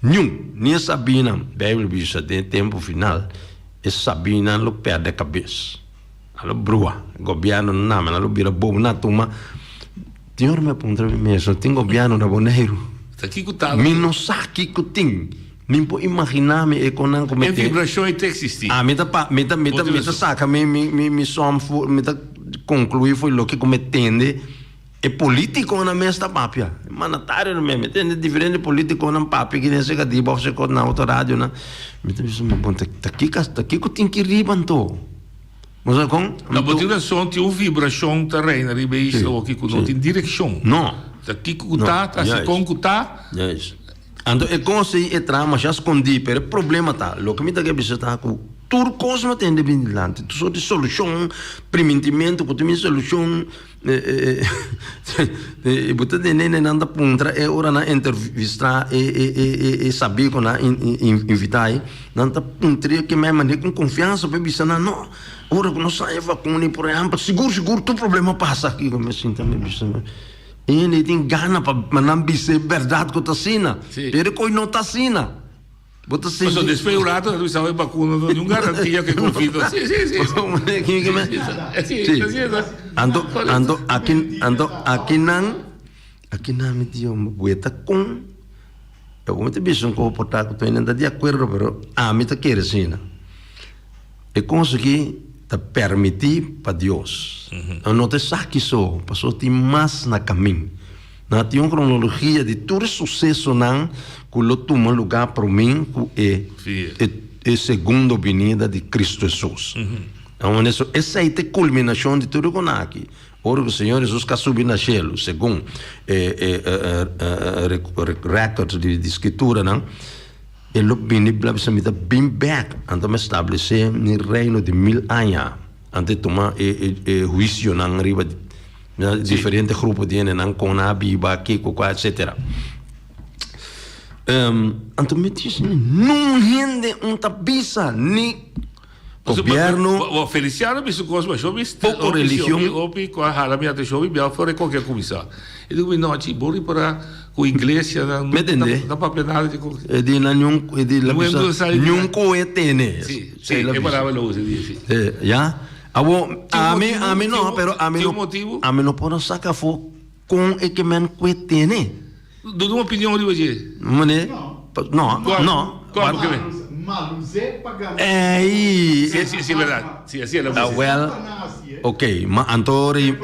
Speaker 12: niun ni e sabinan bijbel bisa den e tempo final e sabinan lo perde cabes nan lo brua gobierno nan nan lo bira bobo nan tuma Señor mi a puntra mi mes no tin gobierno na Boneiru mi no sa kico tin. Mi por imaginá mi e kon nan ku
Speaker 10: E
Speaker 12: mete.
Speaker 10: vibrashon ei ta eksistí.
Speaker 12: Ah, mi ta pa, mi ta, mi ta, mi ta saka mi, mi, mi, mi som for, mi ta konkluí for loke ku mi tende e polítikonan mes ta papia. E mandatarionan mes. Mi tende diferente polítikonan papia aki den Sekadiba òf sekot na otro radionan. Mi ta bisa, ma bon, ta, ta kiko, ta kiko tin ki riba anto? Bo sa kon?
Speaker 10: No, bo tin rason, tin un vibrashon ta reina riba e isla oki ku no tin direkshon.
Speaker 12: No.
Speaker 10: Ta kiko ku ta, ta hasi kon ku ta.
Speaker 12: Juist. Anto e kos ei e traha masha skondí, pero e problema ta, loke mi ta ke bisa ta ku tur kos no tende bin dilanti, tur sort di solushon, primintimentu ku tin bin solushon, i bo ta tende hende nan ta puntra e ora nan entrevistá e e e e sabí ku nan invitá ei, nan ta puntr'é ke mei manera ku konfiansa pa e bisa nan no, ora ku nos haña vakuna ei por ehèmpel sigur sigur tur problema pasa. Kiko mi a sinta mi bisa. E hende tin gana pa nan bisa e bèrdat ku ta asina, pero ku no ta asina. Bo ta sinti.
Speaker 10: Pasobra despues di un rato nan ta bisa e bakuna no tin un garantia ku e covid no. Si, si, si. Si, si, si.
Speaker 12: Anto, anto aki, anto akinan, akinan mi di homber, bo ta kon, bo ta bisa un kos por ta ku tur hende ta di akuerdo, pero ami ta kere asina. E kos aki ta permití pa Dios. Nan no ta esaki so, pasobra tin mas na kamin. Nan tin un kronologia di tur e susesonan ku lo tuma lugá promé ku e e segundo binida di Kristu Hesus. So esei ta e kulminashon di tur e kos aki. Ora ku Señor Hesus ka subi na shelu, segun e e rèkòrt di Skrituranan, E lo bini bla bisa mi ta bin bek anto mi establece mi reino di mil aña anto e tuma e e huicionan riba diferente grupo di hendenan con nan a biba kico cua etcetera anto mi dici nun hende un ta bisa ni gobierno
Speaker 10: Feliciano bisa un cos mas yo bisa
Speaker 12: poco religion
Speaker 10: hopi cu a hala mi atencion hopi bia for e con ke a cuminsa e di cu mi nochi bo ripara Ku iglesianan
Speaker 12: Me tende?
Speaker 10: no ta papia nada di ku.
Speaker 12: E di nan niun, e di la bisa, niun koe tene.
Speaker 10: Si, si, e palabra lo usa di si.
Speaker 12: Ya. Awo, ami, ami no, pero ami no, ami no por a saka afó kon e ke men koe tene.
Speaker 10: Duna un opinion riba dje.
Speaker 12: Mane? No, no.
Speaker 10: Kua bo ke men?
Speaker 2: Maluze pa gana.
Speaker 12: Ei!
Speaker 10: Si, si, si, berdad. Si, asi el a bisa.
Speaker 12: Awel, ok, ma anto ri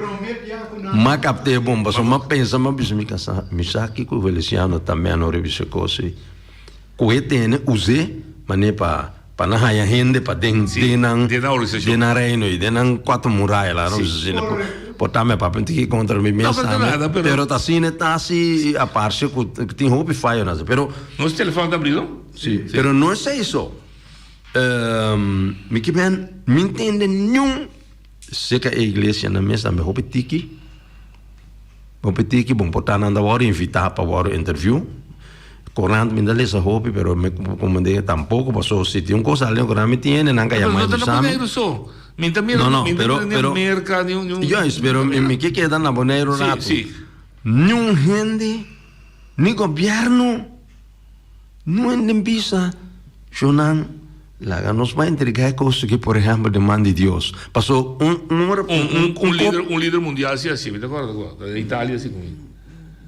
Speaker 12: ma kapt'é bon, pasobra m'a pensa, m'a bisa mi kasá, mi sa kiko Feliciano ta meno riba esei kos ei. Ku e tene us'é manera pa pa nan haña hende pa den den nan den nan reino ei, den nan kuater muraya la, no bisa asina. Por ta mi papia tin ki kontra mi mes tambe, pero ta asina e ta asi aparse ku tin hopi fayo na esei, pero.
Speaker 10: Nos telefòn ta abrí no?
Speaker 12: Si, pero no esei so. Mi ke ben, mi ntende niun seka e iglesianan mes tambe hopi tiki, hopi tiki, bon por ta nan ta wòrdu invitá pa wòrdu interview, korant mi ta lesa hopi pero mi komo den tampoko paso si tin un kos sali den korant mi tin hende nan ka yama
Speaker 10: Pero no ta na
Speaker 12: bisa mi.
Speaker 10: Boneiru so, mi ta mira
Speaker 12: No no
Speaker 10: mi ta
Speaker 12: pero
Speaker 10: mira ni
Speaker 12: pero
Speaker 10: Merka ni un ni un
Speaker 12: juist pero mi mi ke keda na Boneiru
Speaker 10: Si
Speaker 12: rato,
Speaker 10: si.
Speaker 12: niun hende ni gobièrnu. No hende bisa, Shonan, laga nos bai entregá e kos aki, por ehèmpel, den man di Dios. Paso un un ora
Speaker 10: Un un un lider un lider mundial si así, mi ta kòrda ku na Italia si komi.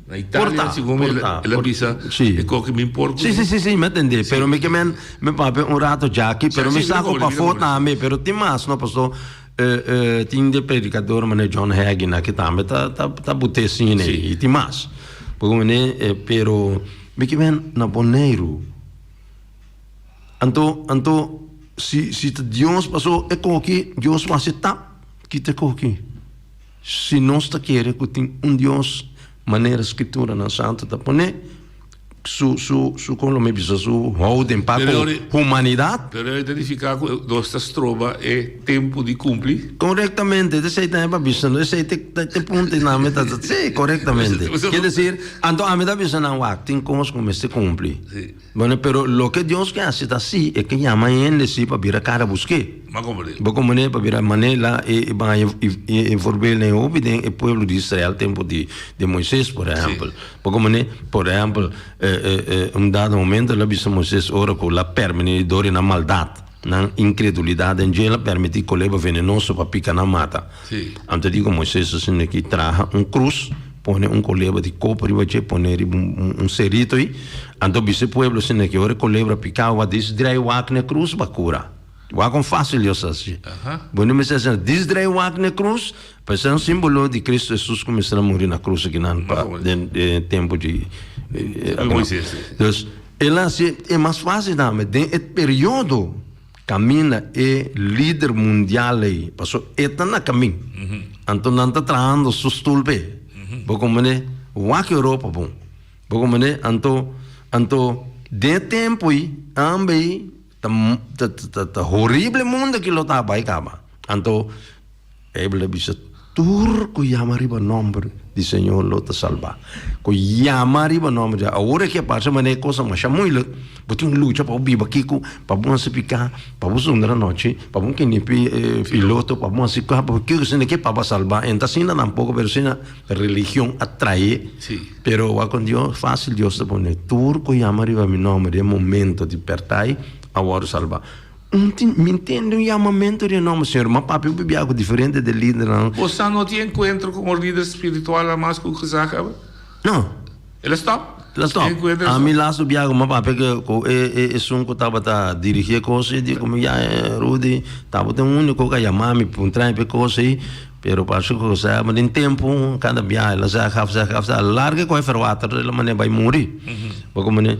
Speaker 10: Na Italia si komi el el a bisa e koki mi por ku.
Speaker 12: Si si si si, mi a tende, pero mi ke men mi papia un rato djaki, pero mi sa ku pafó tambe, pero tin mas no, paso tin de predikador manera John Hagin aki tambe ta ta ta but'é asina i tin mas. Por manera pero. Mi ke ben na Boneiru. Anto, anto, si, si ta Dios paso e koki, Dios wak hasi tap, kita e koki. Si nos ta kere ku tin un Dios, manera Skrituranan Santu ta pone. Su, su, su, kon lo mi bisa, su houding pa ku humanidat.
Speaker 10: Pero e ta nifiká ku nos ta stroba e tempu di kumpli?
Speaker 12: Korektamente, esei ta pa bisa, esei te, te, te punto nan mi ta, sí, korektamente. Ker desir, anto ami ta bisa nan, wak, tin kos ku mester kumpli.
Speaker 10: Sí.
Speaker 12: Bueno, pero loke Dios ke hasi ta si, e ke yama hende si pa bira kara busk'é.
Speaker 10: M'a komprendé.
Speaker 12: Bo komprendé? Pa bira manera e baña e, e voorbeeld den hopi den e pueblo di Israel tempu di, di Moises, por ehèmpel. Bo mane, por ehempel, un dado momento el a bisa Moises ora ku el a permiti dor di nan maldat, nan inkredulidat den dje, el a permiti kolebra venenoso pa pika nan mata. Anto di ku Moises a sinti ki traha un krus, pone un kolebra di koper riba dje, pone riba un serito ei, anto bisa e pueblo asina ki ora e kolebra pika bo a disdrei wak na e krus pa kura. Wak kon fásil Dios a hasi. Bo no mester hasi nada. Disdrei wak na e krus. Pa esei un simbolo di Cristo Jesus ku mester a muri na krus akinan pa den e tempu di
Speaker 10: Moises.
Speaker 12: Dus el a hasi e mas fásil tambe den e periodo kaminda e lider mundial ei pasobra e ta na kamin anto nan ta trahando su stul p'e. Bo komprende? Wak Europa bon. Bo komprende? Anto anto den e tempu ei ambe ei ta ta ta horible mundo ki lo ta bai kaba. Anto Bijbel ta bisa, Tur ku yama riba nòmber di Señor lo ta salbá. Ku yama riba nòmber di. Awor aki a parse manera e kos a masha muilik. Bo tin un lucha pa bo biba kiko, pa bo hasi piká, pa bo sundra anochi, pa bo kende piloto, pa bo hasi kua, pa bo kiko asina ke pa bo a salbá. E no ta asina tampoco, pero asina religion a trae. Pero wak kon Dios, fásil Dios ta pone, Tur ku yama riba mi nòmber den momento di pèrtai a wòrdu salbá. Un tin, mi ntende un yamamentu di e nomber Señor, ma papia un bibia ku diferente de lidernan.
Speaker 10: Bo sa no tin enkuentro ku un lider spiritual hamas ku gezag hebben?
Speaker 12: No.
Speaker 10: El a stop?
Speaker 12: El a stop.
Speaker 10: Enkuentro
Speaker 12: A mi laatste biaha ku mi a papia ku ku e e esun ku tabata dirigi e kos ei, di ku mi ya Rudy tabata e uniko ku a yama mi puntra mi pa e kos ei, pero parse ku sa den tempu kada biaha el a zeg af zeg af a larga ku e verwater el a manera bai muri. Bo komprende?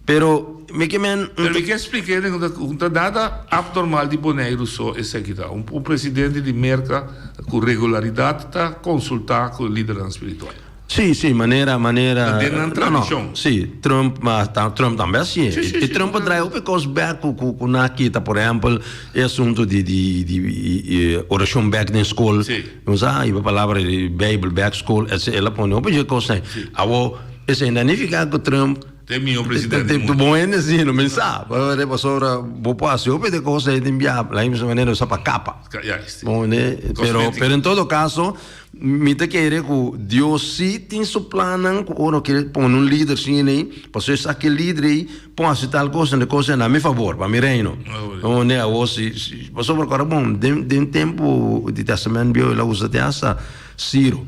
Speaker 12: Pero mi ke men.
Speaker 10: Pero mi ke splika hende ku ta nada abnormal di Boneiru so esaki ta. Un presidente di Merka ku regularidat ta konsulta ku lidernan spiritual.
Speaker 12: Si, si, manera, manera.
Speaker 10: Ta den nan tradishon.
Speaker 12: No, no, si, Trump, ma Trump tambe a hasié.
Speaker 10: Si, si, si.
Speaker 12: I Trump a trae hopi kos bèk ku, ku, ku nan a kita, por ehèmpel, e asuntu di, di, di orashon bèk den skol.
Speaker 10: Si.
Speaker 12: Nos a hiba palabra di Beibel bèk skol, etcetera. El a pone hopi dje kosnan. Awor, esei no nifiká ku Trump.
Speaker 10: Ta e mihó presidente di mundu.
Speaker 12: Bon hende si, no men sa. Pasobra bo por hasi hopi de kos ei den biaha, la misma manera usa pa kapa.
Speaker 10: Juist.
Speaker 12: Bon hende, pero, pero en todo caso, mi ta kere ku Dios si tin su plannan ku ora kere pone un lider asina ei, pasobra e sa ke lider ei por hasi tal kos en kos na mi fabor, pa mi reino. Bon hende, awor si, si, pasobra kòrda bon, den, den tempu di Testament Bieu el a usa te hasta Ciro.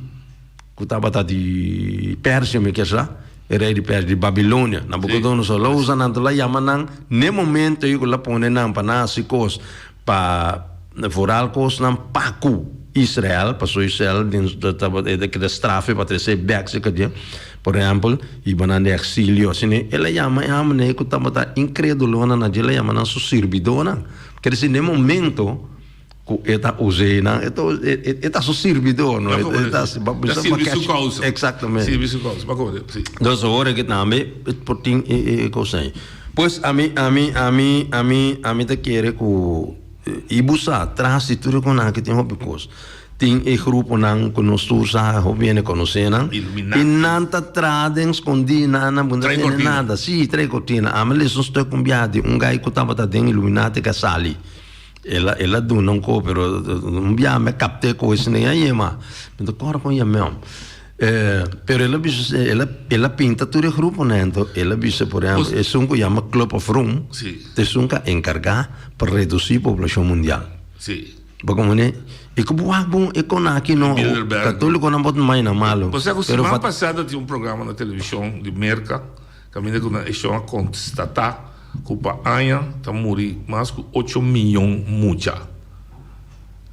Speaker 12: Ku tabata di Persia, mi kier sa, e rei di Persia, di Babilonia, Nabukodonosor, lo usa nan, lo a yama nan n'e momento ei ku lo a pone nan pa nan hasi kos, pa foral kosnan pa ku Israel, pasobra Israel den tabata e ta keda strafe pa trese bèk serka dje, por ehèmpel, hiba nan den eksilio, asina el a yama e hòmbernan ei ku tabata inkredulonan na dje, el a yama nan su sirbidónan, ker disi n'e momento. Ku e ta us'é nan, e ta e ta su sirbidó, no? E ta
Speaker 10: Ta sirbi su kousa.
Speaker 12: Eksaktamente.
Speaker 10: Sirbi su kousa, pa komo si.
Speaker 12: Entonces ora ke tambe por tin e e kos ei. Pues ami ami ami ami ami ta kere ku i bo sa tras di tur e konan aki tin hopi kos. Tin e gruponan ku nos tur sa hopi hende konosé nan.
Speaker 10: Illuminati.
Speaker 12: I nan ta traha den skondí nan nan bo no ta
Speaker 10: Trae
Speaker 12: tende
Speaker 10: kortina.
Speaker 12: nada. Si, trae kortina. Ami a lesa un stuk un biaha di un gai ku tabata den Illuminati ku a sali. El a el a duna un ko pero un biaha mi a kapt'é ku esei a yema. Mi ta kòrda kon yam'é. Pero el a bisa el a el a pinta tur e gruponan anto el a bisa por ehèmpel esun ku yama Club of Rome ta esun ku a enkargá pa redusí poblashon mundial. Bo komprendé? I ku bo wak bon e kon aki no katólikonan por ta maina malu.
Speaker 10: Bo sa ku siman pasá ta tin un programa na televishon di Merka kaminda ku nan e shon a konstatá ku pa aña ta muri mas ku ocho miyon mucha,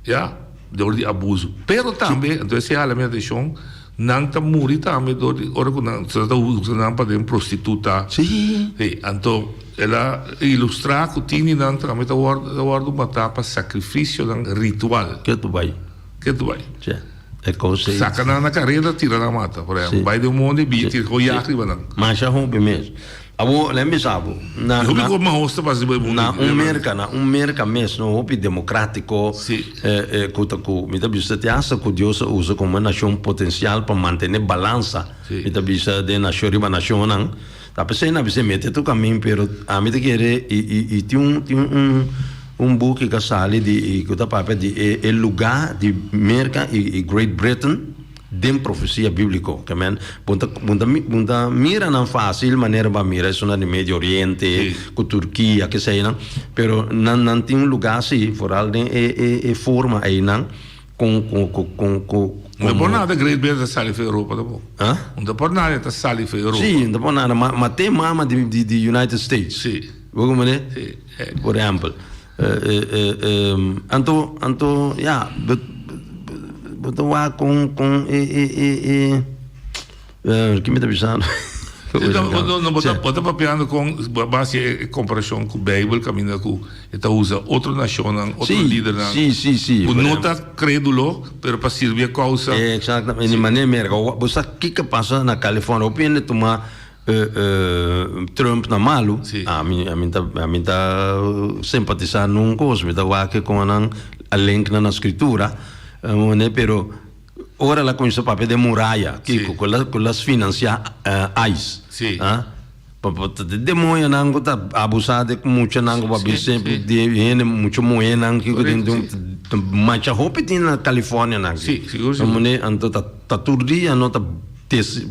Speaker 10: ya, dor di abuso. Pero tambe, anto esei hala mi atenshon, nan ta muri tambe dor di ora ku nan ta usa nan pa den prostituta.
Speaker 12: Sí.
Speaker 10: Sí, anto el a ilustrá ku tin di nan tambe ta wòrdu ta wòrdu matá pa sakrifisionan ritual.
Speaker 12: Ke tu bai.
Speaker 10: Ke tu bai.
Speaker 12: Sí. E kos ei.
Speaker 10: Saka nan na kareda tira nan mata, por ehempel. Bai den un mondi bi tira kon yag riba nan.
Speaker 12: Masha hopi mes. Abo, lem bisa bo, na
Speaker 10: I hopi kos mahos ta pasa riba e mundu
Speaker 12: na
Speaker 10: aki,
Speaker 12: un
Speaker 10: de bèrdat.
Speaker 12: Merka, na un Merka mes, no, hopi demokratiko, ku ta ku, mi ta bisa te hasta ku Dios a usa komo e nashon potensial pa mantene balansa, mi ta bisa den nashon riba nashonnan. Ta p'esei nan a bisa mete tur kamin, pero ami ta kere i i i tin un tin un un buki ku a sali di ku ta papia di e e lugá di Merka i i Great Britain den profesia bíbliko. Ke men bo ta bo ta bo ta mira nan fásil manera bo a mira esunnan di Medio Oriente ku Turkia keseinan, pero nan nan tin un lugá si foral den e e e forma einan. Con con con con con
Speaker 10: Un ta por nada Great Britain ta sali for Europa tampoco.
Speaker 12: Huh?
Speaker 10: Un ta por nada ta sali for Europa.
Speaker 12: Sí, un ta por nada, ma ma te mama di di di United States.
Speaker 10: Sí.
Speaker 12: Bo comprende?
Speaker 10: Sí.
Speaker 12: Por ehempel. Anto anto ya, bo bo ta wak con con e e e e Ki mi ta bisando?
Speaker 10: No, no, bo ta, bo ta papiando con base e comparacion cu Bijbel caminda cu e ta usa otro nacionnan, otro
Speaker 12: Sí,
Speaker 10: lidernan.
Speaker 12: sí, sí, sí.
Speaker 10: Cu no ta credulo, pero pa sirbi e causa.
Speaker 12: Exactamente. Di manera Merca. Bo sa kico pasa na California. Hopi hende tuma Trump na malu.
Speaker 10: Sí.
Speaker 12: Ami, ami ta, ami ta simpatisa nun cos. Mi ta wak con nan a link nan na scritura. Pero Ora el a cuminsa papia den muraya, kico? Cu el a financia ice.
Speaker 10: Sí.
Speaker 12: Ah? Pa pa de demonionan cu ta abusa de muchanan cu papia semper di hende mucho muhernan kico den den macha hopi tin na California nan.
Speaker 10: Sí, sigur sigur.
Speaker 12: Mane anto ta ta tur dia no ta tes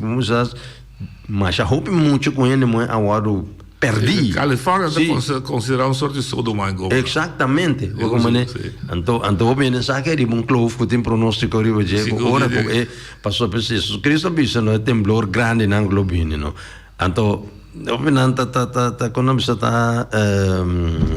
Speaker 12: masha hopi mucha cu hende muher a wordo Perdí.
Speaker 10: California ta
Speaker 12: Sí.
Speaker 10: considera un soort di Sodoma en Gomorra.
Speaker 12: Exactamente. Bo como ne? Anto, anto bo bini sa ke riba un kloof ku tin pronóstiko riba dje, ku ora ku e paso pues Jesus Cristo a bisa no e temblor grandi nan ku lo bini no. Anto hopi nan ta ta ta ta kon nan bisa ta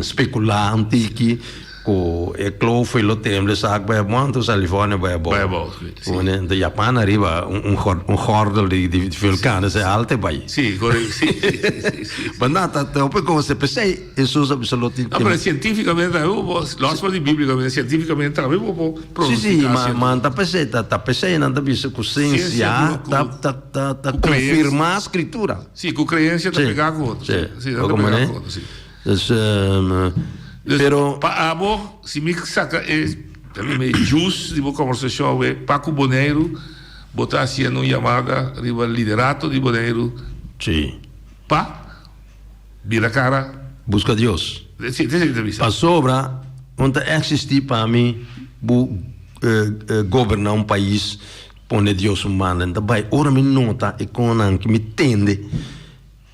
Speaker 12: spekulá un tiki ku e kloof e lo tembla esak bai abou anto California bai abou.
Speaker 10: Bai abou, si.
Speaker 12: Bo ne? Anto Japan ariba un un gordel di di vulkan esei alte bai.
Speaker 10: Si, correcto, si, si, si, si.
Speaker 12: But na ta ta hopi cosa p'esei Hesus a bisa lo tin
Speaker 10: No, pero cientificamente tambe bo por, los for di biblicamente, cientificamente tambe bo por
Speaker 12: Si, si,
Speaker 10: pronosticar
Speaker 12: ma
Speaker 10: cierto.
Speaker 12: ma ta p'esei ta ta p'esei nan ta bisa ku
Speaker 10: Ciencia
Speaker 12: ciencia
Speaker 10: ku
Speaker 12: ta
Speaker 10: ku
Speaker 12: ta ta ta
Speaker 10: ku creencia.
Speaker 12: confirma scritura.
Speaker 10: Si, ku creencia ta
Speaker 12: Si,
Speaker 10: pega ku otro.
Speaker 12: si.
Speaker 10: Si, nan
Speaker 12: Bo
Speaker 10: ta
Speaker 12: como
Speaker 10: pega
Speaker 12: ne?
Speaker 10: ku otro, si.
Speaker 12: Dus,
Speaker 10: Dus,
Speaker 12: pero
Speaker 10: pa abo, si mi saca e e juice di bo conversacion awe, pa cu Boneiru, bo ta haciendo un yamada riba liderato di Boneiru.
Speaker 12: Si.
Speaker 10: Pa bira cara.
Speaker 12: Busca Dios.
Speaker 10: Si, esei ta bisa.
Speaker 12: Pasobra no ta existi pa mi bu goberna un pais pone Dios un banda. N'ta bai ora mi nota e conan ki mi tende.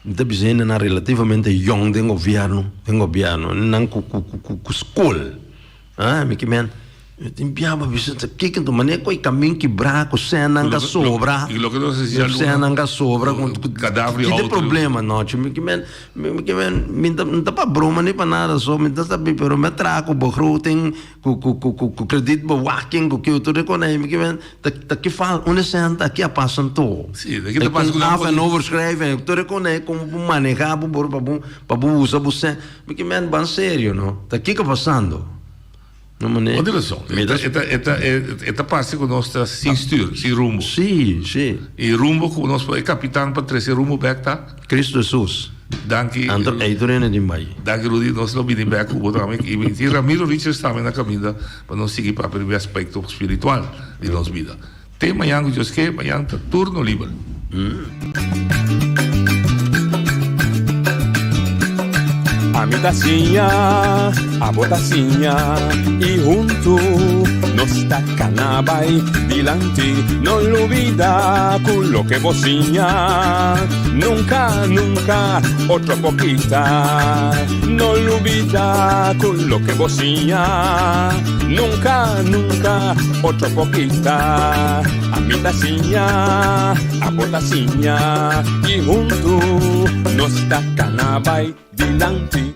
Speaker 12: Mi ta bisa hendenan relativamente yong den gobierno, den gobierno, hendenan ku ku ku ku skol, ah, mi ke men, mi tin biaba bisa ta kiko enton manera ku e kamin kibrá ku sènnan ka sobra, sènnan ka sobra ku ki ta e problema nochi, mi ke men, mi ke men, mi ta no ta pa broma ni pa nada so mi ta sabi pero mi a traha ku begroting ku ku ku ku kredietbewaking ku kiu tur e kos mi ke men. Ta ta ki fal un esei ta ki a pasa anto.
Speaker 10: Sí, ta ki ta pasa ku nan
Speaker 12: Af en overschrijving, tur e kone kon bo maneha bo bor pa bo pa bo usa bo sen. Mi ki men ban serio no. Ta kiko pasando? No mane.
Speaker 10: Bo tin rason.
Speaker 12: Mi ta
Speaker 10: E ta e ta e ta parse ku nos ta sin stuur, sin rumbo.
Speaker 12: Sí, sí.
Speaker 10: I rumbo ku nos e kapitan pa trese rumbo bek ta?
Speaker 12: Cristo Jesus.
Speaker 10: Danki.
Speaker 12: Anto ei tur hende tin bai.
Speaker 10: Danki Rudy, nos lo bini bek ku bo tambe. I tin Ramiro Richards tambe na kaminda. Pa nos sigui papia riba e aspecto spiritual di nos bida. Te mañan cu Dios ke, mañan ta turno liber.
Speaker 9: Ami ta siña, abo ta siña, i huntu nos ta kana bai dilanti. No lubida ku loke bo siña, nunka, nunka otro por kita. No lubida ku loke bo siña, nunka, nunka otro por kita. Ami ta siña, abo ta siña, i huntu nos ta kana bai dilanti.